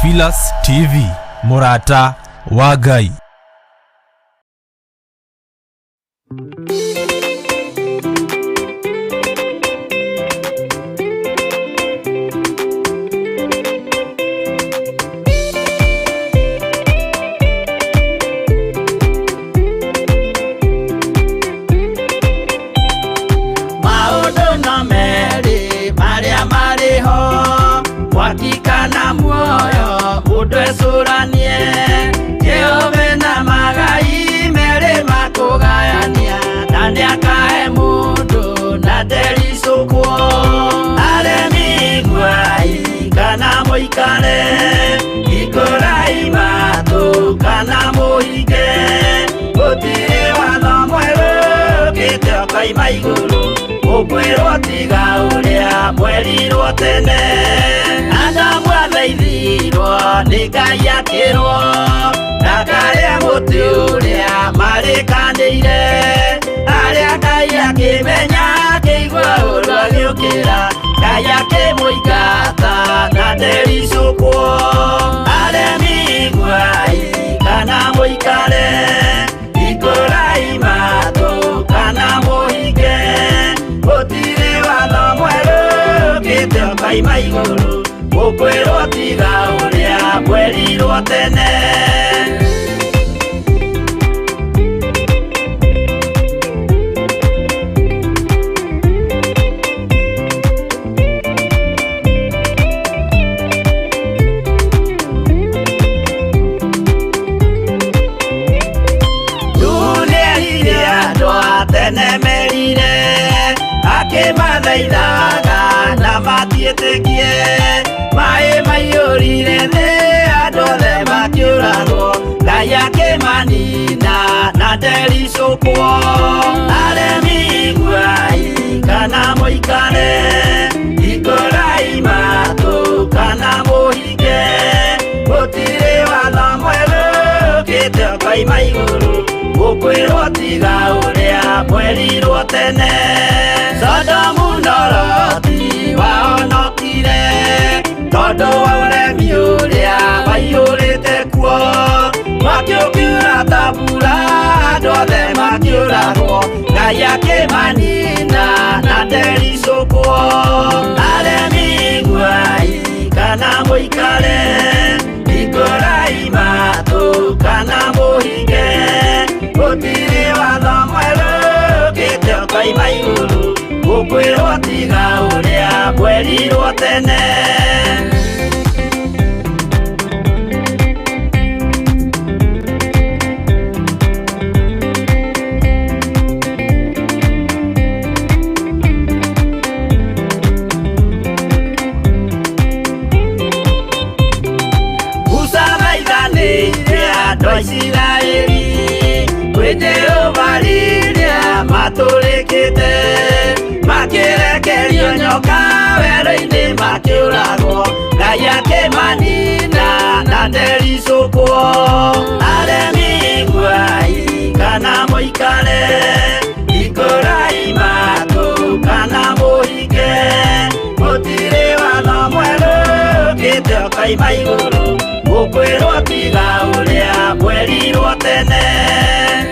Theophilus TV, mũrata wa Ngai. Maũndũ no merĩ marĩa marĩ ho, mwaki kana muoyo, mũndũ ecũranie. Jehova na magai merĩ makũgayania, na nĩakahe mũndũ na ndericũkwo. Aremi iguai kana mũikare, hingũrai matũ kana mũhinge, gũtirĩ watho mwerũ ũkĩte ũkoima igũrũ, ũkwĩrwo tiga ũrĩa mwerirwo tene. Adamu athaithirwo nĩ Ngai akĩrwo ndakarĩa mũtĩ ũrĩa marĩkanĩire, arĩa Ngai akĩmenya akĩigua ũru agĩũkĩra, Ngai akĩmũingata na ndericũkwo. Aremi iguai kana mũikare, hingũrai matũ kana mũhinge, gũtirĩ watho mwerũ ũkĩte ũkoima igũrũ, ũkwĩrwo tiga ũrĩa mwerirwo tene. Nuhu nĩerire andũ a tene merire, akĩmathaithaga na matiĩtĩkie, maĩ maiyũrire thĩ andũ othe makĩũragwo, Ngai akĩmanina na ndericũkwo. Aremi iguai kana mũikare, hingũrai matũ kana mũhinge, gũtirĩ watho mwerũ ũkĩte ũkoima igũrũ, ũkwĩrwo tiga ũrĩa mwerirwo tene. Sodomu na Loti wahonokire tondũ wa ũremi ũrĩa waiyũrĩte kuo, mwaki ũkiura ta mbura andũ othe makĩũragwo, Ngai akĩmanina na ndericũkwo. Aremi iguai kana mũikare, hingũrai matũ kana mũhinge, gũtirĩ watho mwerũ ũkĩte ũkoima igũrũ, ũkwĩrwo tiga ũrĩa mwerirwo tene. Musa thaithanĩire andũ a Isiraeli kwĩ Jehova rĩrĩa matũrĩkĩte, makĩrekerio nyoka werũ-inĩ makĩũragwo, Ngai akĩmanina na ndericũkwo. Aremi iguai kana mũikare, hingũrai matũ kana mũhinge, gũtirĩ watho mwerũ ũkĩte ũkoima igũrũ, ũkwĩrwo tiga ũrĩa mwerirwo tene.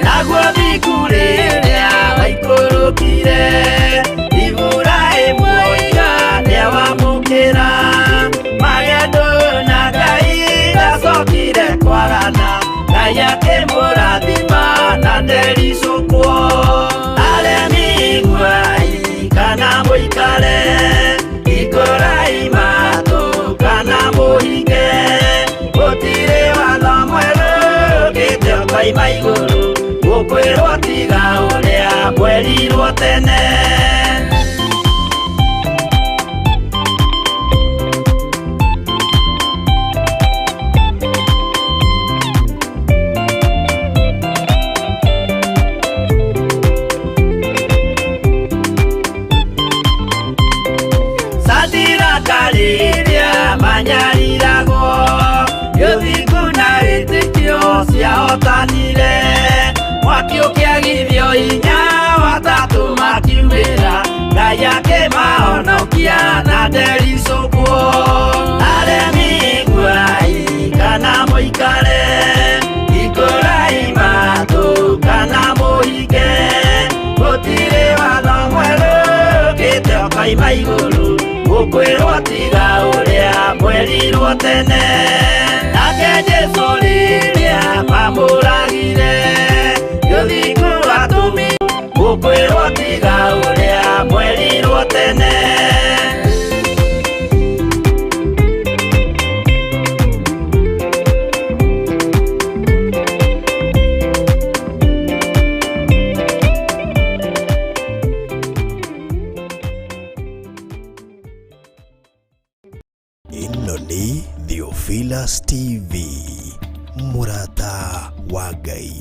Naguo thingu rĩrĩa waikũrũkire, Iburahĩmu oiga nĩawamũkĩra, magendo na Ngai ndacokire kwagana, Ngai akĩmũrathima na ndericũkwo. Aremi iguai kana mũikare, hingũrai matũ kana mũhinge, gũtirĩ watho mwerũ ũkĩte ũkoima igũrũ, ũkwĩrwo tiga ũrĩa mwerirwo tene. Sadiraka rĩrĩa manyariragwo, gĩthingu na wĩtĩkio ciahotanire, mwaki ũkĩagithio hinya watatũ makiumĩra, Ngai akĩmahonokia na ndericũkwo. Aremi iguai Akoima igũrũ gũkwĩrwo tiga ũrĩa mwerirwo tene. Nake Jesũ rĩrĩa mamũragire gĩthingu atũmi gũkwĩrwo tiga ũrĩa mwerirwo tene. Ĩno nĩ Theophilus TV, mũrata wa Ngai.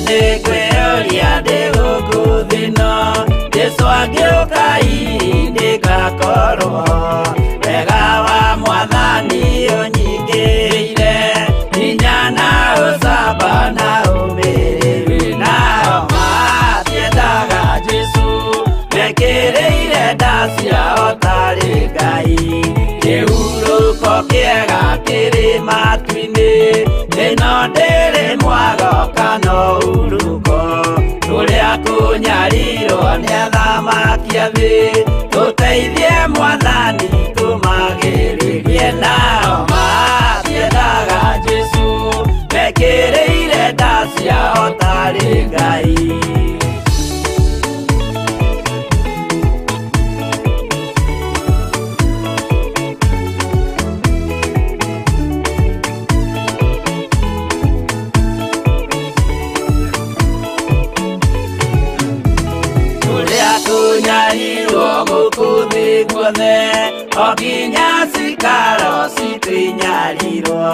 Nĩngwĩyũria ndĩ gũkũ thĩ ĩno, Jesũ angĩũka hihi nĩngakorwo. Wega wa Mwathani ũnyingĩrĩire, hinya na ũcamba na ũmĩrĩru. Nao matiendaga Jesũ, mekĩrĩire nda ciao tarĩ Ngai. Kĩhurũko kĩega kĩrĩ matu-inĩ, ĩno ndĩrĩ mwago kana ũhurũko. Kũrĩa kũnyarirwo nĩ athamaki a thĩ, tũteithie Mwathani tũmagĩrĩrie. Nao matiendaga Jesũ, mekĩrĩire nda ciao tarĩ Ngai. Kũrĩa kũnyarirwo gũkũ thĩ guothe, o nginya cikaro citũ inyarirwo,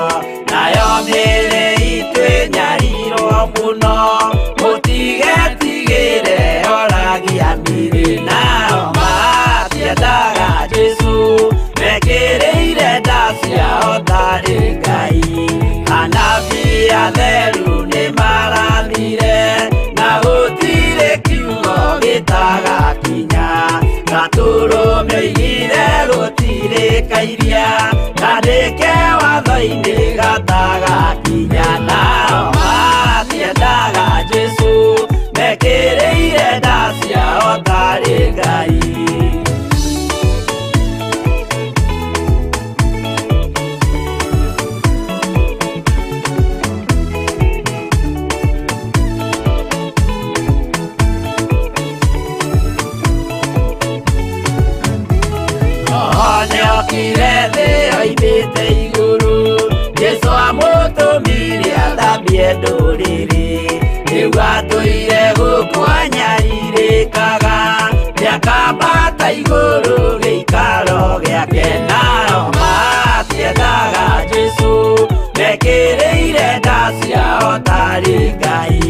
nayo mĩĩrĩ itũ ĩnyarirwo mũno, mũtigetigĩre oragia mĩĩrĩ. Nao matiendaga Jesũ, mekĩrĩire nda ciao tarĩ Ngai. Anabii atheru nĩmarathire, na gũtirĩ kiugo gĩtagakinya. Gatũrũme oigire gũtirĩ kairia, kandĩke watho-inĩ gatagakinya. Nao matiendaga Jesũ, mekĩrĩire nda ciao tarĩ Ngai. Nĩokire thĩ oimĩte igũrũ, Jesũ amũtũmire athambie ndũrĩrĩ. Rĩu atũire gũkũ anyarirĩkaga, nĩakambata igũrũ gĩikaro gĩake. Nao matiendaga Jesũ, mekĩrĩire nda ciao tarĩ Ngai.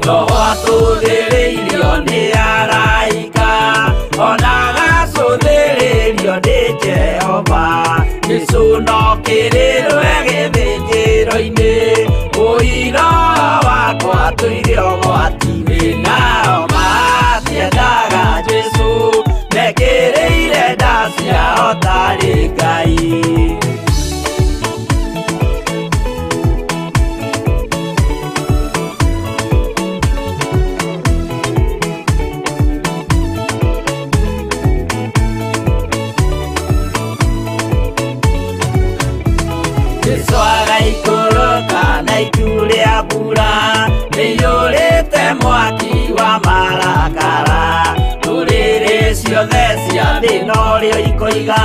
Roho atũthĩrĩirio nĩ araika, ona agacũthĩrĩrio nĩ Jehova. Jesũ no kĩrĩrwe gĩthĩnjĩro-inĩ, ũira wakwa tũire ũgwati-inĩ. Nao matiendaga Jesũ, mekĩrĩire nda ciao tarĩ Ngai. Jesũ agaikũrũka na itu rĩa mbura, rĩiyũrĩte mwaki wa marakara. Ndũrĩrĩ ciothe cia thĩ norĩo ikoiga,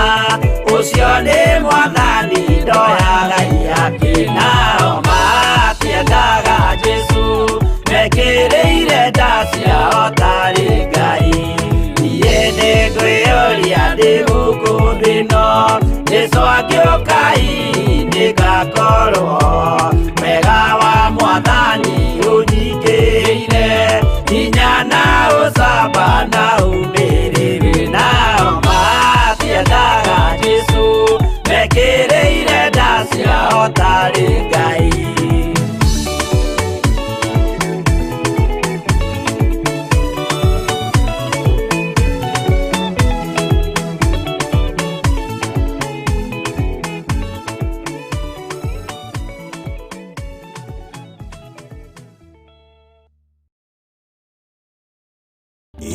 ũcio nĩ Mwathani ndoyaga ihaki. Nao matiendaga Jesũ, mekĩrĩire nda ciao tarĩ Ngai. Niĩ nĩngwĩyũria ndĩ gũkũ thĩ ĩno, Jesũ angĩũka hihi nĩngakorwo. Wega wa Mwathani ũnyingĩrĩire, hinya na ũcamba na ũmĩrĩru. Nao matiendaga Jesũ, mekĩrĩire nda ciao tarĩ Ngai.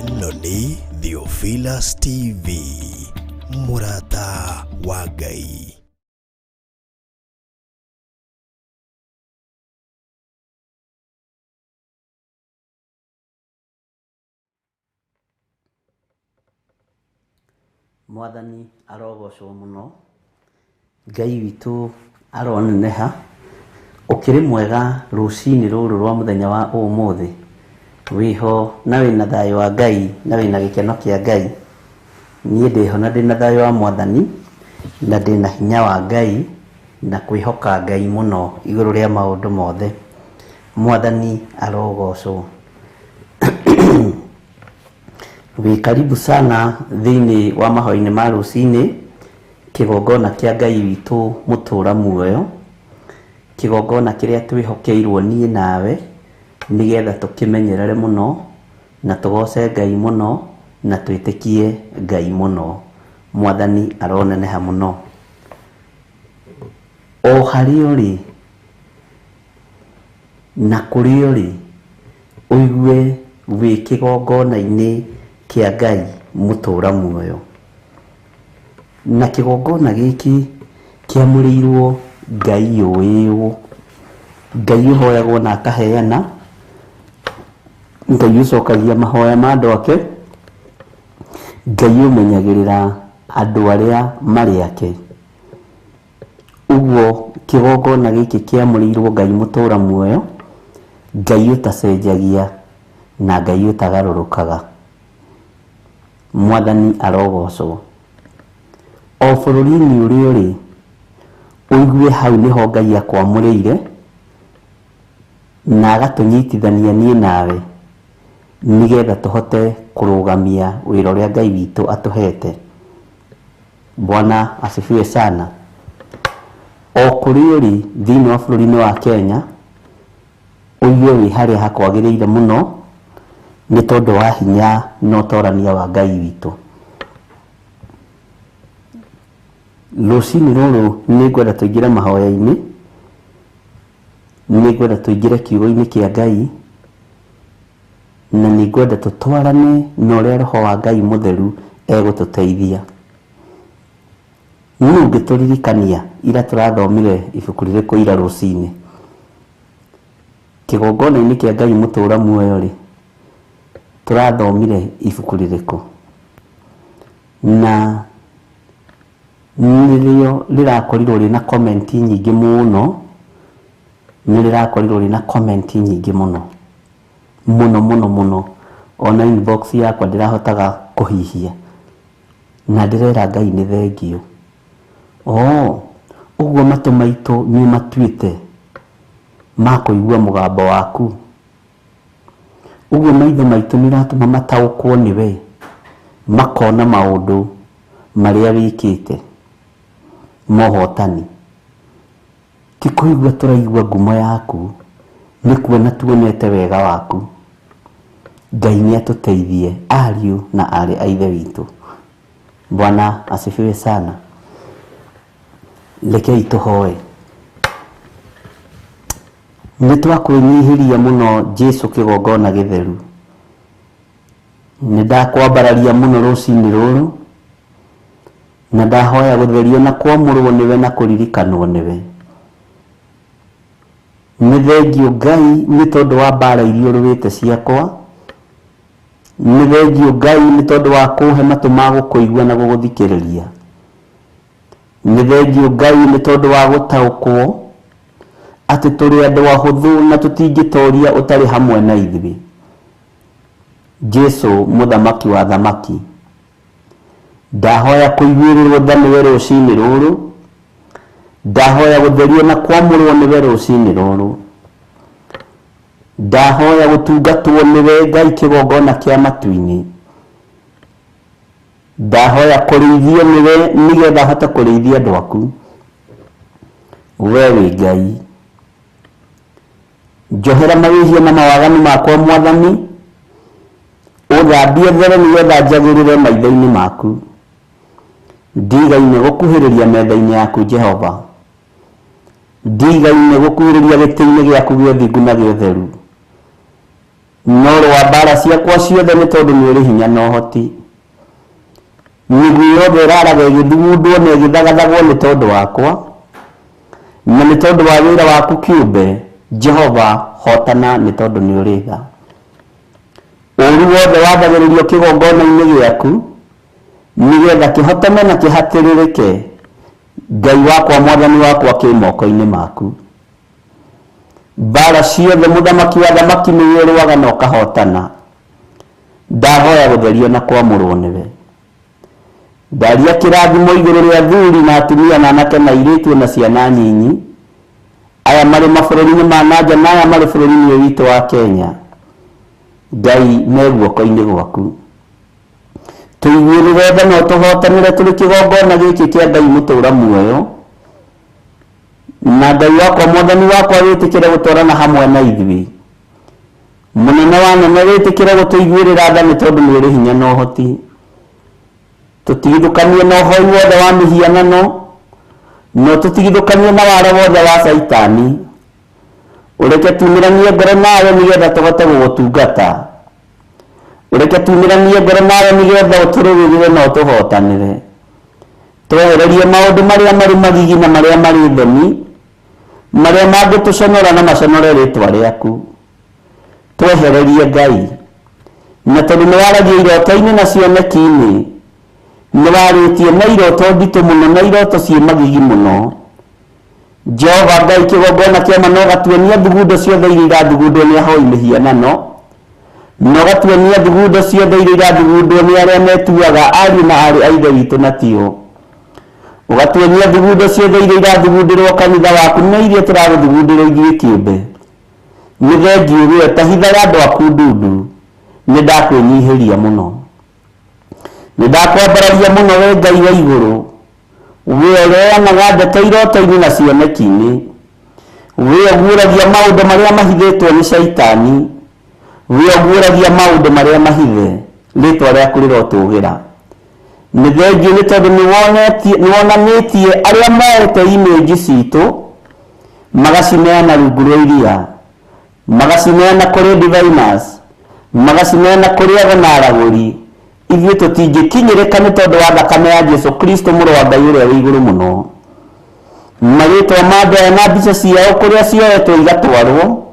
Ĩno nĩ Theophilus TV, mũrata wa Ngai. Mwathani arogocwo mũno, Ngai witũ aroneneha. Ũkĩrĩ mwega rũcinĩ rũrũ rwa mũthenya wa ũmũthĩ? Wĩho na wĩna thayũ wa Ngai na wĩna gĩkeno kĩa Ngai? Niĩ ndĩho na ndĩna thayũ wa Mwathani na ndĩna hinya wa Ngai na kwĩhoka Ngai mũno igũrũ rĩa maũndũ mothe. Mwathani arogocwo. Wĩ karibu sana thĩinĩ wa mahoya-inĩ ma rũcinĩ, kĩgongona kĩa Ngai witũ mũtũra muoyo, kĩgongona kĩrĩa twĩhokeirwo niĩ nawe, nĩgetha tũkĩmenyerere mũno, na tũgoce Ngai mũno, na twĩtĩkie Ngai mũno. Mwathani aroneneha mũno. O harĩa ũrĩ, na kũrĩa ũrĩ, ũigue wĩ kĩgongona-inĩ kĩa Ngai mũtũra muoyo. Na kĩgongona gĩkĩ kĩamũrĩirwo Ngai ũĩwo, Ngai ũhoyagwo na akaheana, Ngai ũcokagia mahoya ma andũ ake, Ngai ũmenyagĩrĩra andũ arĩa marĩ ake. Ũguo kĩgongona gĩkĩ kĩamũrĩirwo Ngai mũtũra muoyo, Ngai ũtacenjagia na Ngai ũtagarũrũkaga. Mwathani arogocwo. O bũrũri-inĩ ũrĩa ũrĩ, ũigue hau nĩho Ngai akwamũrĩire na agatũnyitithania niĩ nawe nĩgetha tũhote kũrũgamia wĩra ũrĩa Ngai witũ atũhete. Bwana asifiwe sana. O kũrĩa ũrĩ thĩinĩ wa bũrũri-inĩ wa Kenya, ũigue wĩ harĩa hakwagĩrĩire mũno nĩ tondũ wa hinya na ũtorania wa Ngai witũ. Rũcinĩ rũrũ nĩ ngwenda tũingĩre mahoya-inĩ, nĩ ngwenda tũingĩre kiugo-inĩ kĩa Ngai, na nĩ ngwenda tũtwarane na ũrĩa Roho wa Ngai mũtheru egũtũteithia. Nũ ũngĩtũririkania ira tũrathomire ibuku rĩrĩkũ ira rũcinĩ? Kĩgongona-inĩ kĩa Ngai mũtũra muoyo-rĩ, tũrathomire ibuku rĩrĩkũ? Na nĩrĩo rĩrakorirwo rĩna comment nyingĩ mũno, nĩ rĩrakorirwo rĩna comment nyingĩ mũno, mũno mũno mũno. Ona inbox yakwa ndĩrahotaga kũhihia. Na ndĩrera Ngai nĩ thengiũ. Oo, ũguo matũ maitũ nĩ ũmatuĩte ma kũigua mũgambo waku? Ũguo maitho maitũ nĩ ũratũma mataũkwo nĩwe, makona maũndũ marĩa wĩkĩte ma ũhotani? Ti kũigua tũraigua ngumo yaku, nĩ kuona tuonete wega waku. Ngai nĩ atũteithie ariũ na aarĩ a Ithe witũ. Bwana asifiwe sana. Rekei tũhoe. Nĩ twakwĩnyihĩria mũno Jesu kĩgongona gĩtheru. Nĩ ndakwambararia mũno rũcinĩ rũrũ, na ndahoya gũtherio na kwamũrwo nĩwe na kũririkanwo nĩwe. Nĩ thengiũ Ngai nĩ tondũ wa mbara iria ũrũĩte ciakwa. Nĩ thengiũ Ngai nĩ tondũ wa kũhe matũ ma gũkũigua na gũgũthikĩrĩria. Nĩ thengiũ Ngai nĩ tondũ wa gũtaũkwo atĩ tũrĩ andũ ahũthũ na tũtingĩtoria ũtarĩ hamwe na ithuĩ. Jesu mũthamaki wa athamaki, ndahoya kũiguĩrĩrwo tha nĩwe rũcinĩ rũrũ, ndahoya gũtherio na kwamũrwo nĩwe rũcinĩ rũrũ, ndahoya gũtungatwo nĩwe Ngai kĩgongona kĩa matu-inĩ, ndahoya kũrĩithio nĩwe nĩgetha hote kũrĩithia andũ aku. We wĩ Ngai. Njohera mawĩhia na mawaganu makwa Mwathani, ũthambie there nĩgetha njagĩrĩre maitho-inĩ maku. Ndigaine gũkuhĩrĩria metha-inĩ yaku Jehova. Ndigaine gũkuhĩrĩria gĩtĩ-inĩ gĩaku gĩa ũthingu na gĩa ũtheru. No rũa mbara ciakwa ciothe nĩ tondũ nĩ ũrĩ hinya na ũhoti. Mĩguĩ yothe ĩraraga ĩgĩthugundwo na ĩgĩthagathagwo nĩ tondũ wakwa, na nĩ tondũ wa wĩra waku kĩũmbe, Jehova, hootana nĩ tondũ nĩ ũrĩ tha. Ũũru wothe wathagĩrĩrio kĩgongona-inĩ gĩaku, nĩgetha kĩhotome na kĩhatĩrĩrĩke, Ngai wakwa, Mwathani wakwa, kĩ moko-inĩ maku. Mbaara ciothe mũthamaki wa athamaki nĩwe ũrũaga na ũkahotana. Ndahoya gũtherio na kwamũrwo nĩwe. Ndaria kĩrathimo igũrũ rĩa athuri na atumia na anake na airĩtu ona ciana nyinyi, aya marĩ mabũrũri-inĩ ma na nja na aya marĩ bũrũri-inĩ ũyũ witũ wa Kenya. Ngai me guoko-inĩ gwaku. Tũiguĩrĩre tha na ũtũhotanĩre tũrĩ kĩgongona gĩkĩ kĩa Ngai mũtũra muoyo. Na Ngai wakwa Mwathani wakwa wĩtĩkĩre gũtwarana hamwe na ithuĩ. Mũnene wa anene wĩtĩkĩre gũtũiguĩrĩra tha nĩ tondũ nĩ ũrĩ hinya na ũhoti. Tũtigithũkanie na ũhoi wothe wa mĩhianano, na ũtũtigithũkanie na wara wothe wa Caitani. Ũreke tumĩranie ngoro nawe nĩgetha tũhote gũgũtungata. Ũreke tumĩranie ngoro nawe nĩgetha ũtũrũĩrĩre na ũtũhotanĩre. Twehererie maũndũ marĩa marĩ magigi na marĩa marĩ thoni, marĩa mangĩtũconora na maconore rĩĩtwa rĩaku. Twehererie Ngai. Na tondũ nĩ waragia iroto-inĩ na cioneki-inĩ, nĩ warĩtie na iroto nditũ mũno na iroto ciĩ magigi mũno. Jehova Ngai kĩgongona kĩa ma na ũgatuonia thugundo ciothe iria irathugundwo nĩ ahoi mĩhianano, na ũgatuonia thugundo ciothe iria irathugundwo nĩ arĩa metuaga ariũ na aarĩ a Ithe witũ na tio. Ũgatuonia thugundo ciothe iria irathugundĩrwo kanitha waku na iria tũragũthugundĩrwo ithuĩ kĩũmbe. Nĩ thengiũ we ũtahithaga andũ aku ndundu, nĩ ndakwĩnyihĩria mũno. Nĩ ndakwambararia mũno we Ngai wa igũrũ, we ũrĩa ũheanaga ndeto iroto-inĩ na cioneki-inĩ, we ũguũragia maũndũ marĩa mahithĩtwo nĩ Shaitani, we ũguũragia maũndũ marĩa mahithe, rĩĩtwa rĩaku rĩrotũgĩra. Nĩ thengiũ nĩ tondũ nĩ wonanĩtie arĩa moete image citũ magacineana rungu rwa iria, magacineana kũrĩ diviners, magacineana kũrĩ ago na aragũri. Ithuĩ tũtingĩkinyĩrĩka nĩ tondũ wa thakame ya Jesu Kristo mũrũ wa Ngai ũrĩa wĩ igũrũ mũno. Marĩtwa ma andũ aya na mbica ciao kũrĩa cioetwo igatwarwo,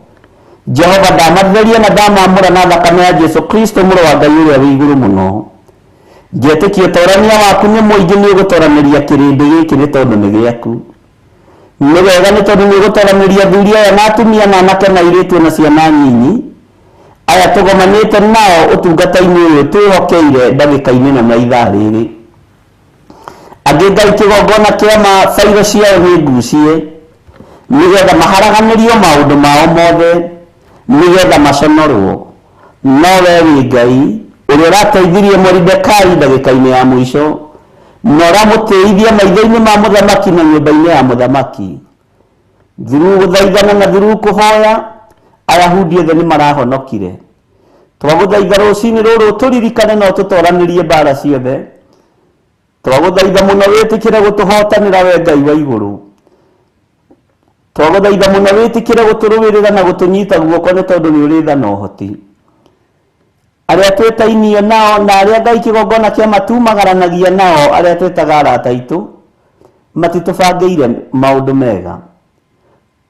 Jehova ndamatheria na ndamamũra na thakame ya Jesu Kristo mũrũ wa Ngai ũrĩa wĩ igũrũ mũno. Ngetĩkia ũtorania waku nĩ mũingĩ, nĩ ũgũtoranĩria kĩrĩndĩ gĩkĩ nĩ tondũ nĩ gĩaku. Nĩ wega nĩ tondũ nĩ ũgũtoranĩria athuri aya na atumia na anake na airĩtu na ciana nyinyi, aya tũgomanĩte nao ũtungata-inĩ ũyũ twĩhokeire ndagĩka-inĩ ĩno na ithaa rĩrĩ. Angĩ Ngai kĩgongona kĩa ma bairo ciao nĩ ngucie, nĩgetha maharaganĩrio maũndũ mao mothe, nĩgetha maconorwo. No we wĩ Ngai ũrĩa ũrateithirie Moridekai ndagĩka-inĩ ya mũico, na ũramũtĩithia maitho-inĩ ma mũthamaki na nyũmba-inĩ ya mũthamaki. Through gũthaithana na through kũhoya, Ayahudi othe nĩ marahonokire. Twagũthaitha rũcinĩ rũrũ ũtũririkane na ũtũtoranĩrie mbara ciothe. Twagũthaitha mũno wĩtĩkĩre gũtũhotanĩra we Ngai wa igũrũ. Twagũthaitha mũno wĩtĩkĩre gũtũrũĩrĩra na gũtũnyita guoko nĩ tondũ nĩ ũrĩ tha na ũhoti. Arĩa twĩtainie nao na arĩa Ngai kĩgongona kĩa matumagaranagia nao, arĩa twĩtaga arata aitũ, matitũbangĩire maũndũ mega.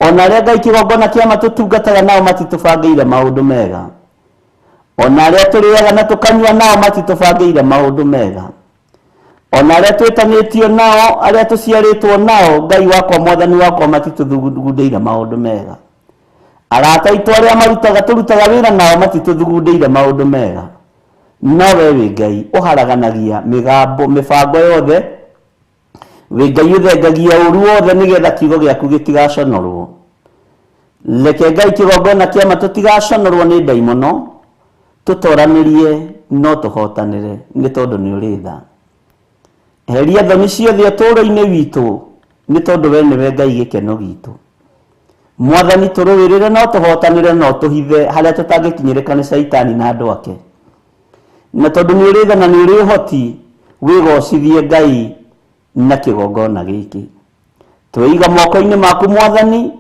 Ona arĩa Ngai kĩgongona kĩa matũtungataga nao matitũbangĩire maũndũ mega. Ona arĩa tũrĩaga na tũkanyua nao matitũbangĩire maũndũ mega. Ona arĩa twĩtanĩtio nao, arĩa tũciarĩtwo nao, Ngai wakwa Mwathani wakwa matitũthugundĩire maũndũ mega. Arata aitũ arĩa marutaga tũrutaga wĩra nao matitũthugundĩire maũndũ mega. No we wĩ Ngai ũharaganagia mĩgambo mĩbango yothe, wĩ Ngai ũthengagia ũru wothe nĩgetha kiugo gĩaku gĩtigaconorwo. Reke Ngai kĩgongona kĩa ma tũtigaconorwo nĩ ndaimono, tũtoranĩrie no tũhotanĩre nĩ tondũ nĩ ũrĩ tha. Eheria thoni ciothe ũtũũro-inĩ witũ nĩ tondũ we nĩwe Ngai gĩkeno gitũ. Mwathani tũrũĩrĩre no tũhotanĩre no tũhithe harĩa tũtangĩkinyĩrĩka nĩ Caitani na andũ ake. Na tondũ nĩ ũrĩ tha na nĩ ũrĩ ũhoti, wĩgocithie Ngai na kĩgongona gĩkĩ. Tweiga moko-inĩ maku Mwathani,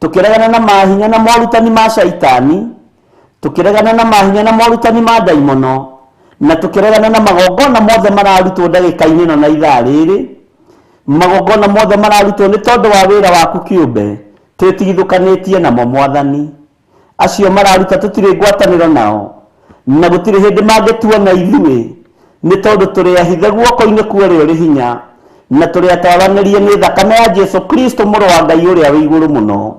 tũkĩregana na mahinya na morutani ma Caitani, Tũkĩregana na mahinya na morutani ma ndaimono, na tũkĩregana na magongona mothe mararutwo ndagĩka-inĩ ĩno na ithaa rĩrĩ. Magongona mothe mararutwo nĩ tondũ wa wĩra waku kĩũmbe, twĩtigithũkanĩtie namo Mwathani. Acio mararuta tũtirĩ ngwatanĩro nao, na gũtirĩ hĩndĩ mangĩtuona ithuĩ, nĩ tondũ tũrĩ ahithe guoko-inĩ kwa ũrĩa ũrĩ hinya, na tũrĩ atwaranĩrie nĩ thakame ya Jesu Kristo mũrũ wa Ngai ũrĩa wĩ igũrũ mũno.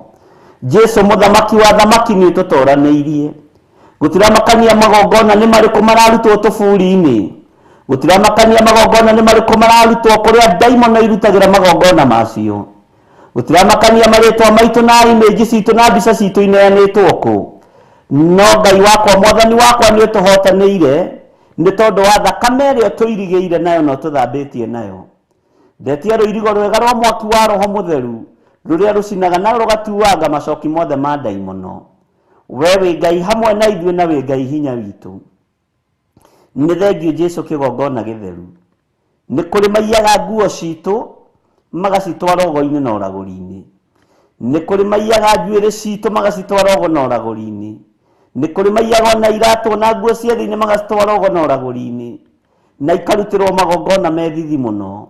Jesu mũthamaki wa thamaki nĩ ũtũtoranĩirie. Gũtiramakania magongona nĩ marĩkũ mararutwo tũburi-inĩ, gũtiramakania magongona nĩ marĩkũ mararutwo kũrĩa ndaimono irutagĩra magongona macio, gũtiramakania marĩtwa maitũ na image citũ na mbica citũ ineanĩtwo kũ, no Ngai wakwa Mwathani wakwa nĩ ũtũhotanĩire nĩ tondũ wa thakame ĩrĩa tũirigĩire nayo na ũtũthambĩtie nayo. Ndetia rũirigo rwega rwa mwaki wa Roho Mũtheru rũrĩa rũcinaga na rũgatuanga macoki mothe ma ndaimono. We wĩ Ngai hamwe na ithuĩ na wĩ Ngai hinya witũ. Nĩ thengiũ Jesu kĩgongona gĩtheru. Nĩ kũrĩ maiyaga nguo citũ magacitwara ũgo-inĩ na ũragũri-inĩ. Nĩ kũrĩ maiyaga njuĩrĩ citũ magacitwara ũgo na ũragũri-inĩ. Nĩ kũrĩ maiyaga ona iratũ na nguo cia thĩinĩ magacitwara ũgo na ũragũri-inĩ, na ikarutĩrwo magongona me thithi mũno.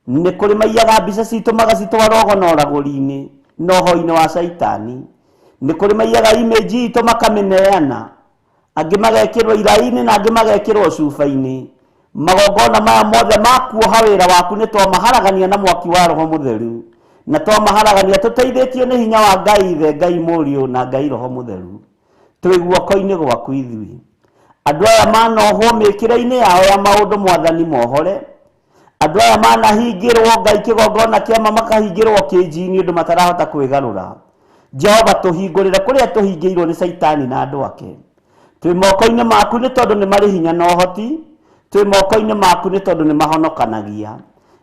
Nĩ kũrĩ maiyaga mbica citũ magacitwara ũgo na ũragũri-inĩ na ũhoi-inĩ wa caitani. Nĩ kũrĩ maiyaga image itũ makamĩneana, angĩ magekĩrwo iraĩ-inĩ na angĩ magekĩrwo cuba-inĩ. Magongona maya mothe ma kuoha wĩra waku nĩ twamaharagania na mwaki wa Roho Mũtheru, na twamaharagania tũteithĩtio nĩ hinya wa Ngai Ithe, Ngai Mũriũ na Ngai Roho Mũtheru. Twĩ guoko-inĩ gwaku ithuĩ. Andũ aya manohwo mĩkĩre-inĩ yao ya maũndũ Mwathani mohore. Andũ aya manahingĩrwo Ngai kĩgongona kĩama makahingĩrwo kĩnji-inĩ ũndũ matarahota kwĩgarũra. Jehova tũhingũrĩre kũrĩa tũhingĩirwo nĩ Caitani na andũ ake. Twĩ moko-inĩ maku nĩ tondũ nĩ marĩ hinya na ũhoti, twĩ moko-inĩ maku nĩ tondũ nĩ mahonokanagia.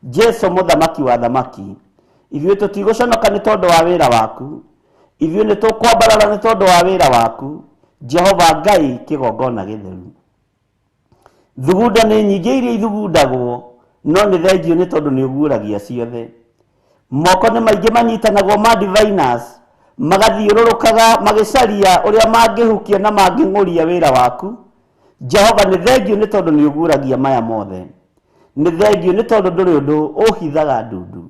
Jesu mũthamaki wa thamaki, ithuĩ tũtigũconoka nĩ tondũ wa wĩra waku, ithuĩ nĩ tũkwambarara nĩ tondũ wa wĩra waku. Jehova Ngai kĩgongona gĩtheru. Thugunda nĩ nyingĩ iria ithugundagwo, no nĩ thengiũ nĩ tondũ nĩ ũguũragia ciothe. Moko nĩ maingĩ manyitanagwo ma diviners, magathiũrũrũkaga magĩcaria ũrĩa mangĩhukia na mangĩng'ũria wĩra waku. Jehova nĩ thengiũ nĩ tondũ nĩ ũguũragia maya mothe. Nĩ thengiũ nĩ tondũ ndũrĩ ũndũ ũhithaga ndundu.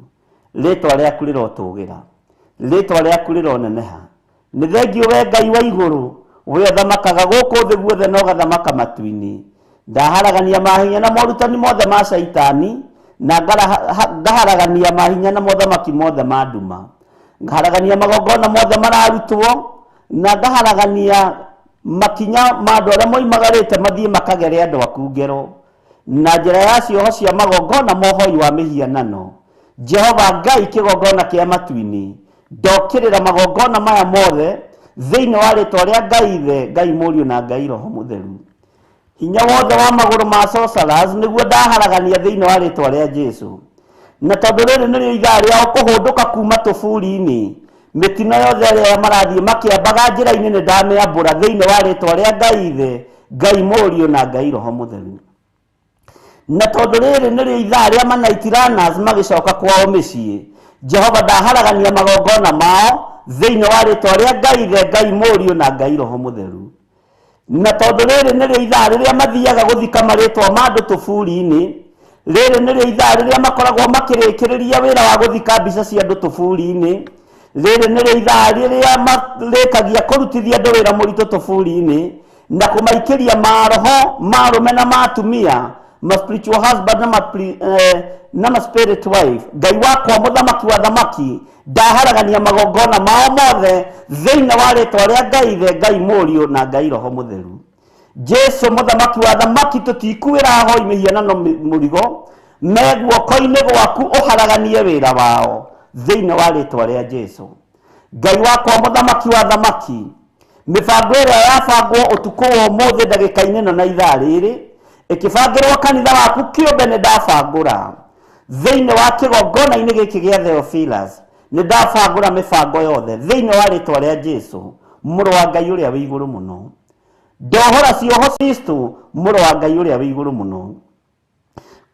Rĩtwa rĩaku rĩrotũgĩra, rĩtwa rĩaku rĩroneneha. Nĩ thengiũ we Ngai wa igũrũ, we ũthamakaga gũkũ thĩ guothe na ũgathamaka matu-inĩ. Ndaharagania mahinya na morutani mothe ma caitani, na ngaharagania mahinya na mothamaki mothe ma nduma. Ngaharagania magongona mothe mararutwo, na ngaharagania makinya ma andũ arĩa moimagarĩte mathiĩ makagere andũ aku ngero, na njĩra ya cioho cia magongona ma ũhoi wa mĩhianano. Jehova Ngai kĩgongona kĩa matu-inĩ, ndokĩrĩra magongona maya mothe thĩinĩ wa rĩtwa rĩa Ngai Ithe, Ngai Mũriũ na Ngai Roho Mũtheru. Hinya wothe wa magũrũ ma sorcerers nĩguo ndaharagania thĩinĩ wa rĩtwa rĩa Jesu. Na tondũ rĩrĩ nĩrĩo ithaa rĩao kũhũndũka kuma tũburi-inĩ, mĩtino yothe ĩrĩa marathiĩ makĩambaga njĩra-inĩ nĩ ndamĩambũra thĩinĩ wa rĩtwa rĩa Ngai Ithe, Ngai Mũriũ na Ngai Roho Mũtheru. Na tondũ rĩrĩ nĩrĩo ithaa rĩa ma-night runners magĩcoka kwao mĩciĩ, Jehova ndaharagania magongona mao thĩinĩ wa rĩtwa rĩa Ngai Ithe, Ngai Mũriũ na Ngai Roho Mũtheru. Na tondũ rĩrĩ nĩrĩo ithaa rĩrĩa mathiaga gũthika marĩtwa ma andũ tũburi-inĩ, rĩrĩ nĩrĩo ithaa rĩrĩa makoragwo makĩrĩkĩrĩria wĩra wa gũthika mbica cia andũ tũburi-inĩ, rĩrĩ nĩrĩo ithaa rĩrĩa marĩkagia kũrutithia andũ wĩra mũritũ tũburi-inĩ na kũmaikĩria maroho ma arũme na ma atumia, ma spiritual husband na ma spirit wife. Ngai wakwa mũthamaki wa thamaki, ndaharagania magongona mao mothe thĩinĩ wa rĩtwa rĩa Ngai Ithe, Ngai Mũriũ na Ngai Roho Mũtheru. Jesu mũthamaki wa thamaki, tũtikuĩra ahoi mĩhianano mũrigo, me guoko-inĩ gwaku ũharaganie wĩra wao thĩinĩ wa rĩtwa rĩa Jesu. Ngai wakwa mũthamaki wa thamaki, mĩbango ĩrĩa yabangwo ũtukũ wa ũmũthĩ ndagĩka-inĩ ĩno na ithaa rĩrĩ ĩkĩbangĩrwo kanitha waku kĩũmbe nĩ ndabangũra thĩinĩ wa kĩgongona-inĩ gĩkĩ gĩa Theophilus, nĩ ndabangũra mĩbango yothe thĩinĩ wa rĩtwa rĩa Jesu mũrũ wa Ngai ũrĩa wĩ igũrũ mũno. Ndohora cioho Kristo mũrũ wa Ngai ũrĩa wĩ igũrũ mũno.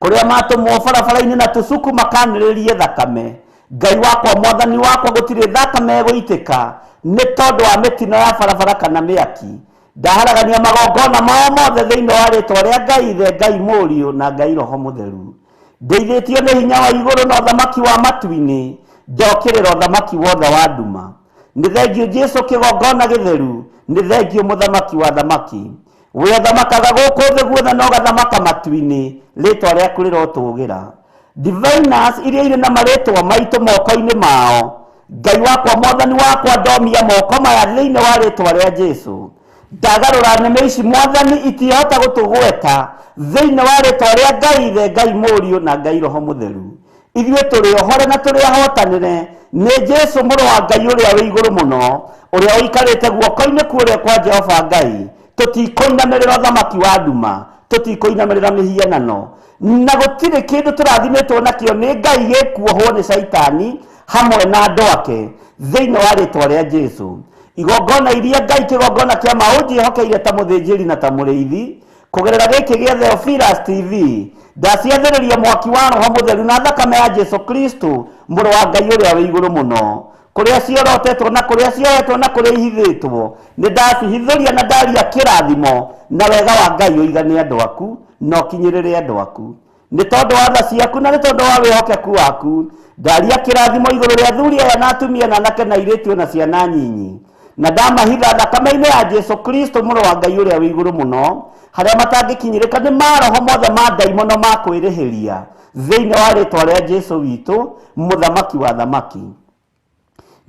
Kũrĩa matũmwo barabara-inĩ na tũcuku makanĩrĩrie thakame, Ngai wakwa Mwathani wakwa gũtirĩ thakame ĩgũitĩka nĩ tondũ wa mĩtino ya barabara kana mĩaki. Ndaharagania magongona mao mothe thĩinĩ wa rĩtwa rĩa Ngai Ithe, Ngai Mũriũ na Ngai Roho Mũtheru. Ndeithĩtio nĩ hinya wa igũrũ na ũthamaki wa matu-inĩ, njokĩrĩra ũthamaki wothe wa nduma. Nĩ thengio Jesu kĩgongona gĩtheru, nĩ thengio mũthamaki wa thamaki. We ũthamakaga gũkũ thĩ guothe na ũgathamaka matu-inĩ, rĩtwa rĩaku rĩrotũgĩra. Diviners iria irĩ na marĩtwa maitũ moko-inĩ mao, Ngai wakwa mwathani wakwa ndomia moko maya thĩinĩ wa rĩtwa rĩa Jesu. Ndagarũra nĩmĩ ici mwathani itihota gũtũgweta thĩinĩ wa rĩtwa rĩa Ngai Ithe, Ngai Mũriũ na Ngai Roho Mũtheru. Ithuĩ tũrĩ ohore na tũrĩ ahotanĩre nĩ Jesu mũrũ wa Ngai ũrĩa wĩ igũrũ mũno, ũrĩa ũikarĩte guoko-inĩ kũrĩa kwa Jehova Ngai. Tũtikũinamĩrĩra ũthamaki wa nduma, tũtikũinamĩrĩra mĩhianano, na gũtirĩ kĩndũ tũrathimĩtwo nakĩo nĩ Ngai gĩkuohwo nĩ Caitani hamwe na andũ ake thĩinĩ wa rĩtwa rĩa Jesu. Igongona iria Ngai kĩgongona kĩa ma ũnjĩhokeire ta mũthĩnjĩri na ta mũrĩithi kũgerera gĩkĩ gĩa Theophilus TV, ndaciathĩrĩria mwaki wa Roho Mũtheru na thakame ya Jesu Kristo mũrũ wa Ngai ũrĩa wĩ igũrũ mũno. Kũrĩa ciorotetwo na kũrĩa ciohetwo na kũrĩa ihithĩtwo, nĩ ndacihithũria na ndaria kĩrathimo na wega wa Ngai ũigane andũ aku na ũkinyĩrĩre andũ aku. Nĩ tondũ wa tha ciaku na nĩ tondũ wa wĩhokeku waku, ndaria kĩrathimo igũrũ rĩa athuri aya na atumia na anake na airĩtu na ciana nyinyi, na ndamahitha thakame-inĩ ya Jesu Kristo mũrũ wa Ngai ũrĩa wĩ igũrũ mũno, harĩa matangĩkinyĩrĩka nĩ maroho mothe ma ndaimono ma kwĩrĩhĩria thĩinĩ wa rĩtwa rĩa Jesu witũ mũthamaki wa thamaki.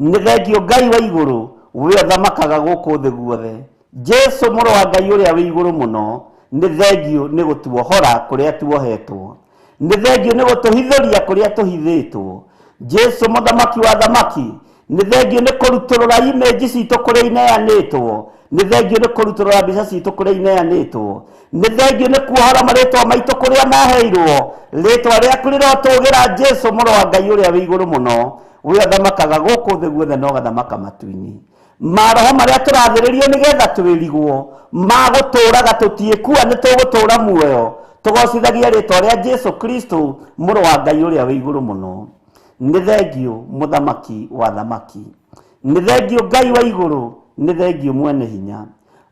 Nĩ thengio Ngai wa igũrũ we ũthamakaga gũkũ thĩ guothe, Jesu mũrũ wa Ngai ũrĩa wĩ igũrũ mũno, nĩ thengio nĩ gũtuohora kũrĩa tuohetwo, nĩ thengio nĩ gũtũhithũria kũrĩa tũhithĩtwo. Jesu mũthamaki wa thamaki, nĩ thengio nĩ kũrutũrũra image citũ kũrĩa ineanĩtwo, nĩ thengio nĩ kũrutũrũra mbica citũ kũrĩa ineanĩtwo, nĩ thengio nĩ kuohora marĩtwa maitũ kũrĩa maheirwo. Rĩtwa rĩaku rĩrotũgĩra Jesu mũrũ wa Ngai ũrĩa wĩ igũrũ mũno, we ũthamakaga gũkũ thĩ guothe na ũgathamaka matu-inĩ. Maroho marĩa tũrathĩrĩrio nĩgetha twĩrigwo ma gũtũraga tũtiĩkua nĩ tũgũtũra muoyo, tũgocithagia rĩtwa rĩa Jesu Kristo mũrũ wa Ngai ũrĩa wĩ igũrũ mũno. Nĩ thengio mũthamaki wa thamaki, nĩ thengio Ngai wa igũrũ, nĩ thengio mwene hinya.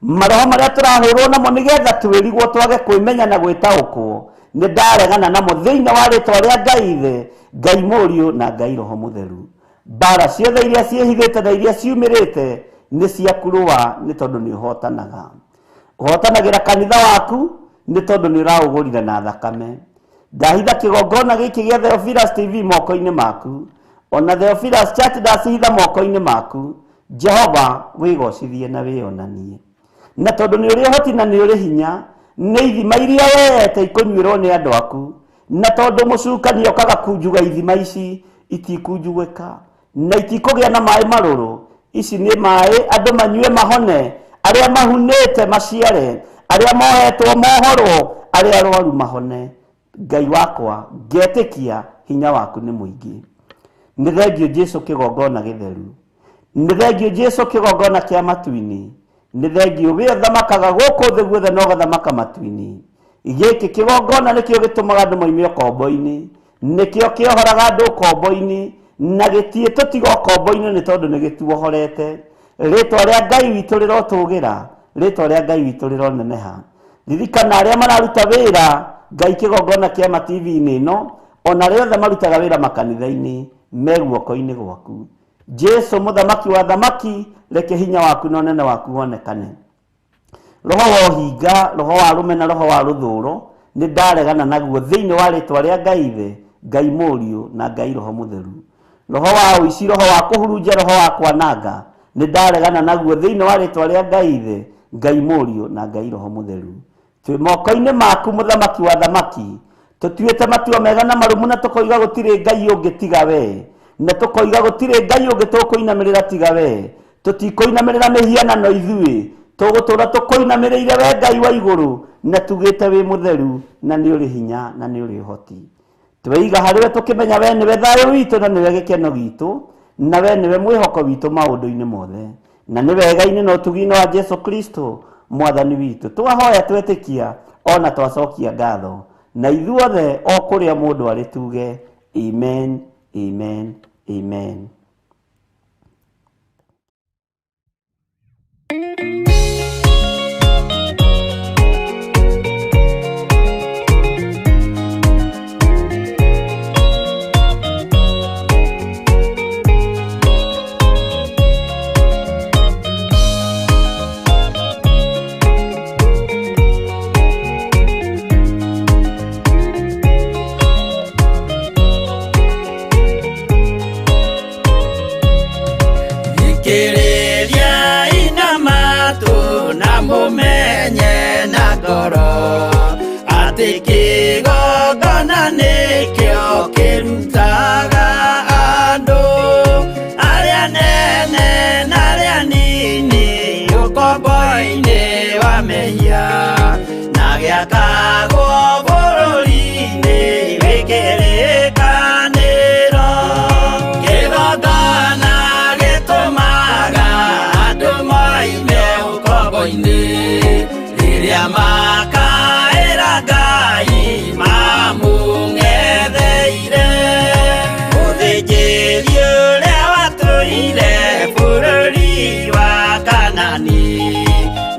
Maroho marĩa tũrahũrwo namo nĩgetha twĩrigwo twage kwĩmenya na gwĩtaũkwo, nĩ ndaregana namo thĩinĩ wa rĩtwa rĩa Ngai Ithe, Ngai Mũriũ na Ngai Roho Mũtheru. Mbara ciothe iria ciĩhithĩte na iria ciumĩrĩte nĩ ciaku rũa, nĩ tondũ nĩ ũhotanaga. Ũhotanagĩra kanitha waku nĩ tondũ nĩ ũraũgũrire na thakame. Ndahitha kĩgongona gĩkĩ gĩa Theophilus TV moko-inĩ maku, ona Theophilus Church ndacihitha moko-inĩ maku. Jehova wĩgocithie na wĩonanie, na tondũ nĩ ũrĩ ũhoti na nĩ ũrĩ hinya, nĩ ithima iria wete ikũnyuĩrwo nĩ andũ aku, na tondũ mũcukani okaga kunjuga ithima ici itikunjugĩka na itikũgĩa na maĩ marũrũ. Ici nĩ maĩ andũ manyue mahone, arĩa mahunĩte maciare, arĩa mohetwo mohorwo, arĩa arwaru mahone. Ngai wakwa ngetĩkia hinya waku nĩ mũingĩ. Nĩ thengio Jesu kĩgongona gĩtheru, nĩ thengio Jesu kĩgongona kĩa matu-inĩ, nĩ thengio we ũthamakaga gũkũ thĩ guothe na ũgathamaka matu-inĩ. Gĩkĩ kĩgongona nĩkĩo gĩtũmaga andũ moime ũkombo-inĩ, nĩkĩo kĩohoraga andũ ũkombo-inĩ, na gĩtiĩ tũtiga ũkombo-inĩ nĩ tondũ nĩ gĩtuohorete. Rĩtwa rĩa Ngai witũ rĩrotũgĩra, rĩtwa rĩa Ngai witũ rĩroneneha. Ririkana arĩa mararuta wĩra Ngai kĩgongona kĩa ma TV-inĩ ĩno, ona arĩa othe marutaga wĩra makanitha-inĩ me guoko-inĩ gwaku. Jesu mũthamaki wa thamaki, reke hinya waku na ũnene waku wonekane. Roho wa ũhinga, roho wa rũmena, roho wa rũthũro, nĩ ndaregana naguo thĩinĩ wa rĩtwa rĩa Ngai Ithe, Ngai Mũriũ na Ngai Roho Mũtheru. Roho wa ũici, roho wa kũhurunja, roho wa kwananga, nĩ ndaregana naguo thĩinĩ wa rĩtwa rĩa Ngai Ithe, Ngai Mũriũ na Ngai Roho Mũtheru. Twĩ moko-inĩ maku mũthamaki wa thamaki, tũtuĩte matua mega na marũmu na tũkoiga gũtirĩ Ngai ũngĩ tiga we, na tũkoiga gũtirĩ Ngai ũngĩ tũkũinamĩrĩra tiga we. Tũtikũinamĩrĩra mĩhianano ithuĩ, tũgũtũra tũkũinamĩrĩire we Ngai wa igũrũ, na tugĩte wĩ mũtheru na nĩ ũrĩ hinya na nĩ ũrĩ ũhoti. Tweiga harĩ we tũkĩmenya we nĩwe thayũ witũ na nĩwe gĩkeno gitũ, na we nĩwe mwĩhoko witũ maũndũ-inĩ mothe, na nĩ wega-inĩ na ũtugi-inĩ wa Jesu Kristo mwathani witũ. Twahoya twetĩkia ona twacokia ngatho, na ithuothe o kũrĩa mũndũ arĩ tuge amen, amen, amen. Mũmenye na ngoro atĩ kĩgongona nĩkĩo kĩrutaga andũ arĩa nene na arĩa nini ũkombo-inĩ wa mehia na gĩakagwo bũrũri-inĩ wĩ kĩrĩkanĩro. Kĩgongona gĩtũmaga andũ moime ũkombo-inĩ rĩrĩa makaĩra Ngai mamũng'etheire. Mũthĩnjĩri ũrĩa watũire bũrũri wa Kanani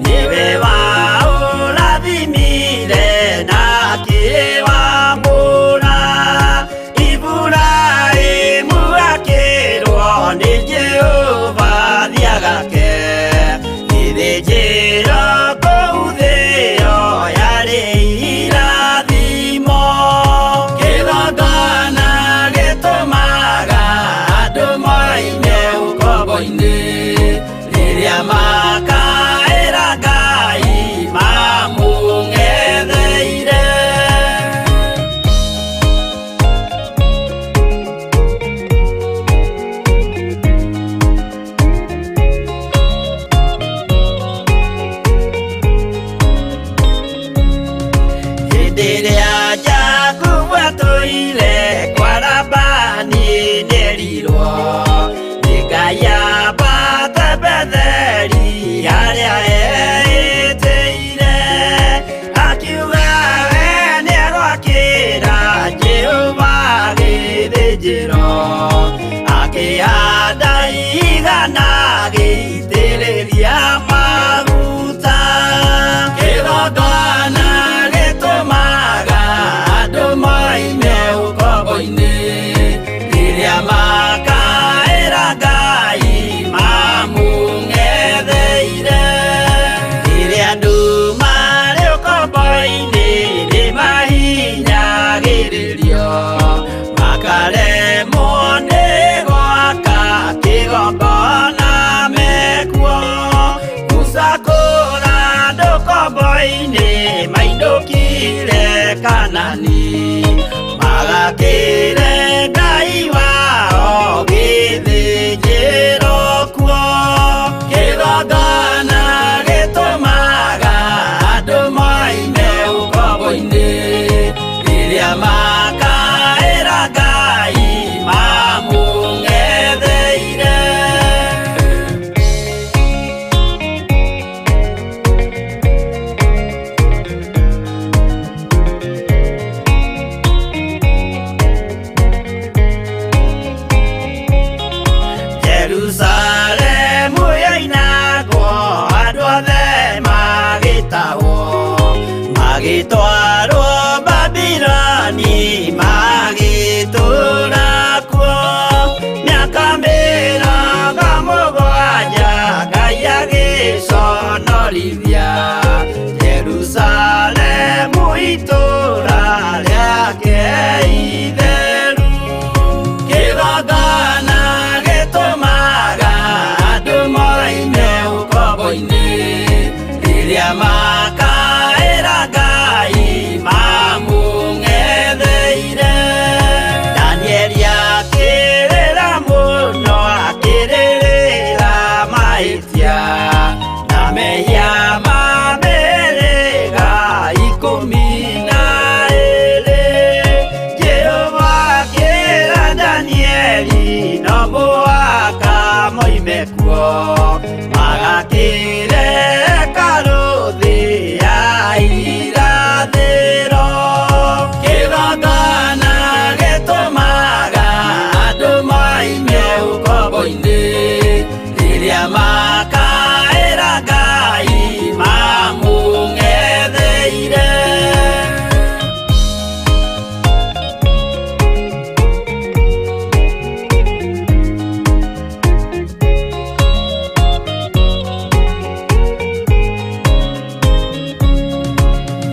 nĩwe waũrathimire na akĩwamũra. Iburahĩmu akĩrwo nĩ Jehova thiagake gĩthĩnjĩro kũu thĩo yarĩ irathimo. Kĩgongona gĩtũmaga andũ moime ũkombo-inĩ rĩrĩa makaĩra Ngai mamũng'etheire. Hĩndĩ ĩrĩa Jakubu atũire kwa Labani nĩerirwo nĩ Ngai ambate Betheli harĩa eĩtĩire. Akiuga we nĩegwakĩra Jehova gĩthĩnjĩro, akĩhanda igana agĩitĩrĩria maguta. Kĩgongona gĩtũmaga andũ moime ũkombo-inĩ rĩrĩa makaĩra Ngai mamũng'etheire. Rĩrĩa andũ marĩ ũkombo-inĩ nĩmahinyagĩrĩrio makaremwo nĩ gwaka kĩgongona mekuo. Musa kũra andũ ũkombo-inĩ mainũkire Kanani magakĩre Ngai wao gĩthĩnjĩro kuo. Kĩgongona gĩtũmaga andũ moime ũkombo-inĩ rĩrĩa makaĩra Ngai mamũng'etheire. Jerusalemu yoinagwo andũ othe magĩtahwo magĩtwarwo Babiloni magĩtũũra kuo mĩaka 70 Ngai agĩconorithia Jerusalemu itũũra rĩake itheru. Kĩgongona gĩtũmaga andũ moime ũkombo-inĩ rĩrĩa makaĩra Ngai mamũng'etheire. Danieli akĩrĩra mũno akĩrĩrĩra mahĩtia na mehia ma mĩhĩrĩga 12. Jehova akĩra Danieli no mũhaka moime kuo magakĩre hekarũ thĩ ya irathĩro. Kĩgongona gĩtũmaga andũ moime ũkombo-inĩ rĩrĩa makaĩra Ngai mamũng'etheire.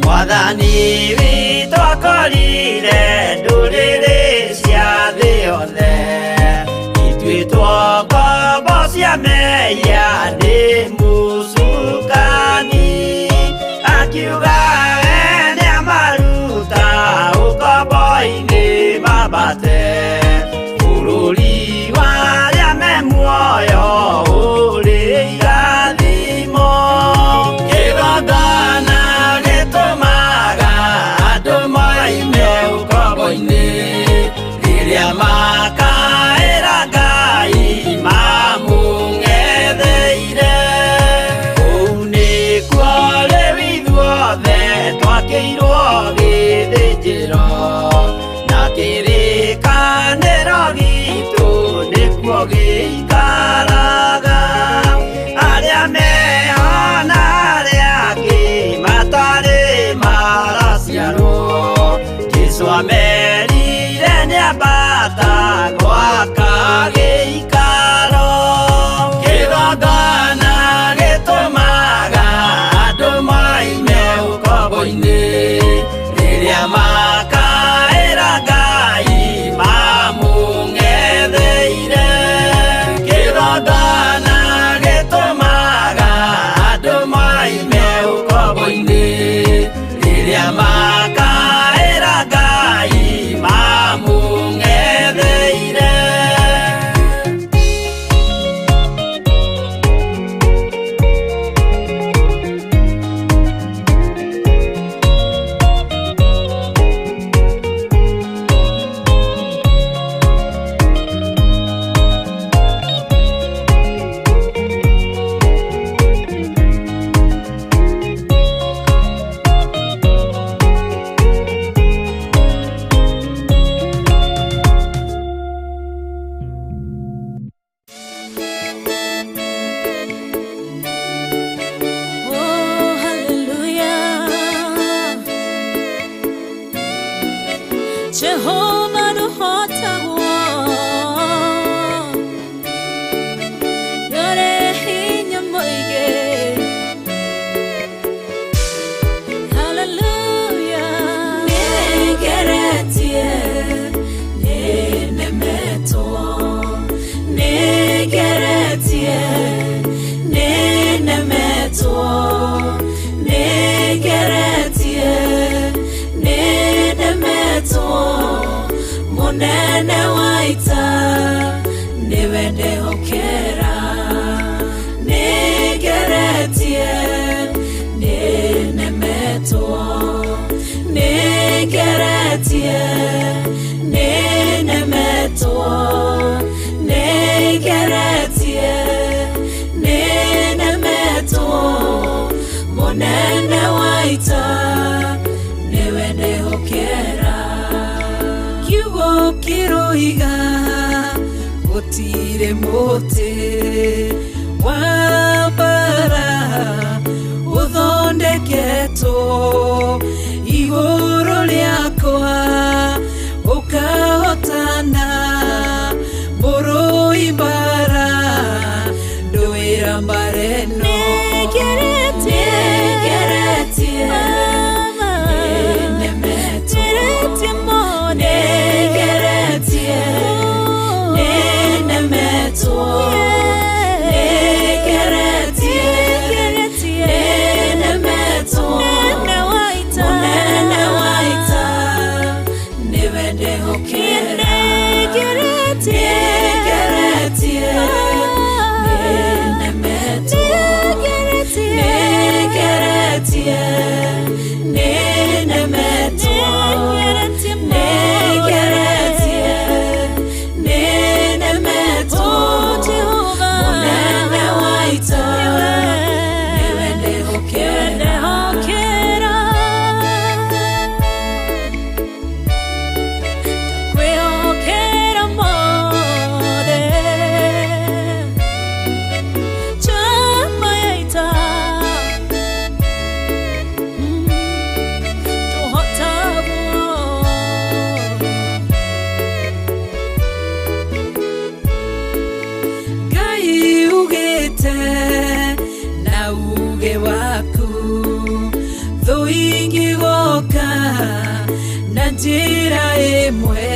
Mwathani witũ akorire ndũrĩrĩ cia thĩ yothe ituĩtwo ngombo cia mehia nĩ mũcukani. Nĩwe ndehokera. Nĩngeretie, nĩnemetwo. Nĩngeretie, nĩnemetwo. Nĩngeretie, nĩnemetwo. Mũnene wa ita, nĩwe ndehokera. Kiugo kĩroiga gũtirĩ mũtĩ wa mbara ũthondeketwo igũrũ rĩakwa ũkahotana mũrũi mbara ndũĩra mbara ĩno. Nĩngeretie, nĩnemetwo. Nĩngeretie, nĩnemetwo. Nĩngeretie, nĩnemetwo. Mũnene wa ita, nĩwe ndehokera. Nĩngeretie, nĩnemetwo. Nĩngeretie, nĩnemetwo. Nĩngeretie, nĩnemetwo. Mũnene wa ita, nĩwe ndehokera. Kwĩhokera mothe njamba ya ita, tũhotagwo. Ngai ugĩte na uge waku thũ ingĩgoka na njĩra ĩmwe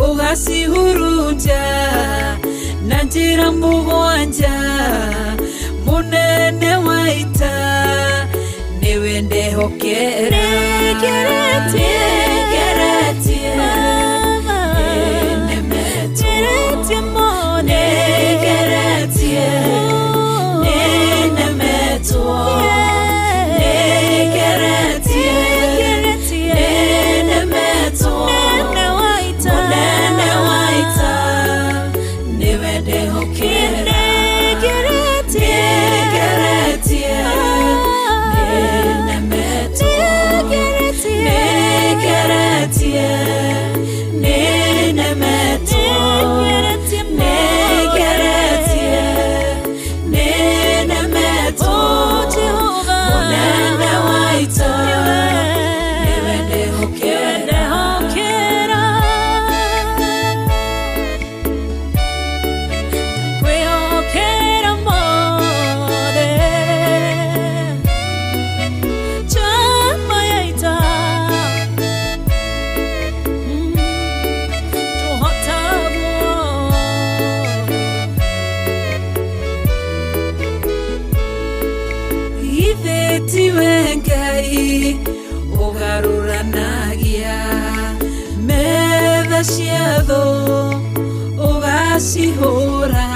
ũgacihurunja na njĩra mũgwanja. Mũnene wa ita, nĩwe ndehokera. Nĩngeretie, nĩnemetwo. Nĩngeretie, nĩnemetwo. Nĩngeretie, nĩnemetwo. Mũnene wa ita, nĩwe ndehokera. Nĩngeretie, nĩnemetwo. Nĩngeretie, nĩnemetwo. Nĩngeretie, nĩnemetwo. Mũnene wa ita, nĩwe ndehokera. Kwĩhokera mothe njamba ya ita, tũhotagwo. Githĩ tiwe Ngai ũgarũranagia metha cia thũ, ũgacihũra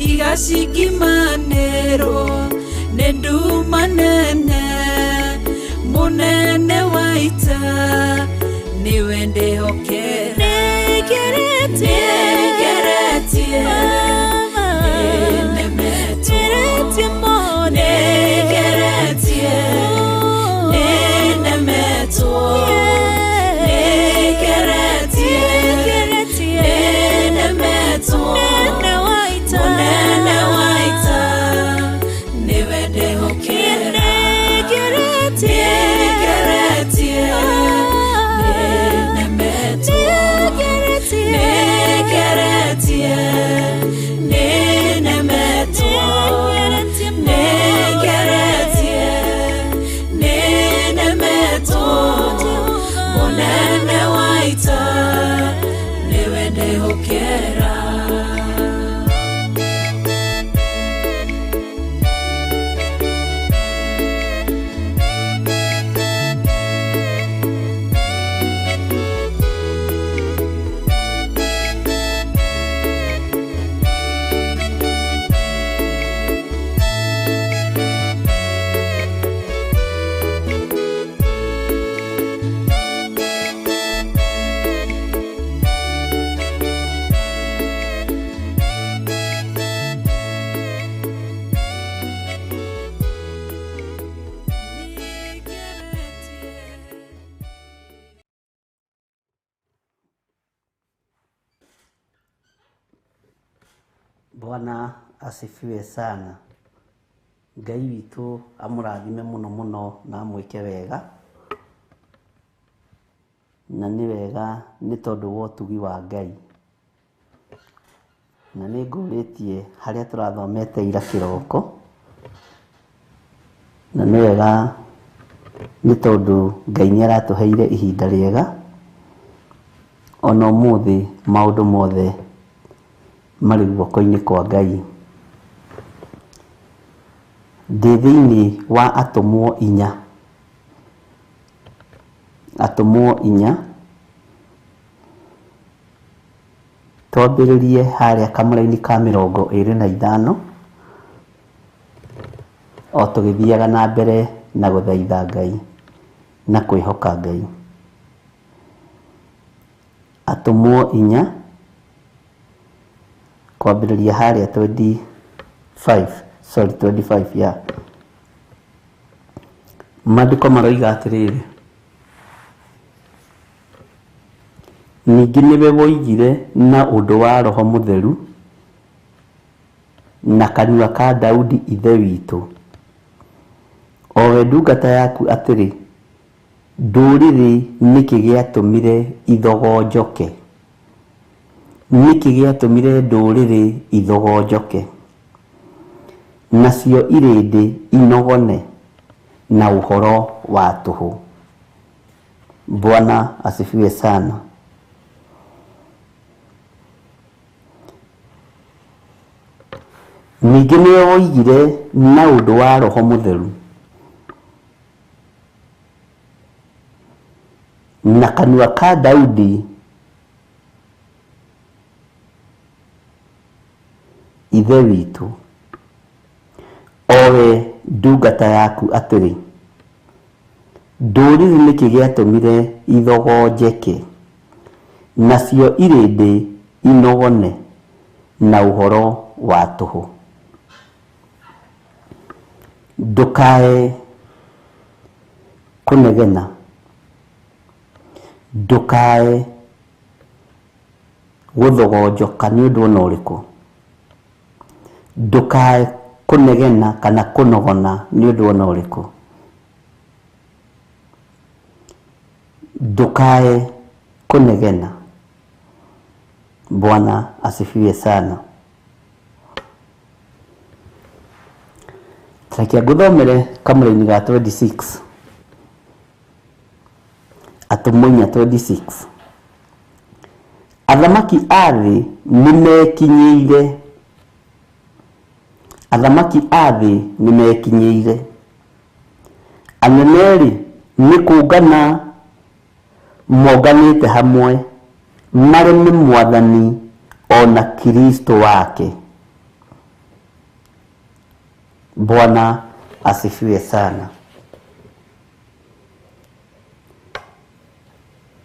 igacikimanĩrwo nĩ nduma nene. Mũnene wa ita, nĩwe ndehokera. Nĩngeretie, nĩnemetwo. Nĩngeretie, nĩnemetwo. Nĩngeretie, nĩnemetwo. Mũnene wa ita, nĩwe ndehokera. Nĩngeretie, nĩnemetwo. Nĩngeretie, Bwana asifiwe sana. Ngai witũ amũrathime mũno mũno na amwĩke wega. Na nĩ wega nĩ tondũ wa ũtugi wa Ngai. Na nĩ ngũrĩtie harĩa tũrathomete ira kĩroko. Na nĩ wega nĩ tondũ Ngai nĩ aratũheire ihinda rĩega. Ona ũmũthĩ maũndũ mothe marĩ guoko-inĩ kwa Ngai. Ndĩ thĩinĩ wa atũmwo inya. Atũmwo inya. Twambĩrĩrie harĩa kamũraini ka 25 o tũgĩthiaga na mbere na gũthaitha Ngai na kwĩhoka Ngai. Atũmwo inya kwambĩrĩria harĩa 25, sorry, 25, yeah. Maandĩko maroiga atĩrĩrĩ, ningĩ nĩwe woigire na ũndũ wa Roho Mũtheru na kanua ka Daudi ithe witũ, o we ndungata yaku atĩrĩ, ndũrĩrĩ nĩkĩ gĩatũmire ithogonjoke? Nĩkĩ gĩatũmire ndũrĩrĩ ithogonjoke, nacio irĩndĩ inogone na ũhoro wa tũhũ? Bwana asifiwe sana. Ningĩ nĩwe woigire na ũndũ wa Roho Mũtheru na kanua ka Daudi ithe witũ, o we ndungata yaku atĩrĩ, ndũrĩrĩ nĩkĩ gĩatũmire ithogonjeke, nacio irĩndĩ inogone na ũhoro wa tũhũ? Ndũkae kũnegena, ndũkae gũthogonjoka nĩ ũndũ ona ũrĩkũ, ndũkae kũnegena kana kũnogona nĩ ũndũ ona ũrĩkũ, ndũkae kũnegena. Bwana asifiwe sana. Reke ngũthomere kamũraini ga 26, atũmwo inya 26. Athamaki a thĩ nĩmekinyĩire, athamaki a thĩ nĩmekinyĩire, anene-rĩ nĩ kũngana monganĩte hamwe mareme Mwathani ona Kristo wake. Bwana asifiwe sana.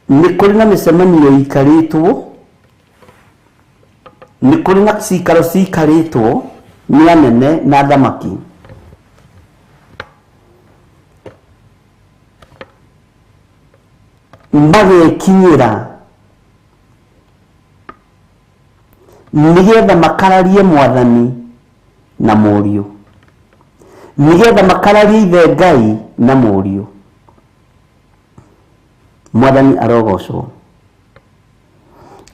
Nĩ kũrĩ na mĩcemanio ĩikarĩtwo, nĩ kũrĩ na cikaro ciikarĩtwo nĩ anene na athamaki. Magekinyĩra nĩgetha makararie Mwathani na Mũriũ, nĩgetha makararie Ithe Ngai na Mũriũ. Mwathani arogocwo.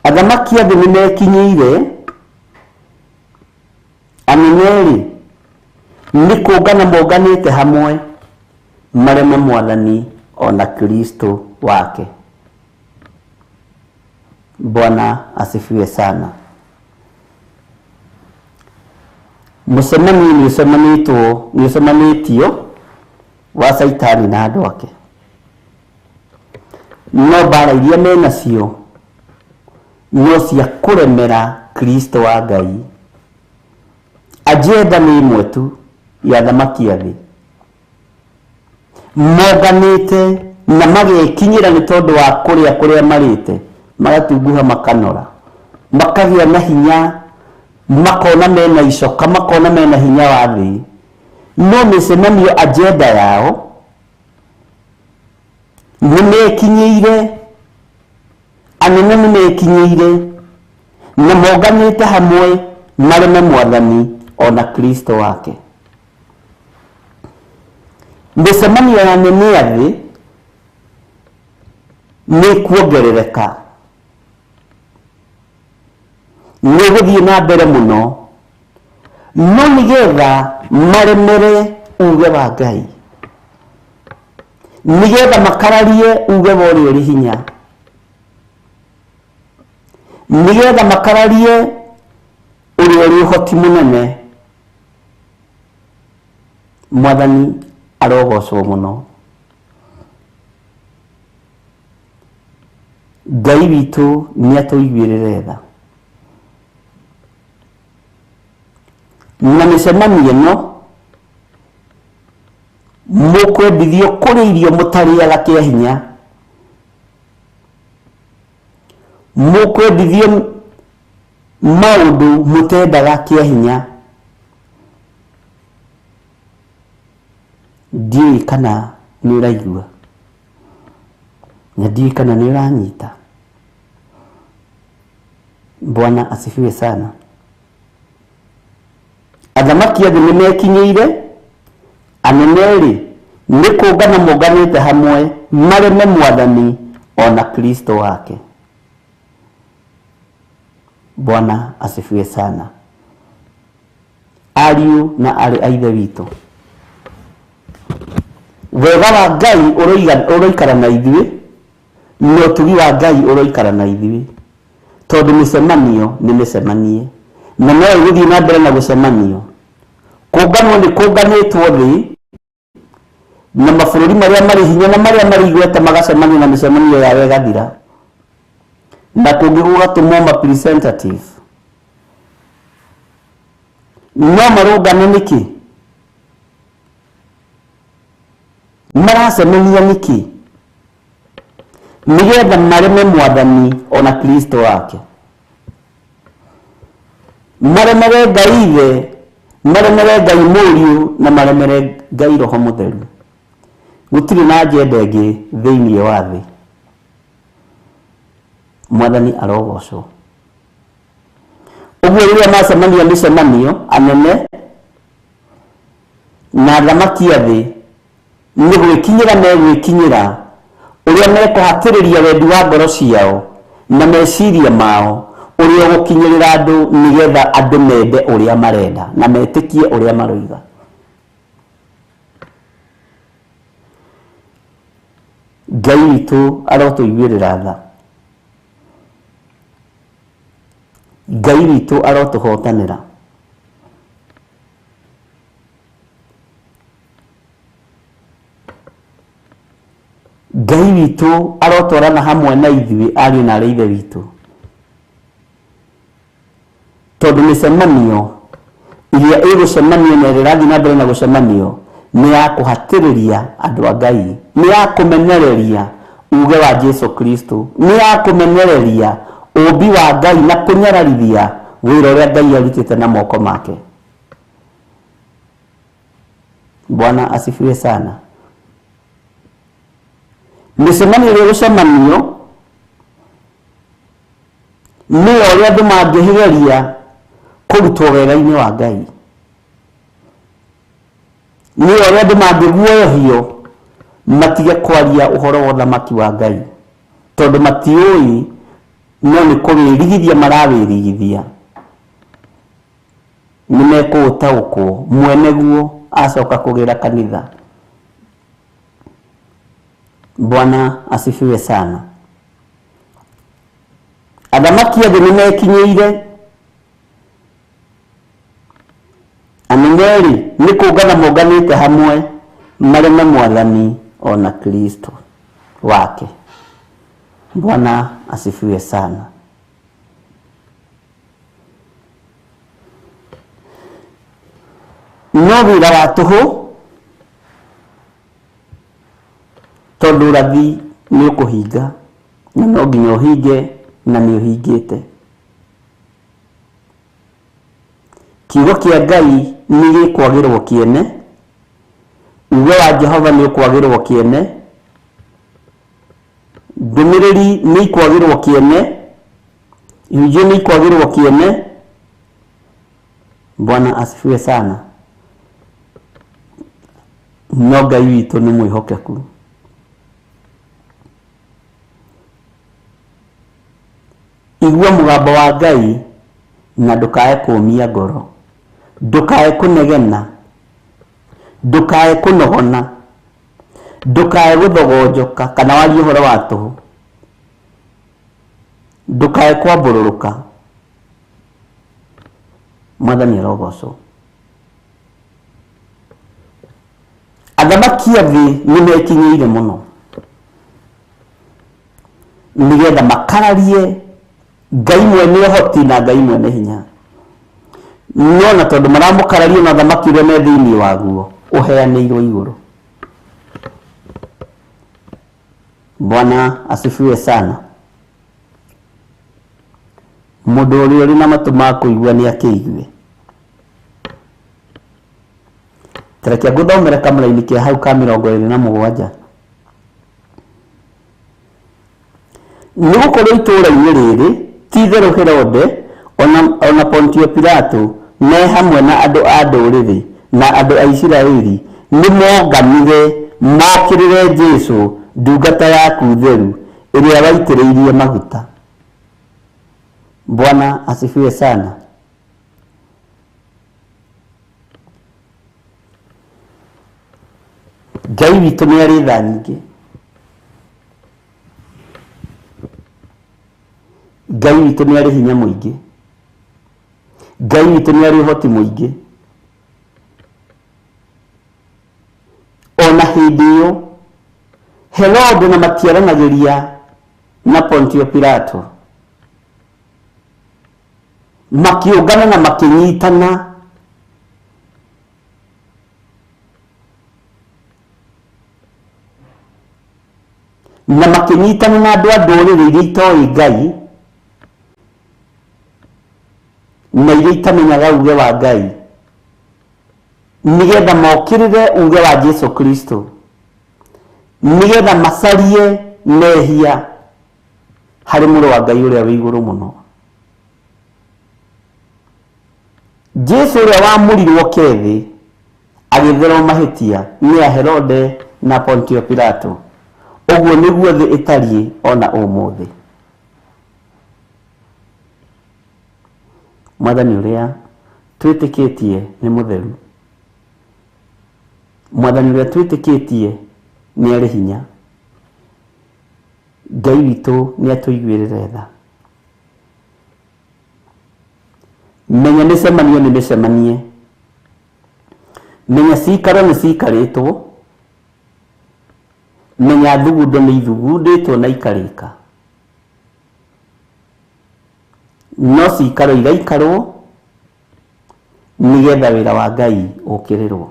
Athamaki a thĩ nĩmekinyĩire, anene-rĩ nĩ kũngana monganĩte hamwe mareme Mwathani ona Kristo wake. Bwana asifiwe sana. Mũcemanio nĩ ũcemanĩtwo, nĩ ũcemanĩtio wa Caitani na andũ ake, no mbara iria menacio no cia kũremera Kristo wa Ngai. Agenda nĩ ĩmwe tu ya athamaki a thĩ monganĩte na magekinyĩra nĩ tondũ wa kũrĩa kũrĩa marĩte, magatunguha, makanora, makagĩa na hinya, makona mena icoka, makona mena hinya wa thĩ. No mĩcemanio agenda yao nĩmekinyĩire, anene nĩmekinyĩire na monganĩte hamwe Mareme mwathani ona Kristo wake. Mĩcemanio ya nene ya thĩ nĩ kuongerereka, nĩ gũthiĩ na mbere mũno, no nĩgetha maremere uge wa Ngai, nĩgetha makararie uge wa ũrĩa ũrĩ hinya, nĩgetha makararie ũrĩa ũrĩ ũhoti mũnene. Mwathani arogocwo mũno. Ngai witũ nĩ atũiguĩrĩre tha. Na mĩcemanio ĩno mũkwendithio kũrĩa irio mũtarĩaga kĩa hinya, mũkwendithio maũndũ mũtendaga kĩa hinya. Ndiũĩ kana nĩ ũraigua na ndiũĩ kana nĩ ũranyita. Bwana asifiwe sana. Athamaki a thĩ nĩ mekinyĩire, anene-rĩ nĩ kũngana monganĩte hamwe mareme mwathani ona Kristo wake. Bwana asifiwe sana. Ariũ na arĩ a Ithe witũ, wega wa Ngai ũroikara na ithuĩ, na ũtugi wa Ngai ũroikara na ithuĩ, tondũ mĩcemanio nĩ mĩcemanie na no ĩgũthiĩ na mbere na gũcemanio. Kũnganwo nĩ kũnganĩtwo thĩ na mabũrũri marĩa marĩ hinya na marĩa marĩ igweta magacemania na mĩcemanio yao ĩgathira, na kũngĩ gũgatũmwo ma representative. No marũngane nĩkĩ? Maracemania nĩkĩ? Nĩgetha mareme mwathani ona Kristo wake, maremere Ngai Ithe, maremere Ngai Mũriũ na maremere Ngai Roho Mũtheru. Gũtirĩ na agenda ĩngĩ thĩinĩ wa thĩ. Mwathani arogocwo. Ũguo rĩrĩa macemania mĩcemanio anene na athamaki a thĩ nĩ gwĩkinyĩra megwĩkinyĩra ũrĩa mekũhatĩrĩria wendi wa ngoro ciao na meciria mao, ũrĩa ũgũkinyĩrĩra andũ nĩgetha andũ mende ũrĩa marenda na metĩkie ũrĩa maroiga. Ngai witũ arotũiguĩrĩra tha. Ngai witũ arotũhotanĩra. Ngai witũ arotwarana hamwe na ithuĩ ariũ na arĩ Ithe witũ, tondũ mĩcemanio iria ĩgũcemanio na ĩrĩa ĩrathiĩ na mbere na gũcemanio nĩ ya kũhatĩrĩria andũ a Ngai, nĩ ya kũmenereria uge wa Jesu Kristo, nĩ ya kũmenereria ũmbi wa Ngai na kũnyararithia wĩra ũrĩa Ngai arutĩte na moko make. Bwana asifiwe sana. Mĩcemanio ĩrĩa ĩgũcemanio nĩ ya ũrĩa andũ mangĩgeria kũrutwo wega-inĩ wa Ngai, nĩ ya ũrĩa andũ mangĩguoyohio matige kwaria ũhoro wa ũthamaki wa Ngai, tondũ matiũĩ no nĩ kũwĩrigithia marawĩrigithia. Nĩ mekũũtaũkwo mwene guo acoka kũgĩra kanitha. Bwana asifiwe sana. Athamaki a thĩ nĩ mekinyĩire, anene-rĩ nĩ kũngana monganĩte hamwe mareme mwathani ona Kristo wake. Bwana asifiwe sana. No wĩra wa tũhũ, tondũ ũrathi nĩ ũkũhinga na no nginya ũhinge na nĩ ũhingĩte. Kiugo kĩa Ngai nĩ gĩkwagĩrwo kĩene, uge wa Jehova nĩ ũkwagĩrwo kĩene, ndũmĩrĩri nĩ ikwagĩrwo kĩene, ihunjio nĩ ikwagĩrwo kĩene, Bwana asifiwe sana. No Ngai witũ nĩ mwĩhokeku. Igua mũgambo wa Ngai na ndũkae kũũmia ngoro, ndũkae kũnegena, ndũkae kũnogona, ndũkae gũthogonjoka kana warie ũhoro wa tũhũ, ndũkae kwambũrũrũka. Mwathani arogocwo. Athamaki a thĩ nĩ mekinyĩire mũno nĩgetha makararie Ngai mwene ũhoti na Ngai mwene hinya, no na tondũ maramũkararia na ũthamaki ũrĩa me thĩinĩ waguo ũheanĩirwo igũrũ. Bwana asifiwe sana. Mũndũ ũrĩa ũrĩ na matũ ma kũigua nĩ akĩigue. Tareke ngũthomere kamũraini ke hau ka 27. Nĩ gũkorwo itũũra-inĩ rĩrĩ ti itherũ Herode ona Pontio Pilato me hamwe na andũ a ndũrĩrĩ na andũ a Isiraeli nĩ monganire mokĩrĩre Jesũ ndungata yaku theru ĩrĩa waitĩrĩirie maguta. Bwana asifiwe sana. Ngai witũ nĩ arĩ tha nyingĩ. Ngai witũ nĩ arĩ hinya mũingĩ. Ngai witũ nĩ arĩ ũhoti mũingĩ. Ona hĩndĩ ĩyo Herode na matiaranagĩria na Pontio Pilato, makĩũngana na makĩnyitana na makĩnyitana na andũ a ndũrĩrĩ iria itoĩ Ngai na iria itamenyaga uge wa Ngai, nĩgetha mokĩrĩre uge wa Jesu Kristo, nĩgetha macarie mehia harĩ mũrũ wa Ngai ũrĩa wĩ igũrũ mũno. Jesu ũrĩa wamũrirwo kethĩ agĩtherwo mahĩtia nĩ a Herode na Pontio Pilato. Ũguo nĩguo thĩ ĩtariĩ ona ũmũthĩ. Mwathani ũrĩa twĩtĩkĩtie nĩ mũtheru. Mwathani ũrĩa twĩtĩkĩtie nĩ arĩ hinya. Ngai witũ nĩ atũiguĩrĩre tha. Menya mĩcemanio nĩ mĩcemanie, menya cikaro nĩ cikarĩtwo, menya thugundo nĩ ithugundĩtwo na ikarĩka, no cikaro iraikarwo nĩgetha wĩra wa Ngai ũkĩrĩrwo.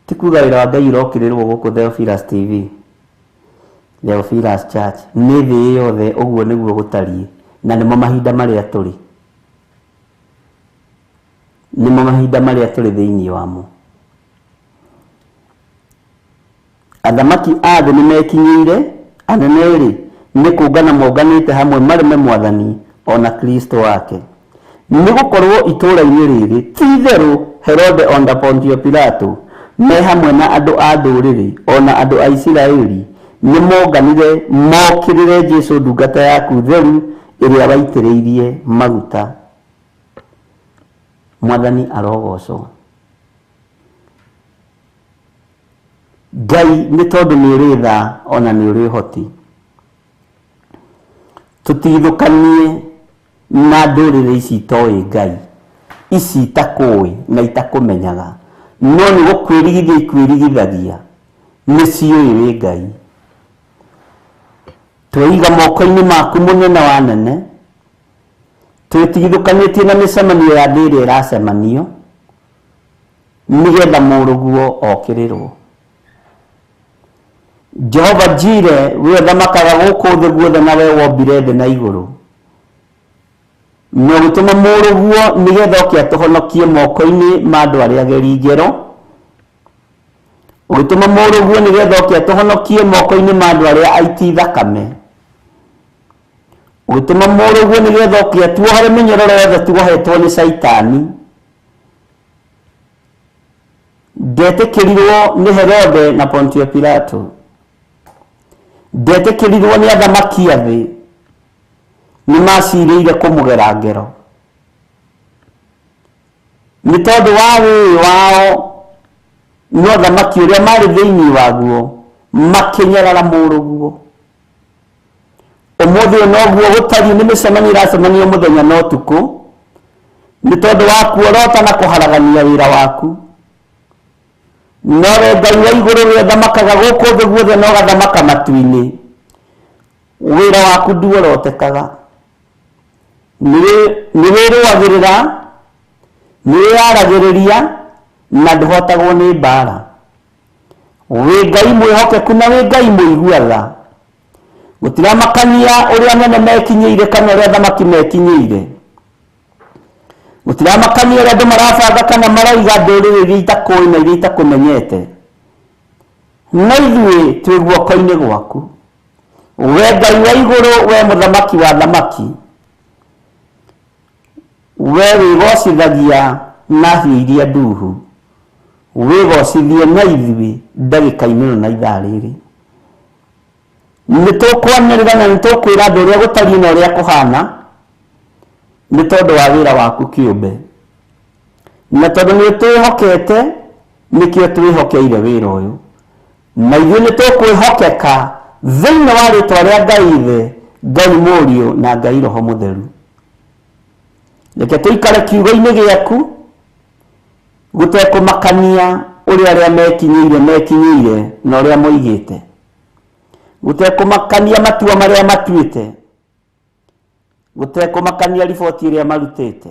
Ti kuga wĩra wa Ngai ũrokĩrĩrwo gũkũ Theophilus TV, Theophilus Church, nĩ thĩ yothe ũguo nĩguo gũtariĩ, na nĩmo mahinda marĩa tũrĩ, nĩmo mahinda marĩa tũrĩ thĩinĩ wamo. Athamaki a thĩ nĩmekinyĩire, anene-rĩ nĩ kũngana monganĩte hamwe mareme Mwathani ona Kristo wake. Nĩ gũkorwo itũũra-inĩ rĩrĩ ti itherũ Herode ona Pontio Pilato me hamwe na andũ a ndũrĩrĩ ona andũ a Isiraeli nĩ monganire mokĩrĩre Jesu ndungata yaku theru ĩrĩa waitĩrĩirie maguta. Mwathani arogocwo. Ngai nĩ tondũ nĩ ũrĩ tha ona nĩ ũrĩ ũhoti. Tũtigithũkanie na ndũrĩrĩ ici itoĩ Ngai, ici itakũĩ na itakũmenyaga, no nĩ gũkwĩrigithia ikwĩrigithagia, nĩ ciũĩ wĩ Ngai. Tweiga moko-inĩ maku mũnene wa nene, twĩtigithũkanĩtie na mĩcemanio ya thĩ ĩrĩa ĩracemanio, nĩgetha mũrũguo okĩrĩrwo. Jehova Jire, we ũthamakaga gũkũ thĩ guothe na we wombire thĩ na igũrũ, na ũgĩtũma mũrũguo nĩgetha oke atũhonokie moko-inĩ ma andũ arĩa ageri ngero, ũgĩtũma mũrũguo nĩgetha oke atũhonokie moko-inĩ ma andũ arĩa aiti thakame, Ũgĩtũma mũrũguo nĩgetha oke atuohore mĩnyororo yothe tuohetwo nĩ Caitani. Ndetĩkĩrirwo nĩ Herode na Pontio Pilato. Ndetĩkĩrirwo nĩ athamaki a thĩ. Nĩ macirĩire kũmũgera ngero. Nĩ tondũ wa wĩĩ wao no thamaki ũrĩa marĩ thĩinĩ waguo makĩnyarara mũrũguo. Ũmũthĩ ũyũ noguo gũtariĩ nĩ mĩcemanio ĩracemanio mũthenya na ũtukũ nĩ tondũ wa kuorota na kũharagania wĩra waku. Nowe Ngai wa igũrũ ũrĩa ũthamakaga gũkũ thĩ guothe na ũgathamaka matu-inĩ, wĩra waku nduorotekaga. Nĩ wĩrũagĩrĩra, nĩ wĩyaragĩrĩria na ndũhotagwo nĩ mbara. Wĩ Ngai mwĩhokeku na wĩ Ngai mũigua tha. Gũtiramakania ũrĩa anene mekinyĩire kana ũrĩa athamaki mekinyĩire. Gũtiramakania ũrĩa andũ marabanga kana marauga ndũrĩrĩ iria itakũĩ na iria itakũmenyete. No ithuĩ twĩ guoko-inĩ gwaku. We Ngai wa igũrũ, we mũthamaki wa thamaki, we wĩgocithagia na hiũ iria nduhu, wĩgocithie na ithuĩ ndagĩka-inĩ ĩno na ithaa rĩrĩ. Nĩ tũkwanĩrĩra na nĩ tũkwĩra andũ ũrĩa gũtariĩ na ũrĩa kũhana nĩ tondũ wa wĩra waku kĩũmbe. Na tondũ nĩ ũtwĩhokete nĩkĩo twĩhokeire wĩra ũyũ. Na ithuĩ nĩ tũkwĩhokeka thĩinĩ wa rĩtwa rĩa Ngai Ithe, Ngai Mũriũ na Ngai Roho Mũtheru. Reke tũikare kiugo-inĩ gĩaku gũtekũmakania ũrĩa arĩa mekinyĩire mekinyĩire na ũrĩa moigĩte. Gũtekũmakania matua marĩa matuĩte. Gũtekũmakania riboti ĩrĩa marutĩte.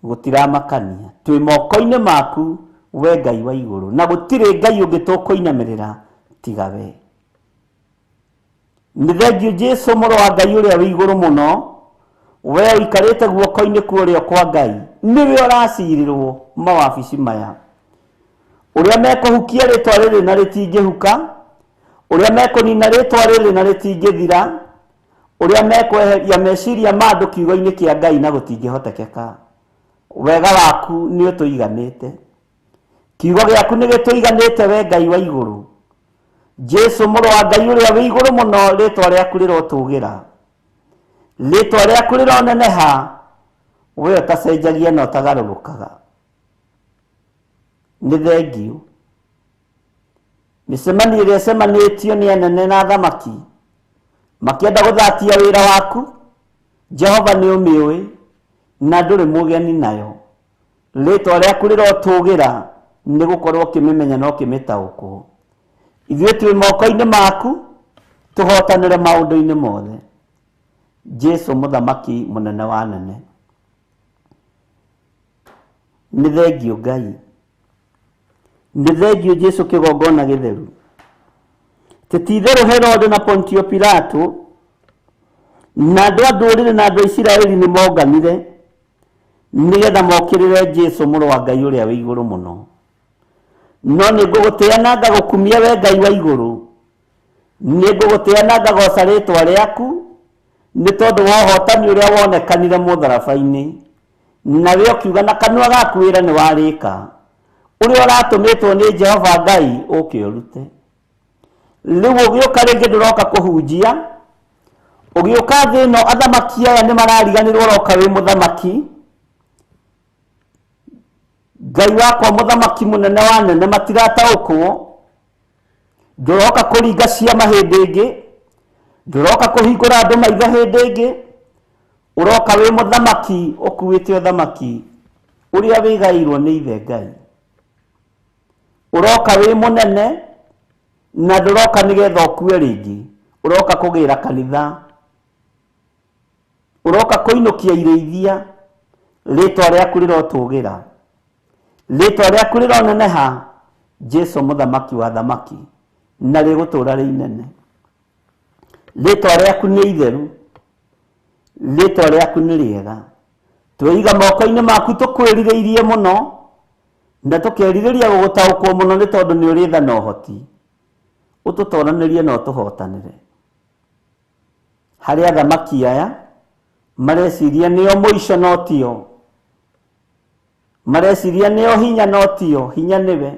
Gũtiramakania. Twĩ moko-inĩ maku we Ngai wa igũrũ. Na gũtirĩ Ngai ũngĩ tũkũinamĩrĩra tiga we. Nĩ thengiũ Jesu mũrũ wa Ngai ũrĩa wĩ igũrũ mũno, we ũikarĩte guoko-inĩ kwa ũrĩo kwa Ngai, nĩwe ũracirĩrwo mawabici maya. Ũrĩa mekũhukia rĩtwa rĩrĩ na rĩtingĩhuka, ũrĩa mekũnina rĩtwa rĩrĩ na rĩtingĩthira, ũrĩa mekweheria meciria ma andũ kiugo-inĩ kĩa Ngai na gũtingĩhotekeka. Wega waku nĩ ũtũiganĩte. Kiugo gĩaku nĩ gĩtũiganĩte we Ngai wa igũrũ. Jesu mũrũ wa Ngai ũrĩa wĩ igũrũ mũno, rĩtwa rĩaku rĩrotũgĩra. Rĩtwa rĩaku rĩroneneha, we ũtacenjagia na ũtagarũrũkaga. Nĩ thengiũ. Mĩcemanio ĩrĩa ĩcemanĩtio nĩ anene na athamaki makĩenda gũthatia wĩra waku, Jehova nĩ ũmĩũĩ na ndũrĩ mũgeni nayo. Rĩtwa rĩaku rĩrotũgĩra nĩ gũkorwo ũkĩmĩmenya na ũkĩmĩtaũkwo. Ithuĩ twĩ moko-inĩ maku tũhotanĩre maũndũ-inĩ mothe. Jesu mũthamaki mũnene wa nene. Nĩ thengiũ Ngai. Nĩ thengiũ Jesu kĩgongona gĩtheru. Ti itherũ Herode na Pontio Pilato na andũ a ndũrĩrĩ na andũ a Isiraeli nĩ monganire nĩgetha mokĩrĩre Jesu mũrũ wa Ngai ũrĩa wĩ igũrũ mũno. No nĩ ngũgũtĩa na ngagũkumia we Ngai wa igũrũ. Nĩ ngũgũtĩa na ngagoca rĩtwa rĩaku nĩ tondũ wa ũhotani ũrĩa wonekanire mũtharaba-inĩ. Nawe ũkiuga na kanua gaku wĩra nĩ warĩka. Ũrĩa ũratũmĩtwo nĩ Jehova Ngai ũke ũrute. Rĩu ũgĩũka rĩngĩ ndũroka kũhunjia. Ũgĩũka thĩ ĩno athamaki aya nĩ marariganĩrwo ũroka wĩ mũthamaki. Ngai wakwa mũthamaki mũnene wa nene matirataũkwo. Ndũroka kũringa ciama hĩndĩ ĩngĩ. Ndũroka kũhingũra andũ maitho hĩndĩ ĩngĩ. Ũroka wĩ mũthamaki ũkuĩte ũthamaki ũrĩa wĩgaĩirwo nĩ ithe Ngai. Ũroka wĩ mũnene na ndũroka nĩgetha ũkue rĩngĩ. Ũroka kũgĩra kanitha. Ũroka kũinũkia irĩithia. Rĩtwa rĩaku rĩrotũgĩra. Rĩtwa rĩaku rĩroneneha. Jesu mũthamaki wa thamaki na rĩgũtũra rĩ inene. Rĩtwa rĩaku nĩ itheru. Rĩtwa rĩaku nĩ rĩega. Tweiga moko-inĩ maku tũkwĩrirĩirie mũno na tũkerirĩria gũgũtaũkwo mũno nĩ tondũ nĩ ũrĩ tha na ũhoti. Ũtũtoranĩrie na ũtũhotanĩre. Harĩ athamaki aya mareciria nĩo mũico no tio, mareciria nĩo hinya no tio, hinya nĩwe,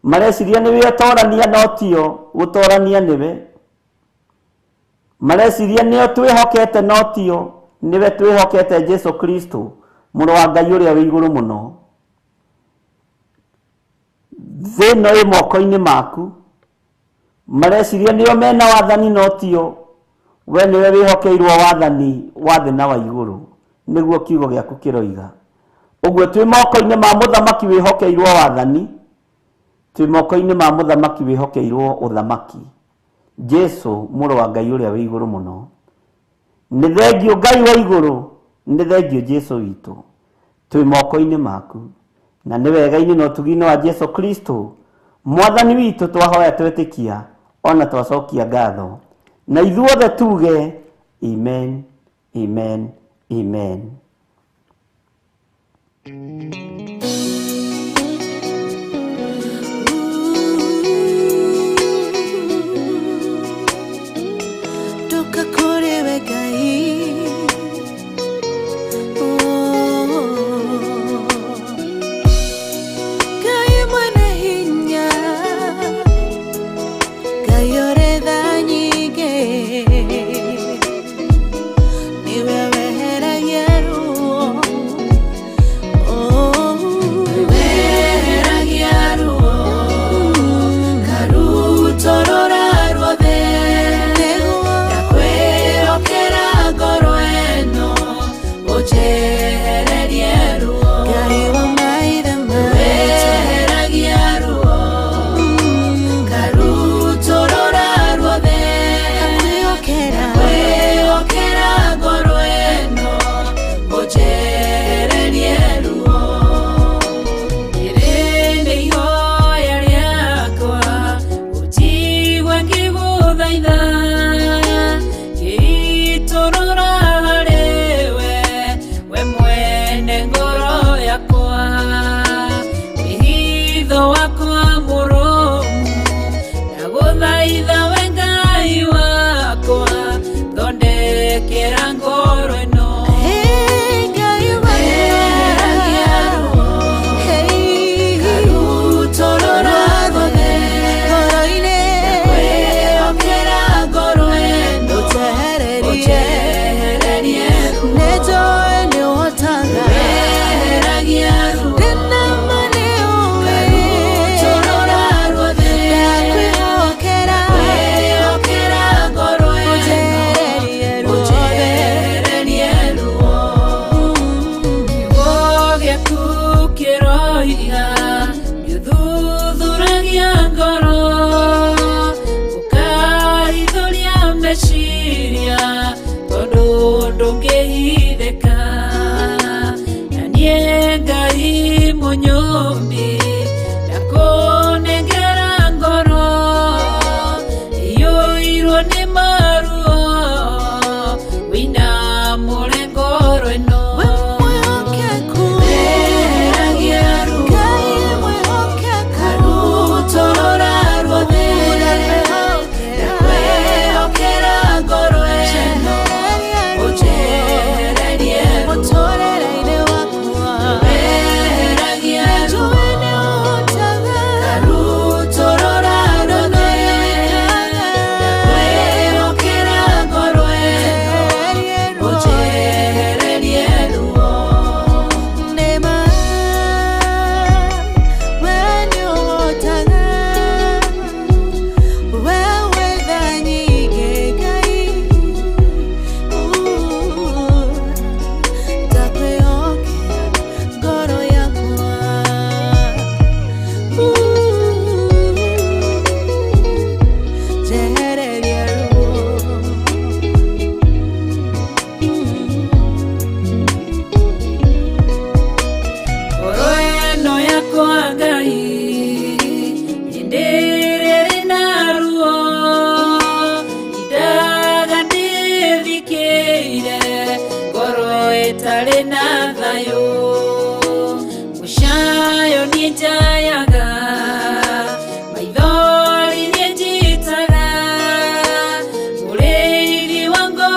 mareciria nĩwe ũtorania no tio, gũtorania nĩwe, mareciria nĩo twĩhokete no tio, nĩwe twĩhokete Jesu Kristo mũrũ wa Ngai ũrĩa wĩ igũrũ mũno. Thĩ ĩno ĩ moko-inĩ maku, mareciria nĩo mena wathani no tio, we nĩwe wĩhokeirwo wathani wa thĩ na wa igũrũ, nĩguo kiugo gĩaku kĩroiga. Ũguo twĩ moko-inĩ ma mũthamaki wĩhokeirwo wathani, twĩ moko-inĩ ma mũthamaki wĩhokeirwo ũthamaki, Jesu mũrũ wa Ngai ũrĩa wĩ igũrũ mũno. Nĩ thengio Ngai wa igũrũ, nĩ thengio Jesu witũ, twĩ moko-inĩ maku, na nĩ wega-inĩ na ũtugi-inĩ wa Jesu Kristo mwathani witũ twahoya twetĩkia ona twacokia ngatho, na ithuothe tuge amen, amen, amen. Ndoka kũrĩ we Ngai. Oh. Ngai mwene hinya, Ngai ũrĩ tha nyingĩ, nĩwe weheragia ruo. Oh. Weheragia ruo, karutorora ruothe, ndakwĩhokera ngoro ĩno, ũnjehererie ruo. Ngai wa maithe maitũ. Weheragia ruo, karutorora ruothe, Ndakwĩhokera. ndakwĩhokera ngoro ĩno, ũnjehererie ruo. Rĩrĩ nĩ ihoya rĩakwa, ũnjigue ngĩgũthaitha, ngĩitũrũra harĩwe, we mwene ngoro yakwa. Wĩhitho wakwa mũrũmu, ndagũthaitha we Ngai wakwa, thondekera ngoro ĩno. Hey, Ngai wa Weheragia ruo, Hey, karutorora ruothe, ngoro-inĩ. ndakwĩhokera ngoro ĩno, Ũnjehererie. ũnjehererie ruo. Nĩnjũĩ nĩũhotaga. Weheragia ruo, Ndĩna ma nĩũĩ. karutorora ruothe, Ndakwĩhokera. ndakwĩhokera ngoro ĩno, Ũnjehererie ruothe. ũnjehererie ruo. Kiugo gĩaku kĩroiga nĩũthuthuragia ngoro, ũkahithũria meciria, tondũ ndũngĩhithĩka. Na niĩ Ngai mũnyũmbi, ndakũnengera ngoro iyũirwo nĩ maruo, wĩinamũre ngoro ĩno. We mwĩhokeku. Weheragia ruo, Ngai mwĩhokeku. karutorora ruothe, Ndakwĩhokera. ndakwĩhokera ngoro ĩno, ũnjehererie ruo. Mũtũũrĩre-inĩ wakwa. Weheragia ruo, Nĩnjũĩ nĩũhotaga. karutorora ruothe, ndakwĩhokera ngoro ĩno, Ũnjehererie ruo. ũnjehererie ruo. Nĩma, we nĩũhotaga. We wĩ tha nyingĩ, Ngai. Ndakwĩhokera ngoro yakwa. Njehererie ruo. Ngoro ĩno yakwa Ngai, hĩndĩ ĩrĩa ĩrĩ na ruo, indaga ndĩthikĩire, ngoro ĩtarĩ na thayũ. Mũcayo niĩ njayaga, maithori niĩ njitaga, mũrĩithi wa ngoro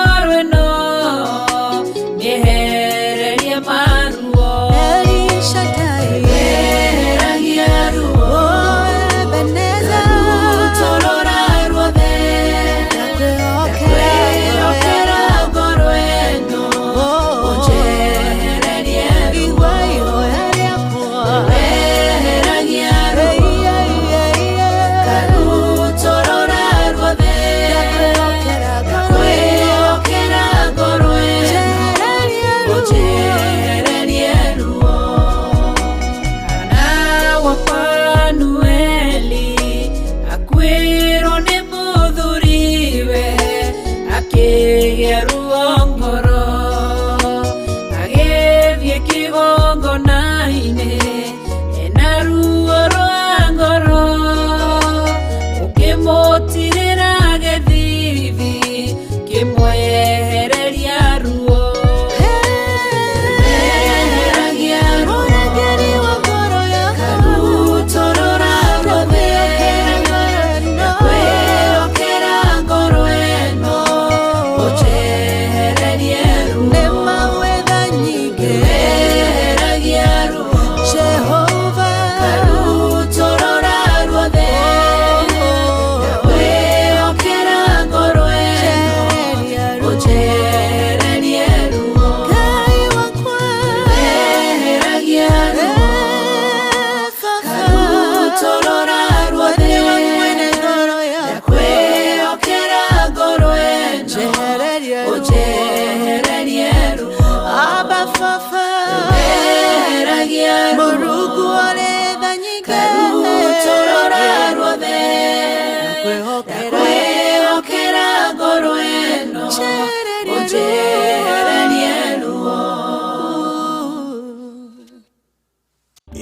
Ũnjehererie ruo.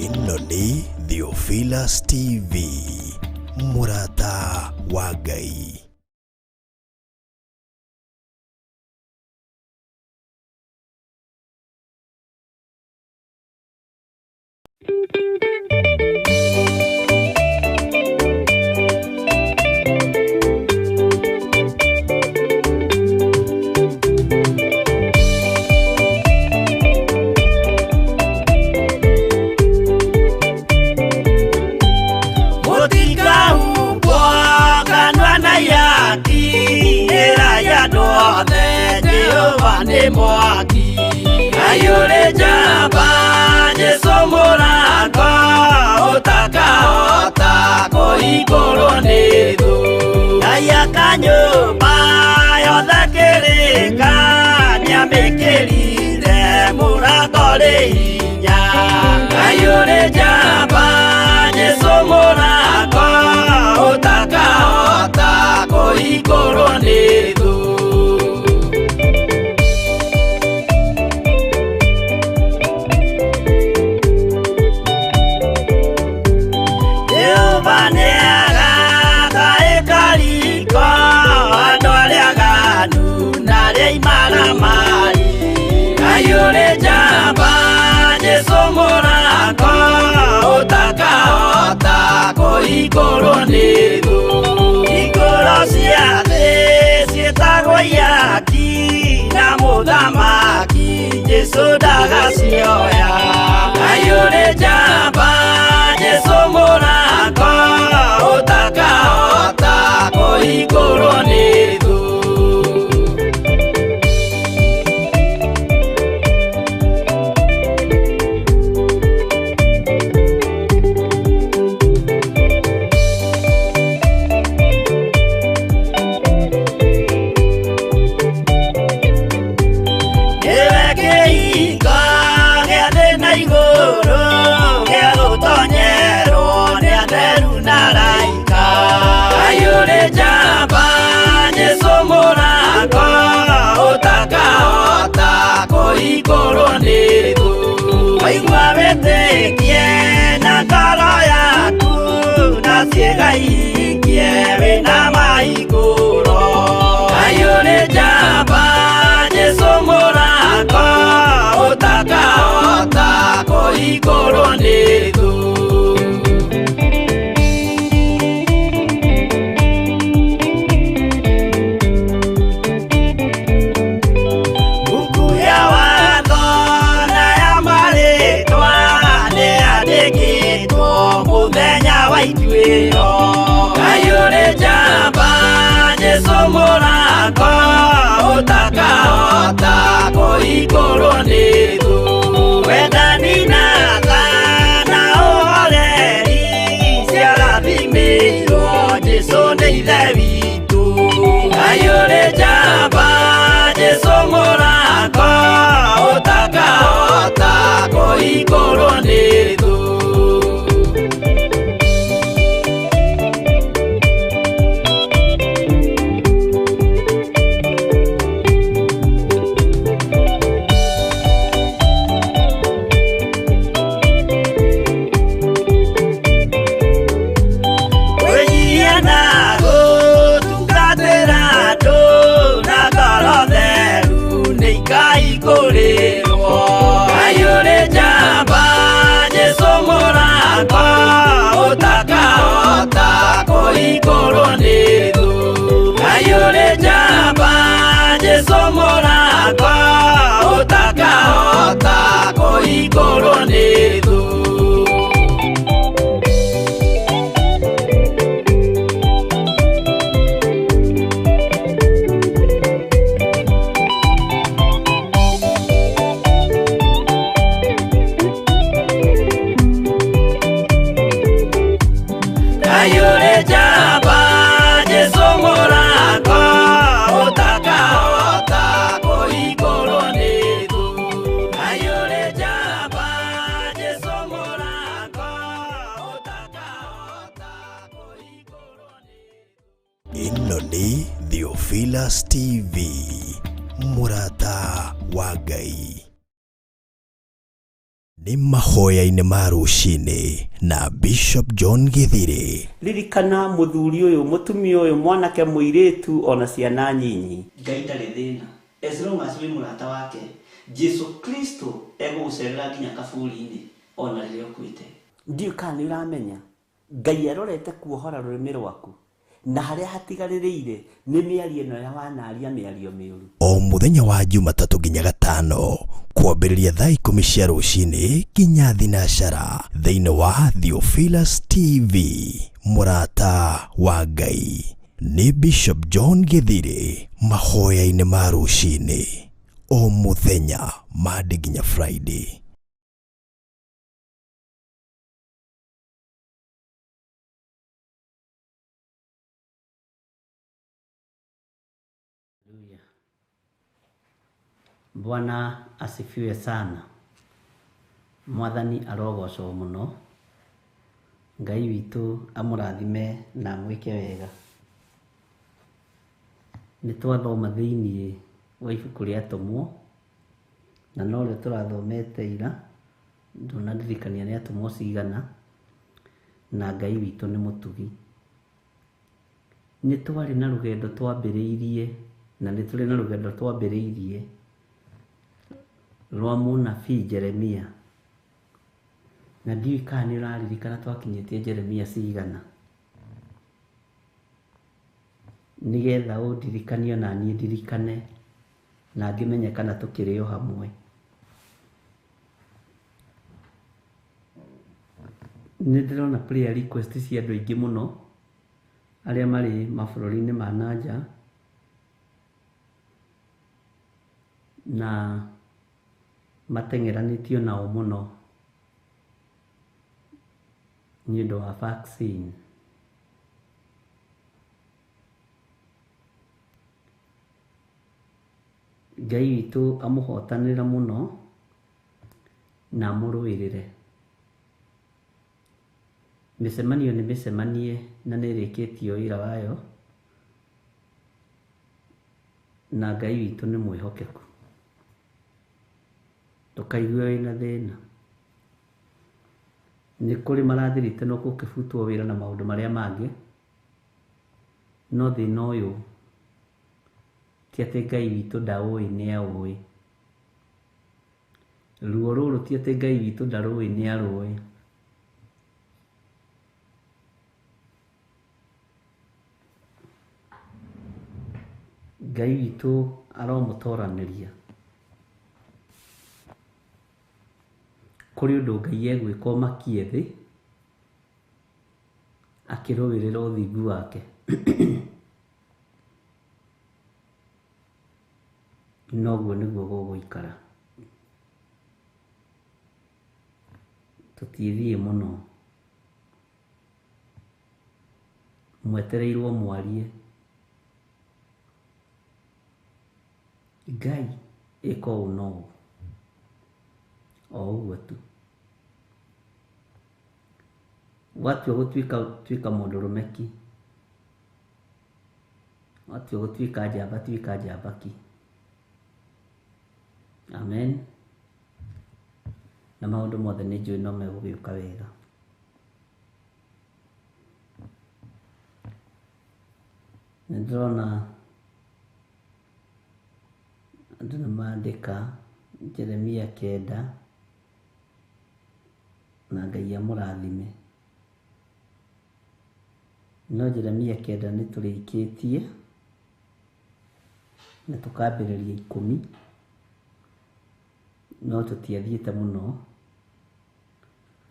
Ĩno nĩ Theophilus TV, mũrata wa Ngai. Mũtikahumbwo kanua na ihaki, ĩrai andũ othe Jehova nĩ mwaki. Ngai ũrĩ njamba, Jesũ mũrango, ũtakahota kũhingũrwo nĩ thũ. Ngai aka nyũmba yothe kĩrĩka, nĩamĩkĩrire mũrango rĩ hinya. Ngai ũrĩ njamba, Jesũ mũrango, ũtakahota kũhingũrwo nĩ thũ. Jehova nĩagaka ĩkariko andũ arĩa aganu na arĩa imaramari. Ngai ũrĩ njamba, Jesũ mũrango, ũtakahota kũhingũrwo nĩ thũ. Hingũro cia thĩ ciĩtagwo ihaki, na mũthamaki Jesũ ndagacioya. Ngai ũrĩ njamba, Jesũ mũrango, ũtakahota kũhingũrwo nĩ thũ. Nĩwe kĩhingo gĩa thĩ na igũrũ, gĩa gũtonyerwo nĩ atheru na araika. Ngai ũrĩ njamba, Jesũ mũrango, ũtakahota kũhingũrwo nĩ thũ. Waigua wĩtĩkie na ngoro yaku, na ciĩga ihingie wĩna mahingũro. Ngai ũrĩ njamba, Jesũ mũrango, ũtakahota kũhingũrwo nĩ thũ. Buku ya watho na ya marĩtwa nĩyandĩkĩtwo mũthenya wa ituĩro. Ngai ũrĩ njamba, Jesũ mũrango, ũtakahota kũhingũrwo nĩ thũ. Wendani na tha na ũhoreri ciarathimĩirwo Jesũ nĩ Ithe witũ. Ngai ũrĩ njamba, Jesũ mũrango, ũtakahota kũhingũrwo nĩ thũ. Wĩnyihia na gũtungatĩra andũ na ngoro theru nĩikaihingũrĩrwo. Ngai ũrĩ njamba, Jesũ mũrango, ũtakahota kũhingũrwo nĩ thũ. Ngai ũrĩ njamba, Jesũ mũrango, ũtakahota kũhingũrwo nĩ thũ. Ngai ũrĩ njamba, Jesũ mũrango, ũtakahota kũhingũrwo nĩ thũ. Ngai ũrĩ njamba, Jesũ mũrango, ũtakahota kũhingũrwo nĩ thũ. Ĩno nĩ Theophilus Theophilus TV, mũrata wa Ngai. Nĩ mahoya-inĩ ma rũcinĩ na Bishop John Githiri. Ririkana mũthuri ũyũ, mũtumia ũyũ, mwanake, mũirĩtu ona ciana nyinyi. Ngai ndarĩ thĩna as long as wĩ mũrata wake. Jesu Kristo egũgũcerera nginya kaburi-inĩ ona rĩrĩa ũkuĩte. Ndiũĩ kana nĩ ũramenya Ngai arorete kuohora rũrĩmĩ rwaku na harĩa hatigarĩrĩire nĩ mĩario ĩno ya wanaria mĩario mĩũru. O mũthenya wa Jumatatũ nginya Gatano kwambĩrĩria thaa 10 cia rũcinĩ nginya thinacara thĩinĩ wa Theophilus TV, mũrata wa Ngai. Nĩ Bishop John Githiri mahoya-inĩ ma rũcinĩ o mũthenya Monday nginya Friday. Bwana asifiwe sana. Mwathani arogocwo mũno. Ngai witũ amũrathime na amwĩke wega. Nĩ twathoma thĩiniĩ wa ibuku rĩa Atũmwo, na norĩo tũrathomete ira, ndũnandirikania nĩ Atũmwo cigana, na Ngai witũ nĩ mũtugi. Nĩ twarĩ na rũgendo twambĩrĩirie, na nĩ tũrĩ na rũgendo twambĩrĩirie rwa mũnabii Jeremia. Na ndiũĩ kana nĩ ũraririkana twakinyĩtie Jeremia cigana, nĩgetha ũndirikanie na niĩ ndirikane na ngĩmenye kana tũkĩrĩ o hamwe. Nĩ ndĩrona prayer request cia andũ aingĩ mũno arĩa marĩ mabũrũri-inĩ ma na nja, na mateng'eranĩtio nao mũno nĩ ũndũ wa vaccine. Ngai witũ amũhotanĩre mũno na amũrũĩrĩre. Mĩcemanio nĩ mĩcemanie na nĩ ĩrĩkĩtio wĩra wayo, na Ngai witũ nĩ mwĩhokeku. Ndũkaigue wĩna thĩna. Nĩ kũrĩ marathirĩte no gũkĩbutwo wĩra na maũndũ marĩa mangĩ, no thĩna ũyũ ti atĩ Ngai witũ ndaũĩ, nĩ aũĩ. Ruo rũrũ ti atĩ Ngai witũ ndarũĩ, nĩ arũĩ. Ngai witũ aromũtoranĩria. Kũrĩ ũndũ Ngai egwĩka ũmakie thĩ akĩrũĩrĩra ũthingu wake. Noguo nĩguo gũgũikara. Tũtithiĩ mũno. Mwetereirwo mwarie. Ngai ĩka ũũ na ũũ. O ũguo tu. Watua gũtuĩka tuĩka mũndũrũme ki. Watua gũtuĩka njamba tuĩka njamba ki. Amen. Na maũndũ mothe nĩ njũĩ no megũgĩũka wega. Nĩ ndĩrona andũ nĩ mandĩka Jeremia 9 na Ngai amũrathime. No Jeremia 9 nĩ tũrĩkĩtie na tũkambĩrĩria 10, no tũtiathiĩte mũno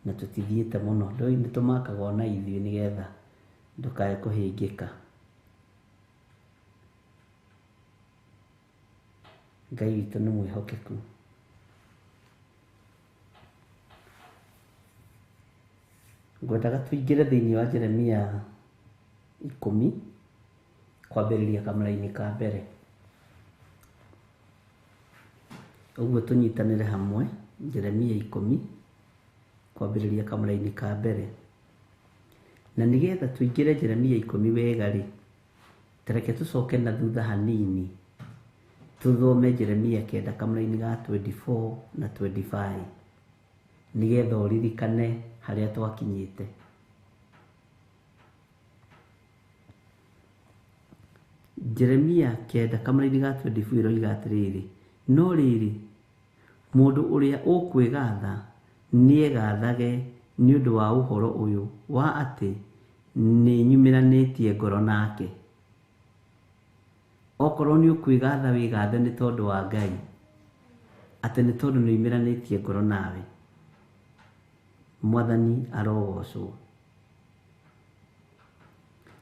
na tũtithiĩte mũno. Ndũĩ nĩ tũmakaga ona ithuĩ nĩgetha ndũkae kũhĩngĩka. Ngai witũ nĩ mwĩhokeku. Ngwendaga tũingĩre thĩinĩ wa Jeremia 10 kwambĩrĩria kamũraini ka mbere. Ũguo tũnyitanĩre hamwe Jeremia 10 kwambĩrĩria kamũraini ka mbere. Na nĩgetha tũingĩre Jeremia 10 wega rĩ, Tareke tũcoke na thutha hanini tũthome Jeremia 9 kamũraini ga 24 na 25 nĩgetha ũririkane harĩa twakinyĩte. Jeremia 9 kamũraini ga 24 ĩroiga atĩrĩrĩ, no rĩrĩ, mũndũ ũrĩa ũkwĩgatha nĩegathage nĩ ũndũ wa ũhoro ũyũ wa atĩ nĩnyumĩranĩtie ngoro nake. Okorwo nĩ ũkwĩgatha wĩgathe nĩ tondũ wa Ngai, atĩ nĩ tondũ nĩumĩranĩtie ngoro nawe. Mwathani arogocwo.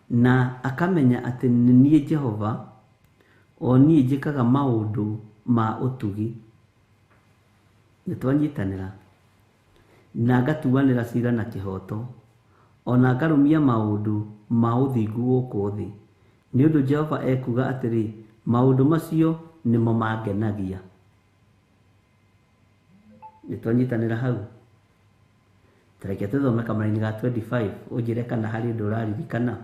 Na akamenya atĩ nĩ niĩ Jehova, o niĩ njĩkaga maũndũ ma ũtugi. Nĩ twanyitanĩra. Na ngatuanĩra cira na kĩhooto, ona ngarũmia maũndũ ma ũthingu gũkũ thĩ. Nĩ ũndũ Jehova ekuuga atĩrĩ, maũndũ macio nĩmo mangenagia. Nĩ twanyitanĩra hau. Tareke tũthome kamũraini ga 25 ũnjĩre kana harĩ ũndũ ũraririkana.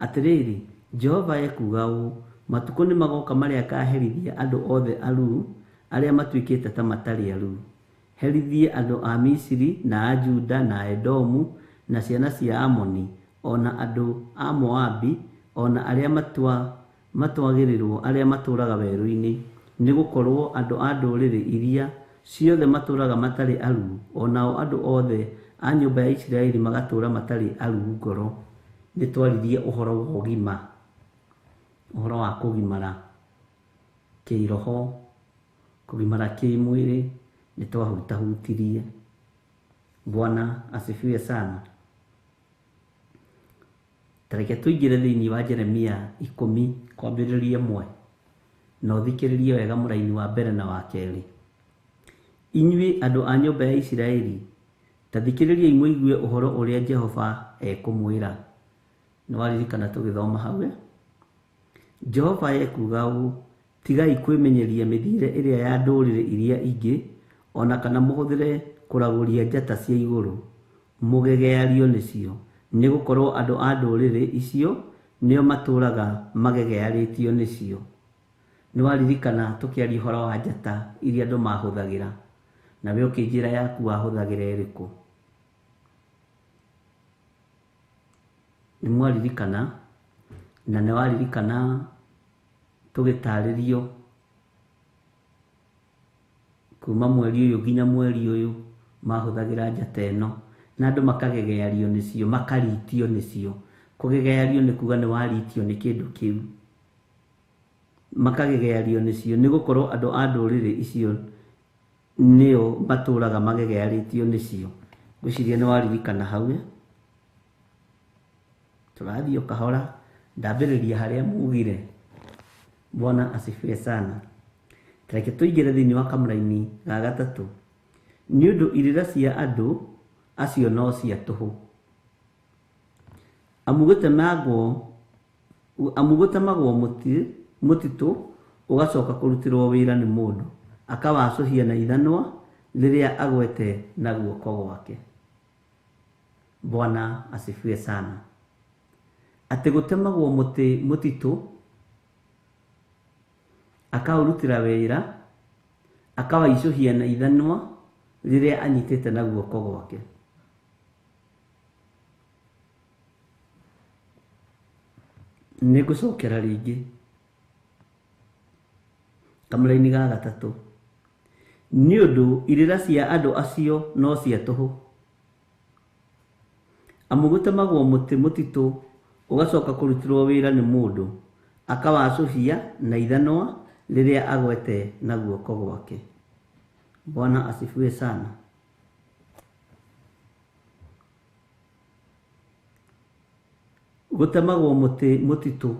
Atĩrĩrĩ, Jehova ekuuga ũũ, matukũ nĩ magoka marĩa ngaherithia andũ othe aruu arĩa matuĩkĩte ta matarĩ aruu. Herithie andũ a Misiri na a Juda na a Edomu na ciana cia Amoni, ona andũ a Moabi, ona arĩa matwagĩrĩrwo arĩa matũũraga werũ-inĩ, nĩ gũkorwo andũ a ndũrĩrĩ iria ciothe matũũraga matarĩ aruu, onao andũ othe a nyũmba ya Isiraeli magatũũra matarĩ aruu ngoro. Nĩ twaririe ũhoro wa ũgima, ũhoro wa kũgimara kĩroho, kũgimara kĩmwĩrĩ, nĩ twahutahutirie. Bwana asifiwe sana. Tareke tũingĩre thĩinĩ wa Jeremia 10 kwambĩrĩria 1 na ũthikĩrĩrie wega mũraini wa mbere na wa kerĩ. Inyuĩ andũ a nyũmba ya Isiraeli, ta thikĩrĩriai mũigue ũhoro ũrĩa Jehova ekũmwĩra. Nĩ waririkana tũgĩthoma hau, eh? Jehova ekuuga ũũ, tigai kwĩmenyeria mĩthiĩre ĩrĩa ya ndũrĩrĩ iria ingĩ, ona kana mũhũthĩre kũragũria njata cia igũrũ, mũgegeario nĩcio, nĩ gũkorwo andũ a ndũrĩrĩ icio nĩo matũũraga magegearĩtio nĩcio. Nĩ waririkana tũkĩaria ũhoro wa njata iria andũ mahũthagĩra, nawe ũkĩnjĩra yaku wahũthagĩra ĩrĩkũ. Nĩ mwaririkana, na nĩ waririkana tũgĩtarĩrio kuma mweri ũyũ nginya mweri ũyũ mahũthagĩra njata ĩno, na andũ makagegeario nĩcio, makaritio nĩcio. Kũgegeario nĩ kuga nĩ waritio nĩ kĩndũ kĩu. Makagegeario nĩcio nĩ gũkorwo andũ a ndũrĩrĩ icio nĩo matũũraga magegearĩtio nĩcio. Ngwĩciria nĩ waririkana hau, eh? Tũrathiĩ o kahora, ndambĩrĩria harĩa mugire. Bwana asifiwe sana. Tareke tũingĩre thĩinĩ wa kamũraini ga gatatũ. Nĩ ũndũ irĩra cia andũ acio no cia tũhũ. Amu gũtemagwo mũtitũ ũgacoka kũrutĩrwo wĩra nĩ mũndũ, akawacũhia na ithanwa rĩrĩa agwete na guoko gwake. Bwana asifiwe sana. Atĩ gũtemagwo mũtitũ akaũrutĩra wĩra, akawaicũhia na ithanwa rĩrĩa anyitĩte na guoko gwake. Nĩ ngũcokera rĩngĩ kamũraini ga gatatũ. Nĩ ũndũ irĩra cia andũ acio no cia tũhũ. Amu gũtemagwo mũtitũ ũgacoka kũrutĩrwo wĩra nĩ mũndũ, akawacũhia na ithanwa rĩrĩa agwete na guoko gwake. Bwana asifiwe sana. Gũtemagwo mũtitũ,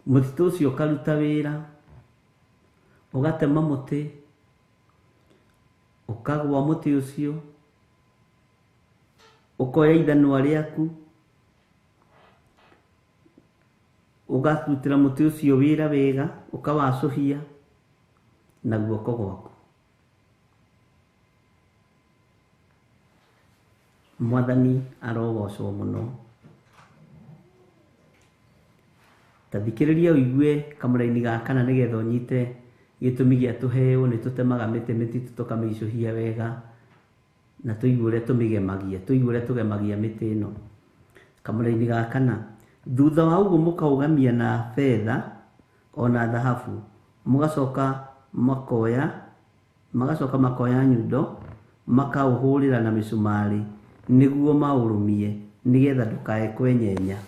mũtitũ ũcio ũkaruta wĩra, ũgatema mũtĩ, ũkagwa mũtĩ ũcio, ũkoya ithanwa rĩaku, ũgarutĩra mũtĩ ũcio wĩra wega, ũkawacũhia na guoko gwaku. Mwathani arogocwo mũno. Ta thikĩrĩria ũigue kamũraini ga kana nĩgetha ũnyite gĩtũmi gĩa tũheo nĩ tũtemaga mĩtĩ mĩtitũ tũkamĩicũhia wega na tũigue ũrĩa tũmĩgemagia, tũigue ũrĩa tũgemagia mĩtĩ ĩno. Kamũraini ga kana, thutha wa ũguo mũkaũgemia na betha ona thahabu, mũgacoka makoya nyundo makaũhũrĩra na mĩcumarĩ nĩguo maũrũmie nĩgetha ndũkae kwenyenya.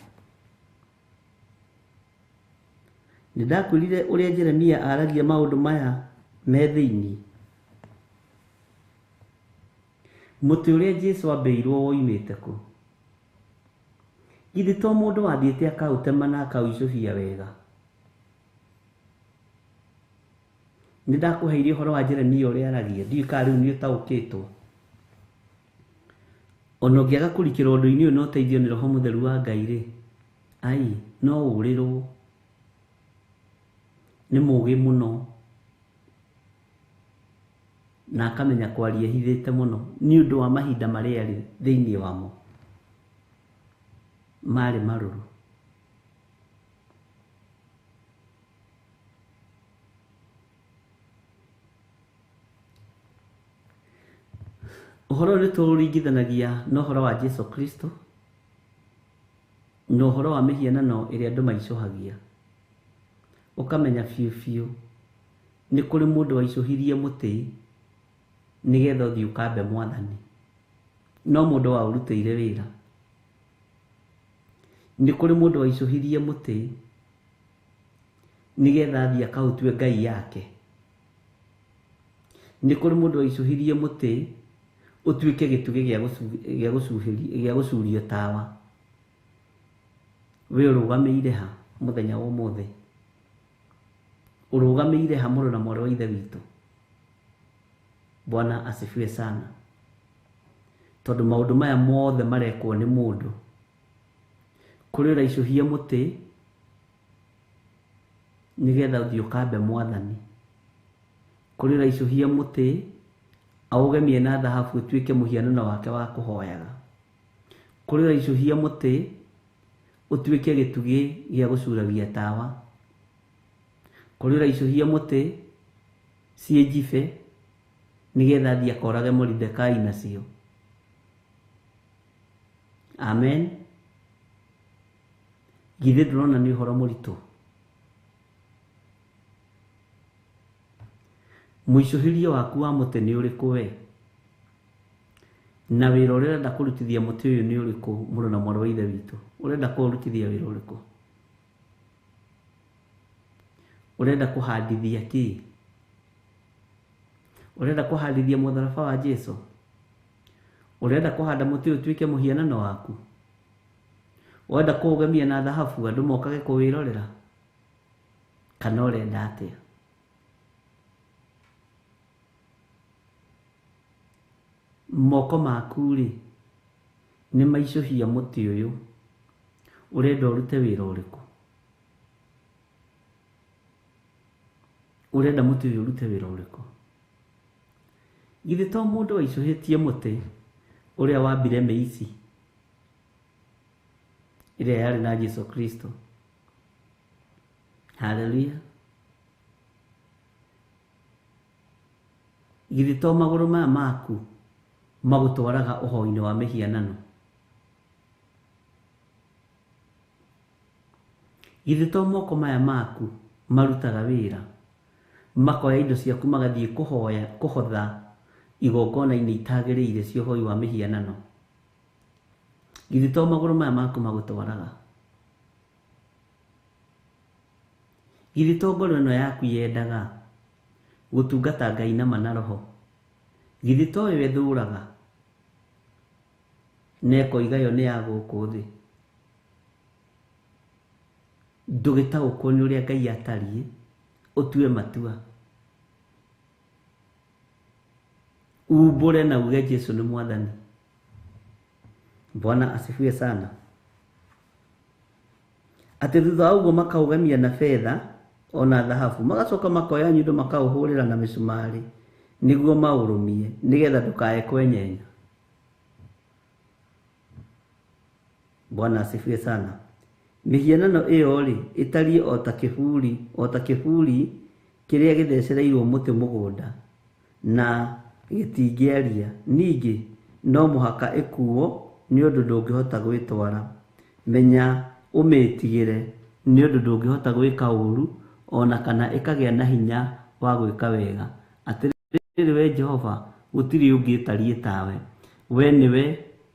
Nĩ ndakwĩrire ũrĩa Jeremia aragia maũndũ maya me thĩinĩ. Mũtĩ ũrĩa Jesũ ambĩirwo woimĩte kũ? Githĩ to mũndũ wathiĩte akaũtema na akaũicũhia wega? Nĩ ndakũheire ũhoro wa Jeremia ũrĩa aragia, ndiũĩ kana rĩu nĩ ũtaũkĩtwo. Ona ũngĩaga kũrikĩra ũndũ-inĩ ũyũ na ũteithio nĩ Roho Mũtheru wa Ngai rĩ, ai, no ũrĩrwo. Nĩ mũũgĩ mũno na akamenya kwaria ehithĩte mũno nĩ ũndũ wa mahinda marĩa arĩ thĩinĩ wamo marĩ marũrũ. Ũhoro ũyũ nĩ tũũringithanagia na ũhoro wa Jesũ Kristo na ũhoro wa mĩhianano ĩrĩa andũ maicũhagia. Ũkamenya biũ biũ nĩ kũrĩ mũndũ waicũhirie mũtĩ nĩgetha ũthiĩ ũkambe mwathani, no mũndũ waũrutĩire wĩra. Nĩ kũrĩ mũndũ waicũhirie mũtĩ nĩgetha athiĩ akaũtue ngai yake. Nĩ kũrĩ mũndũ waicũhirie mũtĩ ũtuĩke gĩtugĩ gĩa gũcurio tawa. We ũrũgamĩire ha mũthenya wa ũmũthĩ? Ũrũgamĩire ha mũrũ na mwarĩ wa Ithe witũ? Bwana asifiwe sana. Tondũ maũndũ maya mothe marekwo nĩ mũndũ. Kũrĩ ũraicũhia mũtĩ nĩgetha ũthiĩ ũkambe mwathani. Kũrĩ ũraicũhia mũtĩ aũgemie na thahabu ũtuĩke mũhianano wake wa kũhoyaga. Kũrĩ ũraicũhia mũtĩ ũtuĩke gĩtugĩ gĩa gũcuragia tawa. Kũrĩ ũraicũhia mũtĩ ciĩ njibe nĩgetha athiĩ akorage Moridekai nacio. Amen. Githĩ ndũrona nĩ ũhoro mũritũ? Mũicũhĩrie waku wa mũtĩ nĩ ũrĩkũ we? Na wĩra ũrĩa ũrenda kũrutithia mũtĩ ũyũ nĩ ũrĩkũ, mũrũ na mwarĩ wa Ithe witũ? Ũrenda kũrutithia wĩra ũrĩkũ? Ũrenda kũhandithia kĩ? Ũrenda kũhandithia mũtharaba wa Jesũ? Ũrenda kũhanda mũtĩ ũyũ ũtuĩke mũhianano waku? Ũrenda kũũgemia na thahabu andũ mokage kũwĩrorera? Kana ũrenda atĩa? Moko maku rĩ nĩ maicũhia mũtĩ ũyũ, ũrenda ũrute wĩra ũrĩkũ? Ũrenda mũtĩ ũyũ ũrute wĩra ũrĩkũ? Githĩ to mũndũ waicũhĩtie mũtĩ ũrĩa wambire mĩici ĩrĩa yarĩ na Jesũ Kristo? Haleluya. Githĩ to magũrũ maya maku magũtwaraga ũhoi-inĩ wa mĩhianano? Githĩ to moko maya maku marutaga wĩra makoya indo ciaku magathiĩ kũhoya kũhotha igongona-inĩ itagĩrĩire cia ũhoi wa mĩhianano? Githĩ to magũrũ maya maku magũtwaraga? Githĩ to ngoro ĩno yaku yendaga gũtungata Ngai na ma na roho? Githĩ to yo ĩthũraga na ĩkoiga yo nĩ ya gũkũ thĩ? Ndũgĩtaũkwo nĩ ũrĩa Ngai atariĩ, ũtue matua, umbũre na uge Jesũ nĩ mwathani. Bwana asifiwe sana. Atĩ thutha wa ũguo makaũgemia na betha ona thahabu, magacoka makoya nyundo makaũhũrĩra na mĩcumarĩ nĩguo maũrũmie nĩgetha ndũkae kwenyenya. Bwana asifiwe sana. Mĩhianano ĩyo-rĩ, ĩtariĩ o ta kĩburi kĩrĩa gĩthecereirwo mũtĩ mũgũnda, na gĩtingĩaria. Ningĩ no mũhaka ĩkuuo, nĩ ũndũ ndũngĩhota gwĩtwara. Menya ũmĩĩtigĩre, nĩ ũndũ ndũngĩhota gwĩka ũũru, o na kana ĩkagĩa na hinya wa gwĩka wega. Atĩrĩrĩ wee Jehova, gũtirĩ ũngĩ ũtariĩ tawe. Wee nĩwe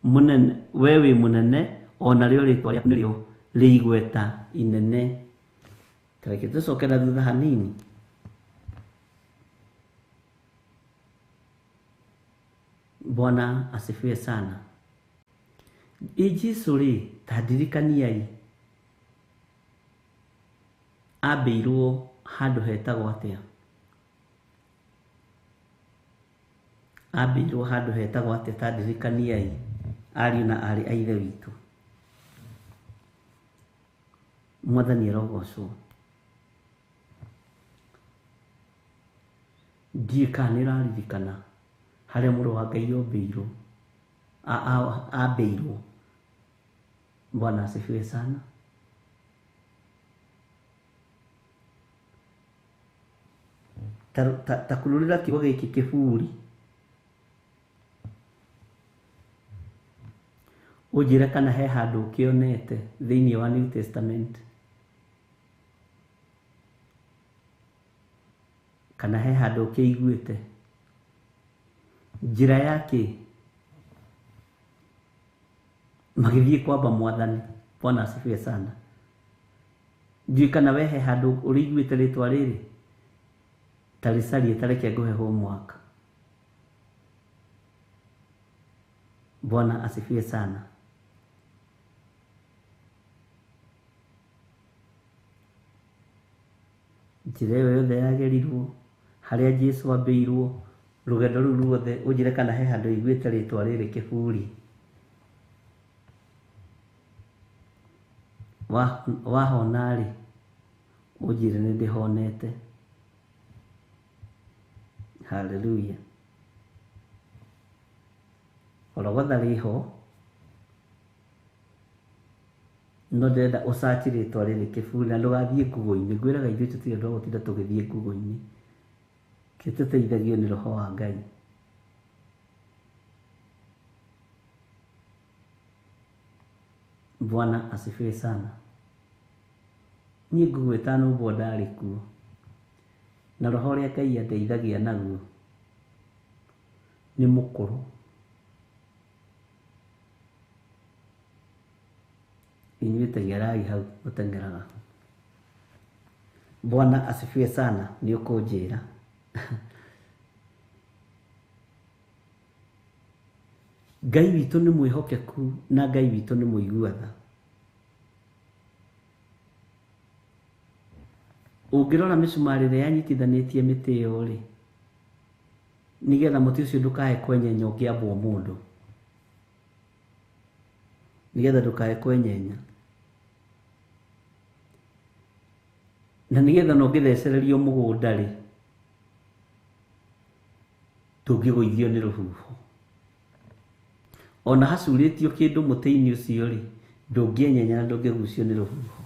mũnene, wee wĩ mũnene, o narĩo rĩĩtwa rĩaku nĩrĩo rĩ igweta inene. Ta reke tũcoke na thutha hanini. Bwana asifiwe sana. Ĩ Jesu rĩ, ta ndirikaniai, ambĩirwo handũ hetagwo atĩa? Ambĩirwo handũ hetagwo atĩa? Ta ndirikaniai, ariũ na aarĩ a Ithe witũ. Mwathani arogocwo. Ndiũĩ kana nĩ ũraririkana harĩa mũrũ wa Ngai ombĩirwo, ambĩirwo. Bwana asifiwe sana. Ta kurũrĩra kiugo gĩkĩ kĩburi, ũnjĩre kana he handũ ũkĩonete thĩinĩ wa New Testament, kana he handũ ũkĩiguĩte. Njĩra ya kĩ? Magĩthiĩ kwamba Mwathani. Bwana asifiwe sana. Ndiũĩ kana we he handũ ũrĩiguĩte rĩtwa rĩrĩ, ta rĩcarie, ta reke ngũhe homework. Bwana asifiwe sana. Njĩra ĩyo yothe yagerirwo, harĩa Jesu ambĩirwo, rũgendo rũu ruothe, ũnjĩre kana he handũ ũiguĩte rĩtwa rĩrĩ kĩburi. Wahona-rĩ, ũnjĩre nĩ ndĩhonete. Hallelujah. Gologotha rĩho, no ndĩrenda ũcaci rĩtwa rĩrĩ kĩburi na ndũgathiĩ Google-inĩ. Ngwĩraga ithuĩ tũtirĩ andũ a gũtinda tũgĩthiĩ Google-inĩ. Kĩtũteithagio nĩ Roho wa Ngai. Bwana asifiwe sana. Niĩ Google ĩtanũmbwo ndarĩ kuo, na roho ũrĩa Ngai andeithagia naguo nĩ mũkũrũ. Inyuĩ teng'erai hau mũteng'eraga. Bwana asifiwe sana. Nĩ ũkũnjĩra. Ngai witũ nĩ mwĩhokeku na Ngai witũ nĩ mũigua tha. Ũngĩrora mĩcumarĩ ĩrĩa yanyitithanĩtie mĩtĩ ĩyo rĩ, nĩgetha mũtĩ ũcio ndũkae kwenyenya ũngĩambwo mũndũ, nĩgetha ndũkae kwenyenya, na nĩgetha na ũngĩthecererio mũgũnda rĩ, ndũngĩgũithio nĩ rũhuho. Ona hacurĩtio kĩndũ mũtĩ-inĩ ũcio rĩ, ndũngĩenyenya na ndũngĩgucio nĩ rũhuho.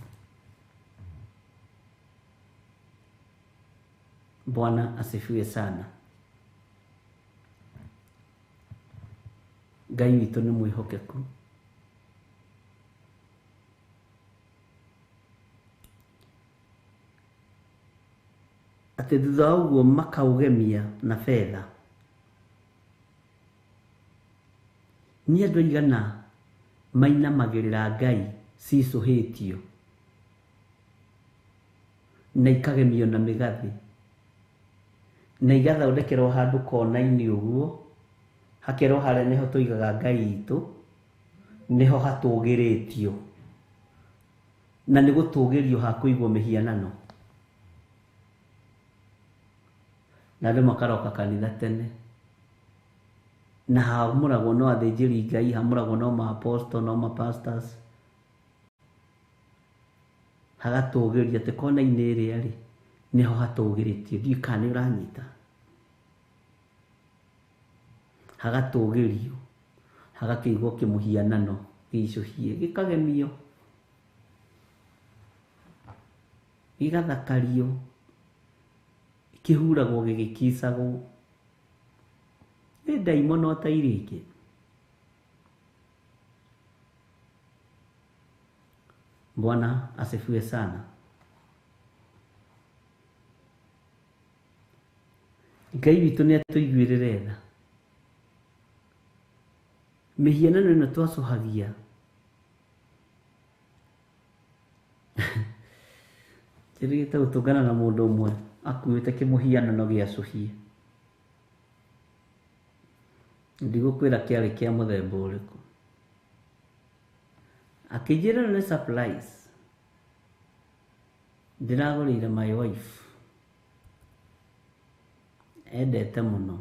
Bwana asifiwe sana. Ngai witũ nĩ mwĩhokeku. Atĩ thutha wa ũguo makaũgemia na betha. Nĩ andũ aigana mainamagĩrĩra Ngai cicũhĩtio na ikagemio na mĩgathĩ na igathondekerwo handũ kona-inĩ ũguo, hakerwo harĩa nĩho tũigaga Ngai itũ, nĩho hatũgĩrĩtio, na nĩ gũtũgĩrio hakũigwo mĩhianano. Na andũ makaroka kanitha tene, na hamũragwo no athĩnjĩri Ngai, hamũragwo no ma-apostle, no ma-pastors. Hagatũgĩrio atĩ kona-inĩ ĩrĩa rĩ, nĩho hatũgĩrĩtio. Ndiũĩ kana nĩ ũranyita. Hagatũgĩrio, hagakĩigwo kĩmũhianano gĩicũhie, gĩkagemio. Gĩgathakario, kĩhuragwo gĩgĩkicagwo. Nĩ ndaimono ta iria ingĩ. Bwana asifiwe sana. Ngai witũ nĩ atũiguĩrĩre tha. Mĩhianano ĩno twacũhagia njĩrĩgĩte gũtũngana na mũndũ ũmwe akuĩte kĩmũhianano gĩacũhie. Ndigũkwĩra kĩarĩ kĩa mũthemba ũrĩkũ. Akĩnjĩra nĩ surprise ndĩragũrĩire my wife, endete mũno.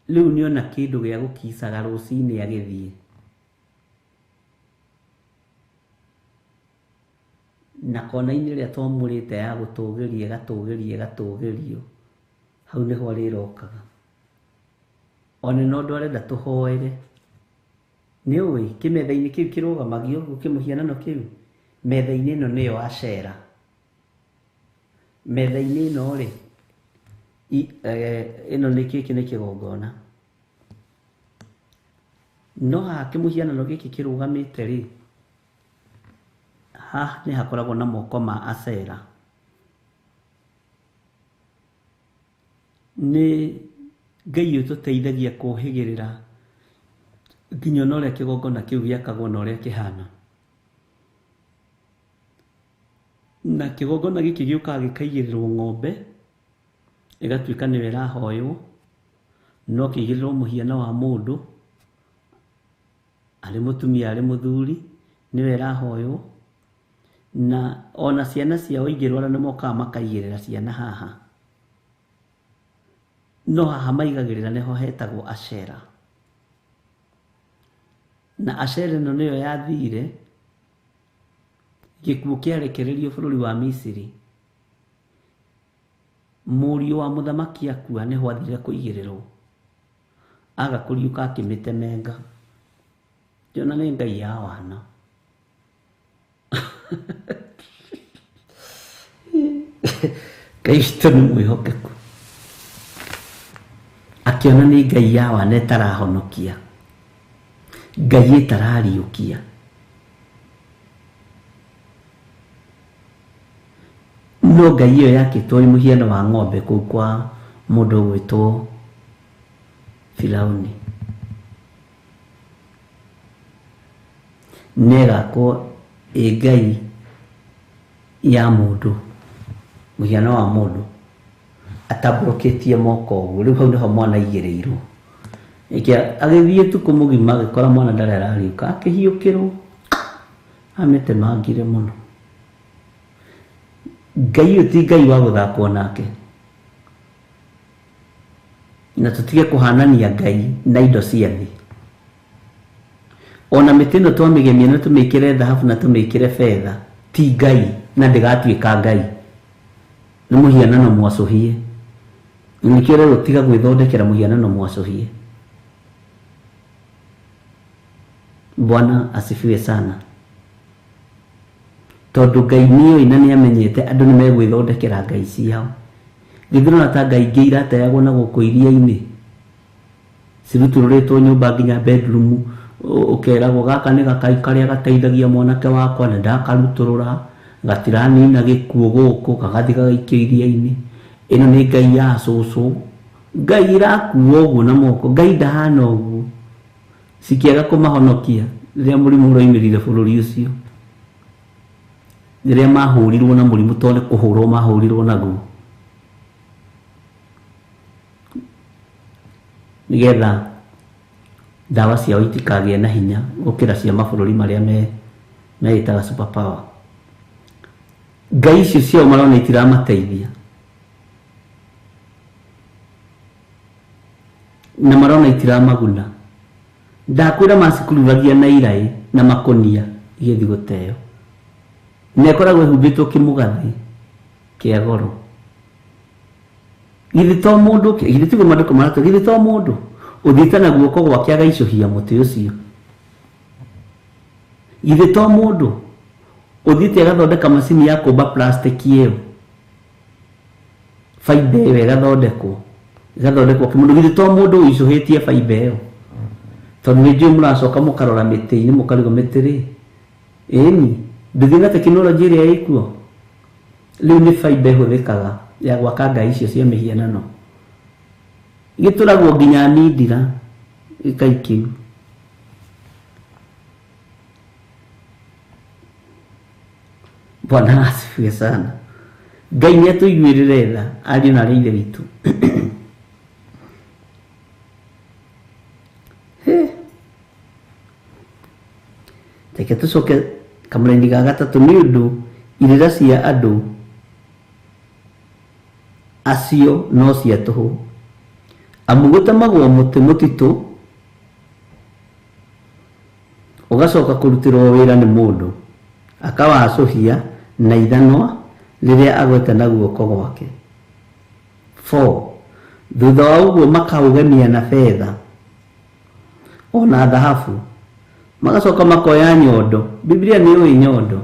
Rĩu nĩona kĩndũ gĩa gũkicaga rũcinĩ agĩthiĩ. Na kona-inĩ ĩrĩa twamũrĩte ya gũtũgĩria ĩgatũgĩrio ĩgatũgĩrio, hau nĩho arĩrokaga. Ona no ũndũ arenda tũhoere. Nĩ ũĩ kĩmetha-inĩ kĩu kĩrũgamagio ũguo kĩmũhianano kĩu, metha-inĩ ĩno nĩyo acera. Metha-inĩ ĩno rĩ, ĩno nĩ gĩkĩ nĩ kĩgongona. No haha kĩmũhianano gĩkĩ kĩrũgamĩte rĩ, haha nĩ hakoragwo na moko ma acera. Nĩ Ngai ũtũteithagia kũhĩgĩrĩra nginya ona ũrĩa kĩgongona kĩu gĩakagwo na ũrĩa kĩhana. Na kĩgongona gĩkĩ gĩũkaga gĩkaigĩrĩrwo ng'ombe, ĩgatuĩka nĩyo ĩrahoywo, no kĩigĩrĩrwo mũhiano wa mũndũ, arĩ mũtumia arĩ mũthuri, nĩwe ĩrahoywo. Na ona ciana ciao ingĩrwara nĩ mokaga makaigĩrĩra ciana haha. No haha maigagĩrĩra nĩho hetagwo acera. Na acera ĩno nĩyo yathire gĩkuũ kĩarekererio bũrũri wa Misiri. Mũriũ wa mũthamaki akua nĩho athire kũigĩrĩrwo. Aga kũriũka akĩmĩtemenga. Ndĩona nĩ Ngai ya wana. Ngai witũ nĩ mwĩhokeku. Akĩona nĩ Ngai ya wana ĩtarahonokia, Ngai ĩtarariũkia. No Ngai ĩyo yakĩtwo ĩ mũhiano wa ng'ombe kũu kwa mũndũ ũgwĩtwo Firauni. Nĩ ĩgakwo ĩ Ngai ya mũndũ, mũhiano wa mũndũ atambũrũkĩtie moko ũguo. Rĩu hau nĩho mwana aigĩrĩirwo. Agĩthiĩ ũtukũ mũgima agĩkora mwana ndarĩ arariũka, akĩhiũkĩrwo, amĩtemangire mũno. Ngai ũyũ ti Ngai wa gũthakwo nake. Na tũtige kũhanania Ngai na indo cia thĩ. Ona mĩtĩ ĩno twamĩgemia na tũmĩkĩre thahabu na tũmĩkĩre betha, ti Ngai na ndĩgatuĩka Ngai. Nĩ mũhianano mwacũhie. Nĩkĩo rĩu tiga gwĩthondekera mũhianano mwacũhie. Bwana asifiwe sana. Tondũ Ngai nĩoĩ na nĩamenyete andũ nĩmegwĩthondekera ngai ciao. Githĩ ndũrona ta ngai ingĩ irateagwo na gũkũ iria-inĩ, cirutũrũrĩtwo nyũmba nginya bedroom, ũkeragwo gaka nĩ gakai karĩa gateithagia mwanake wakwa na ndakarutũrũra, gatiranina gĩkuũ gũkũ, gagathiĩ gagaikio iria-inĩ. Ĩno nĩ ngai ya cũcũ. Ngai ĩrakuo ũguo na moko, Ngai ndahana ũguo. Cikĩaga kũmahonokia rĩrĩa mũrimũ ũroimĩrire bũrũri ũcio. Rĩrĩa mahũrirwo na mũrimũ tondũ nĩ kũhũrwo mahũrirwo naguo. Nĩgetha ndawa ciao itikagĩe na hinya gũkĩra cia mabũrũri marĩa meĩtaga super power. Ngai icio ciao marona itiramateithia. Na marona itiramaguna. Ndakwĩra macikururagia na iraĩ na makũnia igĩthiĩ gũteo. Na ĩkoragwo ĩhumbĩtwo kĩmũgathĩ kĩa goro. Githĩ to mũndũ, githĩ tiguo maandĩko maratwĩra, githĩ to mũndũ ũthiĩte na guoko gwake agaicũhia mũtĩ ũcio. Githĩ to mũndũ Ũthiĩte agathondeka macini ya kũmba plastic ĩyo, baimba ĩyo ĩgathondekwo, ĩgathondekwo kĩmũndũ. Githĩ to mũndũ ũicũhĩtie baimba ĩyo? Tondũ nĩ njũĩ mũracoka mũkarora mĩtĩ-inĩ mũkarigwo mĩtĩ rĩ, ĩni ndũthiĩ na tekinoronjĩ ĩrĩa ĩkuo rĩu. Nĩ baimba ĩhũthĩkaga ya gwaka ngai icio cia mĩhianano, gĩtũragwo nginya mindira gĩkaikio. Bwana asifiwe sana. Ngai nĩ atũiguĩrĩre tha, ariũ na arĩ ithe witũ. Reke tũcoke kamũraini ga gatatũ. Nĩ ũndũ irĩra cia andũ acio no cia tũhũ, amu gũtemagwo mũtĩ mũtitũ ũgacoka kũrutĩrwo wĩra nĩ mũndũ akawacũhia na ithanwa rĩrĩa agwete na guoko gwake. 4 Thutha wa ũguo makaũgemia na betha ona thahabu, magacoka makoya nyondo. Biblia nĩ yũĩ nyondo,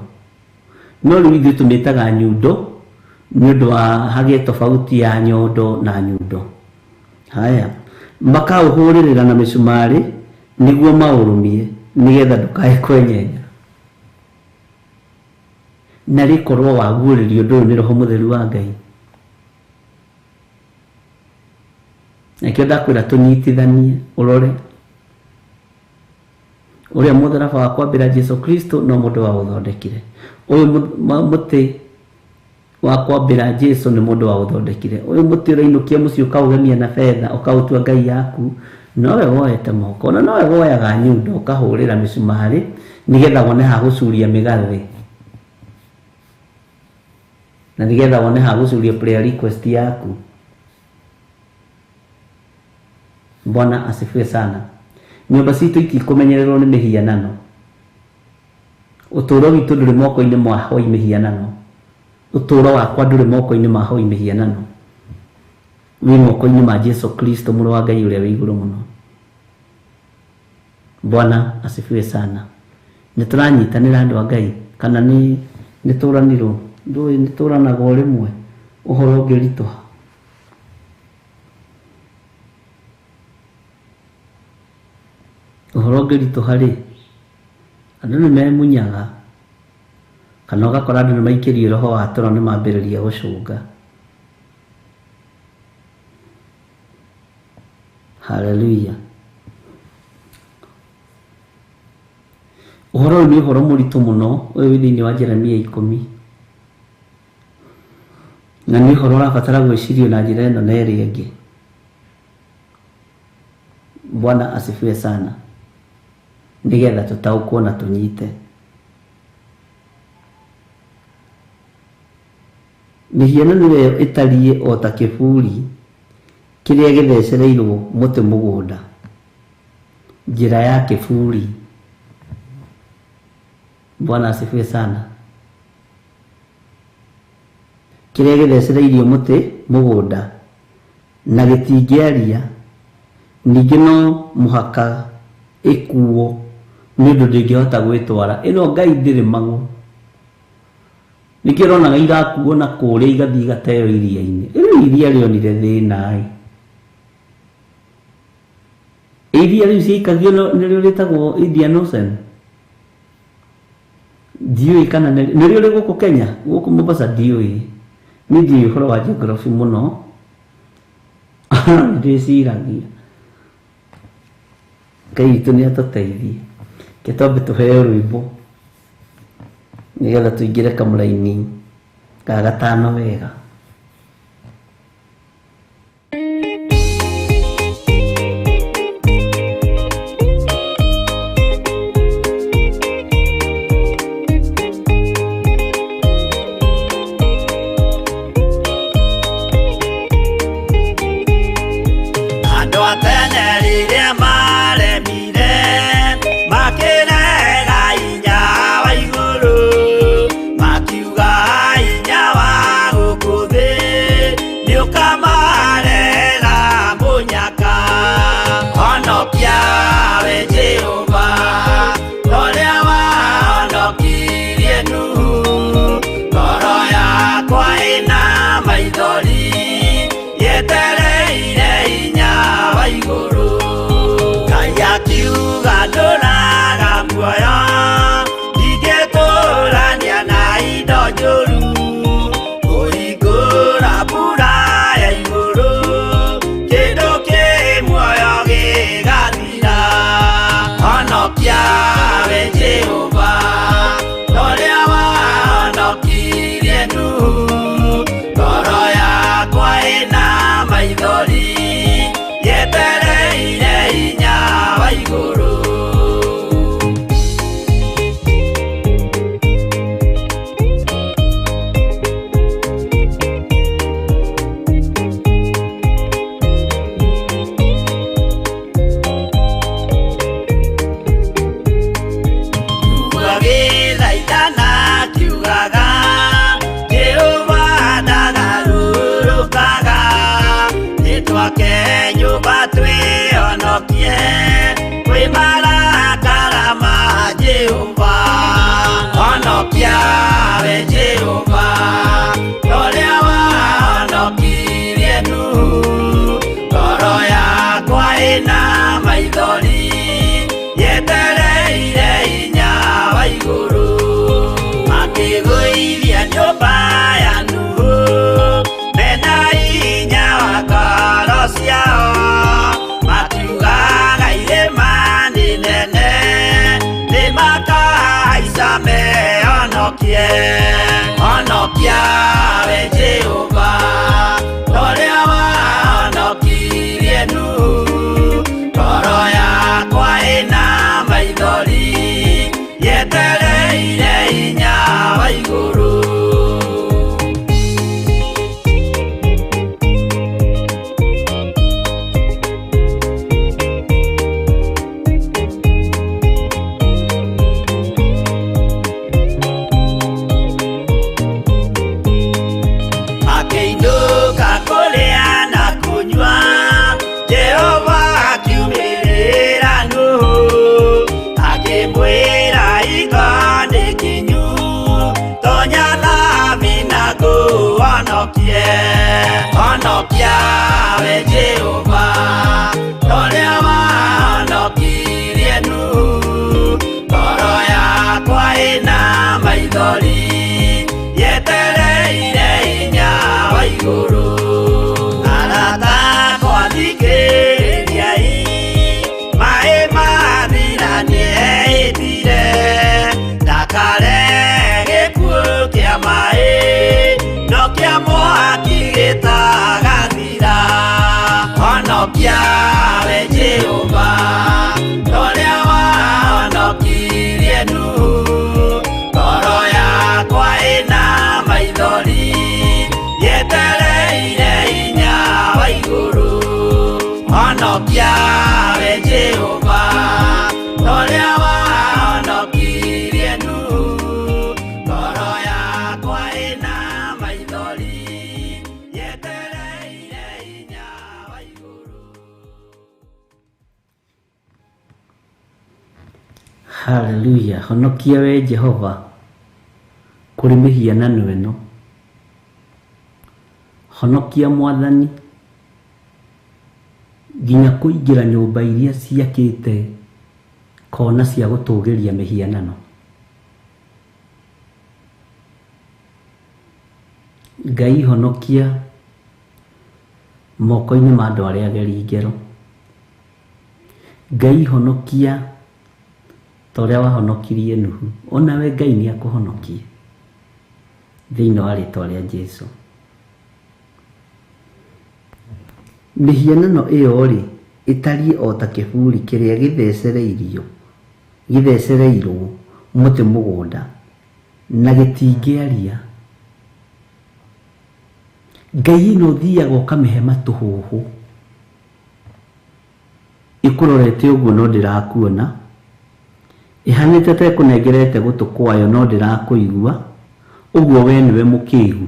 no rĩu ithuĩ tũmĩtaga nyundo nĩ ũndũ wa hagĩe tofauti ya nyondo na nyundo. Haya, makaũhũrĩrĩra na mĩcumarĩ nĩguo maũrũmie, nĩgetha ndũkae kwenyenya. Na rĩkorwo waguũrĩrio ũndũ ũyũ nĩ Roho Mũtheru wa Ngai. Nakĩo ndakwĩra tũnyitithanie, ũrore ũrĩa mũtharaba wa kwambĩra Jesu Kristo no mũndũ wa ũthondekire. Ũyũ mũtĩ wa kwambĩra Jesu nĩ mũndũ wa ũthondekire. Ũyũ mũtĩ ũrainũkia mũciĩ ũkaũgemia na betha ũkaũtua ngai yaku, nowe woete moko, ona nowe woyaga nyundo ũkahũrĩra mĩcumarĩ nĩgetha wone ha gũcuria mĩgathĩ, na nĩgetha wone ha gũcuria prayer request yaku. Bwana asifiwe sana. Nyũmba citũ itikũmenyererwo nĩ mĩhianano. Ũtũũro witũ ndũrĩ moko-inĩ ma hoi mĩhianano. Ũtũũro wakwa ndũrĩ moko-inĩ ma hoi mĩhianano, wĩ moko-inĩ ma Jesu Kristo, mũrũ wa Ngai ũrĩa wĩ igũrũ mũno. Bwana asifiwe sana. Nĩ tũranyitanĩra, andũ a Ngai, kana nĩ tũranirwo? Ndũĩ nĩ tũranagwo rĩmwe ũhoro ũngĩritũha. Ũhoro ũngĩritũha rĩ, andũ nĩ memunyaga, kana ũgakora andũ nĩ maikĩrio roho wa toro, nĩ mambĩrĩria gũcũnga. Haleluya. Ũhoro ũyũ nĩ ũhoro mũritũ mũno, ũyũ wĩ thĩinĩ wa Jeremia 10, na nĩ ũhoro ũrabatara gwĩcirio na njĩra ĩno na ĩrĩa ĩngĩ. Bwana asifiwe sana. Nĩgetha tũtaũkwo na tũnyite. Mĩhianano ĩyo ĩtariĩ o ta kĩburi kĩrĩa gĩthecereirwo mũtĩ mũgũnda, njĩra ya kĩburi. Bwana asifiwe sana. Kĩrĩa gĩthecereirio mũtĩ mũgũnda na gĩtingĩaria, ningĩ no mũhaka ĩkuo nĩ ũndũ ndĩngĩhota gwĩtwara. Ĩno ngai ndĩrĩ magũrũ, nĩkĩo ũronaga irakuo na kũrĩa igathiĩ igateo iria-inĩ. Rĩu iria rĩonire thĩna ĩ, iria rĩu ciaikagio nĩrĩo rĩtagwo Indian Ocean. Ndiũĩ kana nĩrĩo rĩ gũkũ Kenya, gũkũ Mombasa, ndiũĩ. Niĩ ndiũĩ ũhoro wa geography mũno, ndĩciragia. Ngai witũ nĩ atũteithie. Reke twambe tũheo rwĩmbo nĩgetha tũingĩre kamũraini ga gatano wega. Andũ a tene rĩrĩa maremire makĩrega hinya wa igũrũ, makiuga hinya wa gũkũ. ĩna maithori yetereire hinya wa igũrũ. Makĩgũithia nyũmba ya Nuhu mena hinya wa ngoro ciao, makiugaga irĩma nĩ nene nĩmakahaica mehonokie. Honokia we Jehova torĩa wahonokirie Nuhu, ngoro yakwa ĩna maithori yetereire hinya wa igũrũ. Akĩinũka kũrĩa na kũnyua, Jehova akiumĩrĩra Nuhu, akĩmwĩra iga nĩ kinyu, tonya thabina ngũhonokie. Honokia we Jehova torĩa wahonokirie Nuhu, ngoro yakwa ĩna maithori yetereire hinya wa igũrũ. Arata akwa thikĩrĩriai, maĩ mathira nĩehĩtire, ndakare gĩkuũ kĩa maĩ no kĩa mwaki gĩtagathira. Honokia we Jehova torĩa wahonokirie Nuhu, ngoro yakwa ĩna maithori yetereire hinya wa igũrũ. Honokia we Jehova torĩa wahonokirie Nuhu, ngoro yakwa ĩna maithori yetereire hinya wa igũrũ. Haleluya. Honokia we Jehova kũrĩ mĩhianano ĩno. Honokia Mwathani nginya kũingĩra nyũmba iria ciakĩte kona cia gũtũgĩria mĩhianano. Ngai honokia moko-inĩ ma andũ arĩa ageri ngero. Ngai honokia ta ũrĩa wahonokirie Nuhu, onawe Ngai nĩ akũhonokie thĩinĩ wa rĩtwa rĩa Jesu. Mĩhianano ĩyo rĩ ĩtariĩ o ta kĩburi kĩrĩa gĩthecereirwo mũtĩ mũgũnda na gĩtingĩaria. Ngai ĩno ũthiaga ũkamĩhe matũhũhũ, ĩkũrorete ũguo no ndĩrakuona, ĩhanĩte ta ĩkũnengerete gũtũ kwayo no ndĩrakũigua, ũguo we nĩwe mũkĩgu,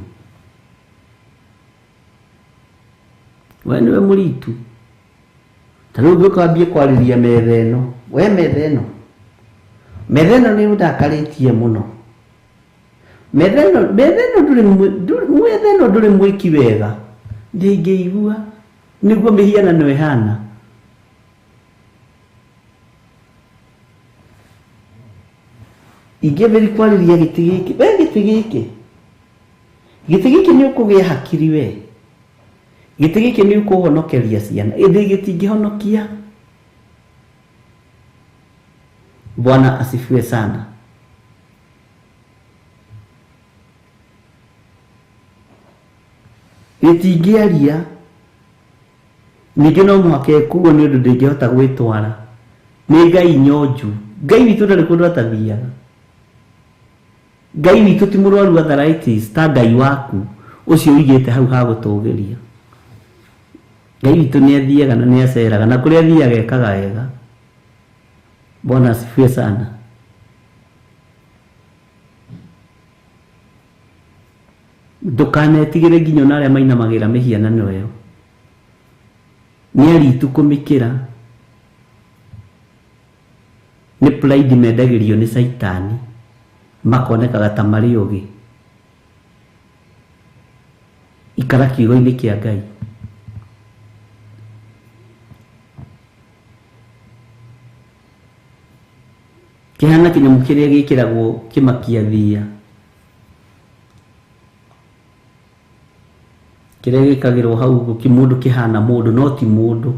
we nĩwe mũritu. Ta rĩu ũngĩũka wambie kwarĩria metha ĩno, we metha ĩno, metha ĩno nĩ ũndakarĩtie mũno. Metha ĩno ndũrĩ mwĩki wega, ndĩngĩigua nĩguo mĩhianano ĩhana. Ingĩambĩrĩria kwarĩria gĩtĩ gĩkĩ, we gĩtĩ gĩkĩ, gĩtĩ gĩkĩ nĩ ũkũgĩa hakiri we, gĩtĩ gĩkĩ nĩ ũkũhonokeria ciana, ĩndĩ gĩtingĩhonokia. Bwana asifiwe sana. Gĩtingĩaria, ningĩ no mũhaka ĩkuo nĩ ũndũ ndĩngĩhota gwĩtwara. Nĩ Ngai nyonju. Ngai witũ ndarĩ kũndũ atathiaga. Ngai witũ ti mũrwaru arthritis ta Ngai waku ũcio ũigĩte hau ha gũtũgĩria. Ngai witũ nĩ athiaga na nĩ aceraga, na kũrĩa athiaga ekaga wega. Bwana asifiwe sana. Ndũkanetigĩre nginya ona arĩa mainamagĩra mĩhianano ĩyo. Nĩ aritu kũmĩkĩra, nĩ pride mendagĩrio nĩ Caitani, makonekaga ta marĩ ũgĩ. Ikara kiugo-inĩ kĩa Ngai. Kĩhana kĩnyamũ kĩrĩa gĩkĩragwo kĩmakia thiia. Kĩrĩa gĩkagĩrwo hau ũguo kĩmũndũ kĩhana mũndũ no ti mũndũ.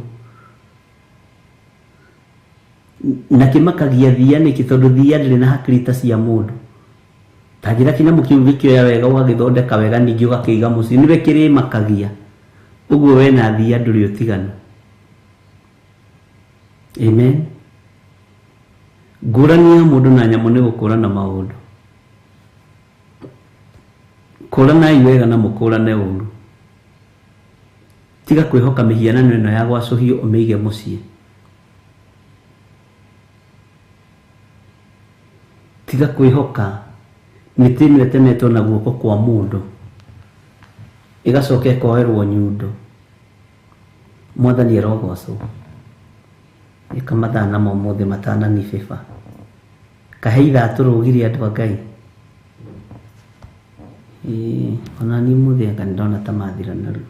Na kĩmakagia thiia nĩkĩ tondũ thiia ndĩrĩ na hakiri ta cia mũndũ. Ta njĩra kĩnyamũ kĩu gĩkĩoya wega ũgagĩthondeka wega ningĩ ũgakĩiga mũciĩ nĩwe kĩrĩmakagia. Ũguo we na thiia ndũrĩ ũtiganu. Amen. Ngũrani ya mũndũ na nyamũ nĩ gũkũrana maũndũ. Kũranai wega na mũkũrane ũru. Tiga kwĩhoka mĩhianano ĩno ya gwacũhio ũmĩige mũciĩ. Tiga kwĩhoka mĩtĩ ĩno ĩtemetwo na guoko kwa mũndũ ĩgacoka ĩkoerwo nyundo. Mwathani arogocwo. Ĩka mathaa namo ũmũthĩ matananibĩba. Kahe ithaa tũrũgire andũ a Ngai. Ĩĩ, ona niĩ ũmũthĩ anga nĩndona ta mathira narua.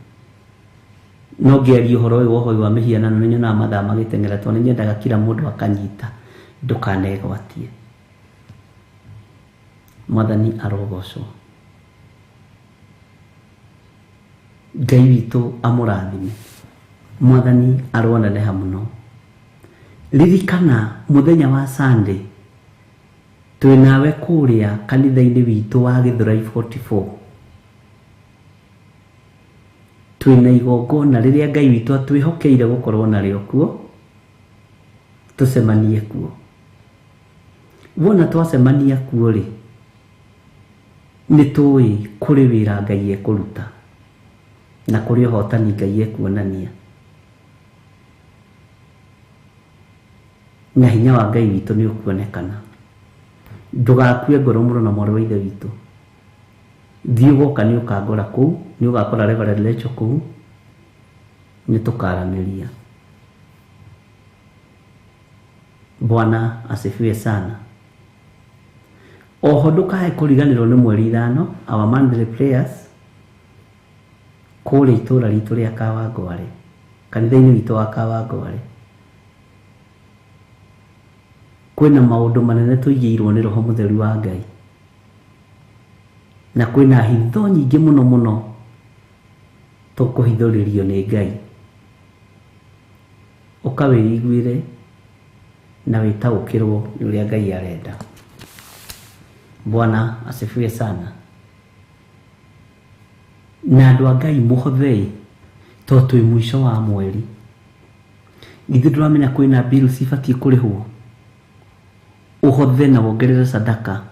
No ngĩaria ũhoro ũyũ wa ũhoi wa mĩhianano nĩ nyonaga mathaa magĩteng'era tondũ nĩ nyendaga kila mũndũ akanyita ndũkanegwatie. Mwathani arogocwo. Ngai witũ amũrathime. Mwathani aroneneha mũno. Ririkana mũthenya wa Sunday twĩ nawe kũrĩa kanitha-inĩ witũ wa Gĩthũrai 44. Twĩna igongona rĩrĩa Ngai witũ atwĩhokeire gũkorwo narĩo kuo, tũcemanie kuo. Wona twacemania kuo rĩ, nĩ tũĩ kũrĩ wĩra Ngai ekũruta na kũrĩ ũhotani Ngai ekuonania. Na hinya wa Ngai witũ nĩ ũkuonekana. Ndũgakue ngoro mũno na mwarĩ wa ithe witũ. Thiĩ ũgoka nĩ ũkangora kũu, nĩ ũgakora Reverend Lecho kũu, nĩ tũkaranĩria. Bwana asifiwe sana. Oho ndũkae kũriganĩrwo nĩ mweri ithano, our monthly prayers, kũrĩa itũra ritũ rĩa Kawangware, kanitha-inĩ witũ wa Kawangware. Kwĩna maũndũ manene tũigĩirwo nĩ Roho Mũtheru wa Ngai. Na kwĩna hitho nyingĩ mũno mũno tũkũhithũrĩrio nĩ Ngai. Ũka wĩiguĩre na wĩtaũkĩrwo nĩ ũrĩa Ngai arenda. Bwana asifiwe sana. Na andũ a Ngai mũhothei tondũ twĩ mũico wa mweri. Githĩ ndũramenya kwĩna bills ibatiĩ kũrĩhwo? Ũhothe na wongerere sadaka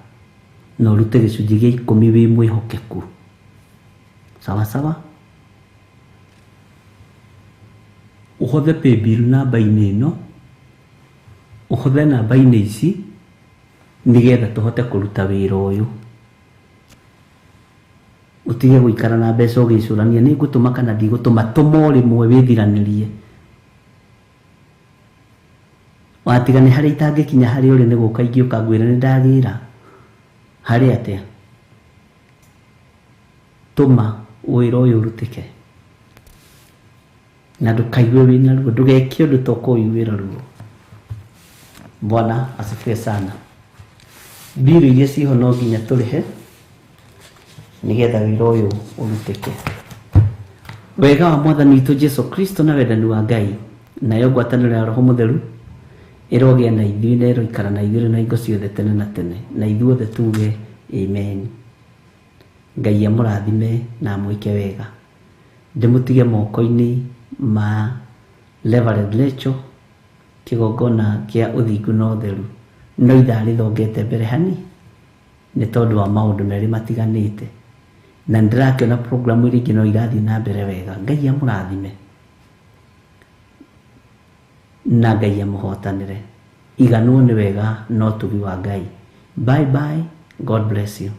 na ũrute gĩcunjĩ gĩa ikũmi wĩ mwĩhokeku. Sawa sawa? Ũhothe paybill namba-inĩ ĩno, ũhothe namba-inĩ ici nĩgetha tũhote kũruta wĩra ũyũ. Ũtige gũikara na mbeca ũgĩcũrania nĩ ngũtũma kana ndigũtũma, tũma o rĩmwe wĩthiranĩrie. Watiga nĩ harĩa itangĩkinya harĩa ũrĩ nĩ gũka ingĩũka ngwĩre nĩ ndagĩra. Harĩ atĩa? Tũma wĩra ũyũ ũrutĩke. Na ndũkaigue wĩna ruo, ndũgeke ũndũ ta ũkũiguĩra ruo. Bwana asifiwe sana. Bill iria ciho no nginya tũrĩhe nĩgetha wĩra ũyũ ũrutĩke. Wega wa Mwathani witũ Jesu Kristo na wendani wa Ngai nayo ngwatanĩro ya Roho Mũtheru ĩrogĩa na ithuĩ na ĩroikara na ithuĩ na hingo ciothe tene na tene, na ithuothe tuge amen. Ngai amũrathime na amwĩke wega. Ndĩmũtige moko-inĩ ma Reverend Lecho, kĩgongona kĩa ũthingu na ũtheru. No ithaa rĩthongete mbere hani nĩ tondũ wa maũndũ merĩ matiganĩte, na nĩndĩrakĩona programu iria ingĩ no irathiĩ na mbere wega. Ngai amũrathime na Ngai amũhotanĩre. Iganwo nĩ wega na ũtugi wa Ngai. Bye bye, God bless you.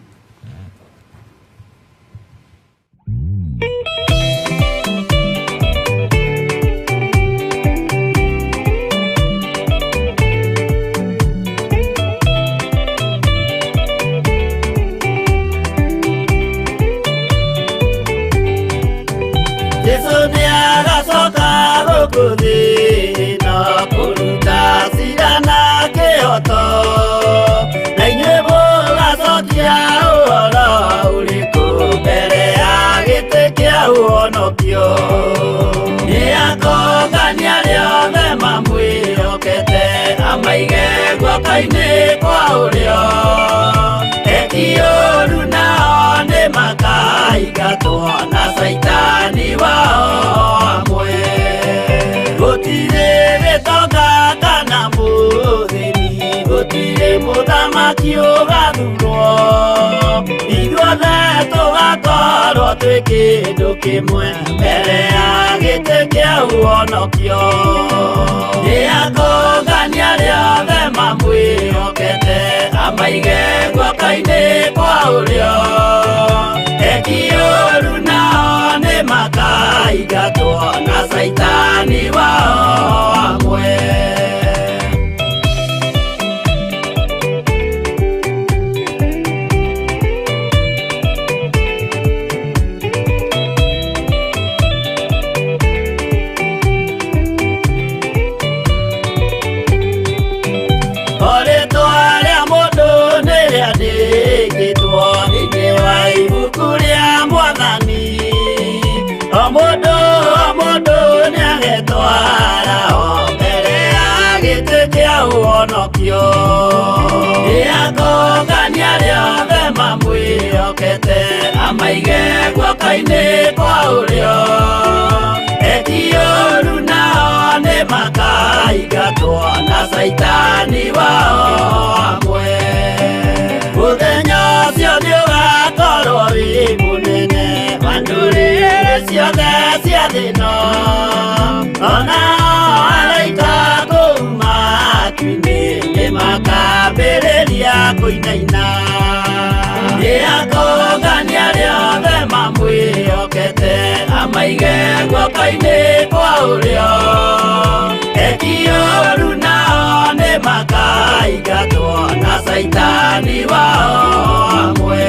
Jesu nĩ agacoka gũkũ thĩ na kũruta cira na kĩhoto. Ũhonokio ũgathurwo ithuothe tũgakorwo twĩ kĩndũ kĩmwe mbere ya gĩtĩ kĩa ũhonokio. Nĩakũngania arĩa othe mamwĩhokete amaige guoko-inĩ kwa ũrĩo. Eki ũũru nao nĩmakaingatwo na Caitani wao hamwe. Rĩtwa rĩa mũndũ nĩrĩandĩkĩtwo thĩinĩ wa ibuku rĩa Mwathani. O mũndũ o mũndũ nĩagetwara o mbere ya gĩtĩ kĩa ũhonokio. Nĩakũngania arĩa othe mamwĩhokete amaige guoko-inĩ kwa ũrĩo. Eki ũũru nao nĩmakaingatwo na Caitani wao hamwe. Mũthenya ũcio nĩũgakorwo wĩ mũnene wa ndũrĩrĩ ciothe cia thĩ ĩno. Onao araika kũu matu-inĩ nĩmakambĩrĩria kũinaina. Nĩakũngania arĩa othe mamwĩhokete amaige guoko-inĩ kwa ũrĩo. Eki ũũru nao nĩmakaingatwo na Caitani wao hamwe.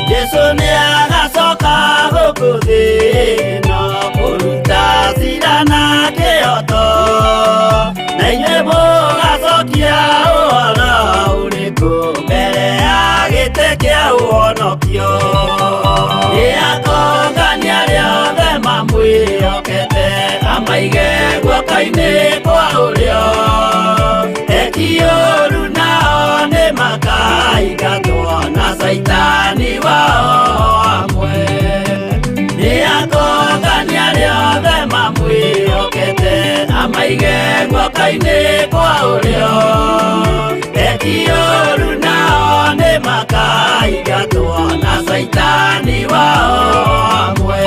Jesu nĩagacoka gũkũ thĩ ĩno kũruta cira na kĩhooto. Na inyuĩ mũgacokia ũhoro ũrĩkũ mbere ya gĩtĩ kĩa ũhonokio. Nĩakũngania arĩa othe mamwĩhokete amaige guoko-inĩ kwa ũrĩo. Eki ũũru nao nĩmakaingatwo na Caitani wao hamwe. Nĩakũngania arĩa othe mamwĩhokete amaige guoko-inĩ kwa ũrĩo. Eki ũũru nao nĩmakaingatwo na Caitani wao hamwe.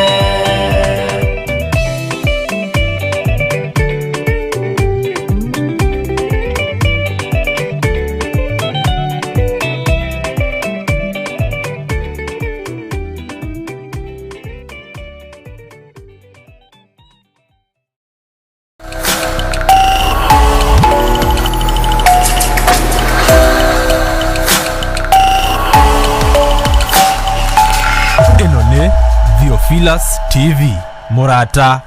Ĩno nĩ Theophilus TV, mũrata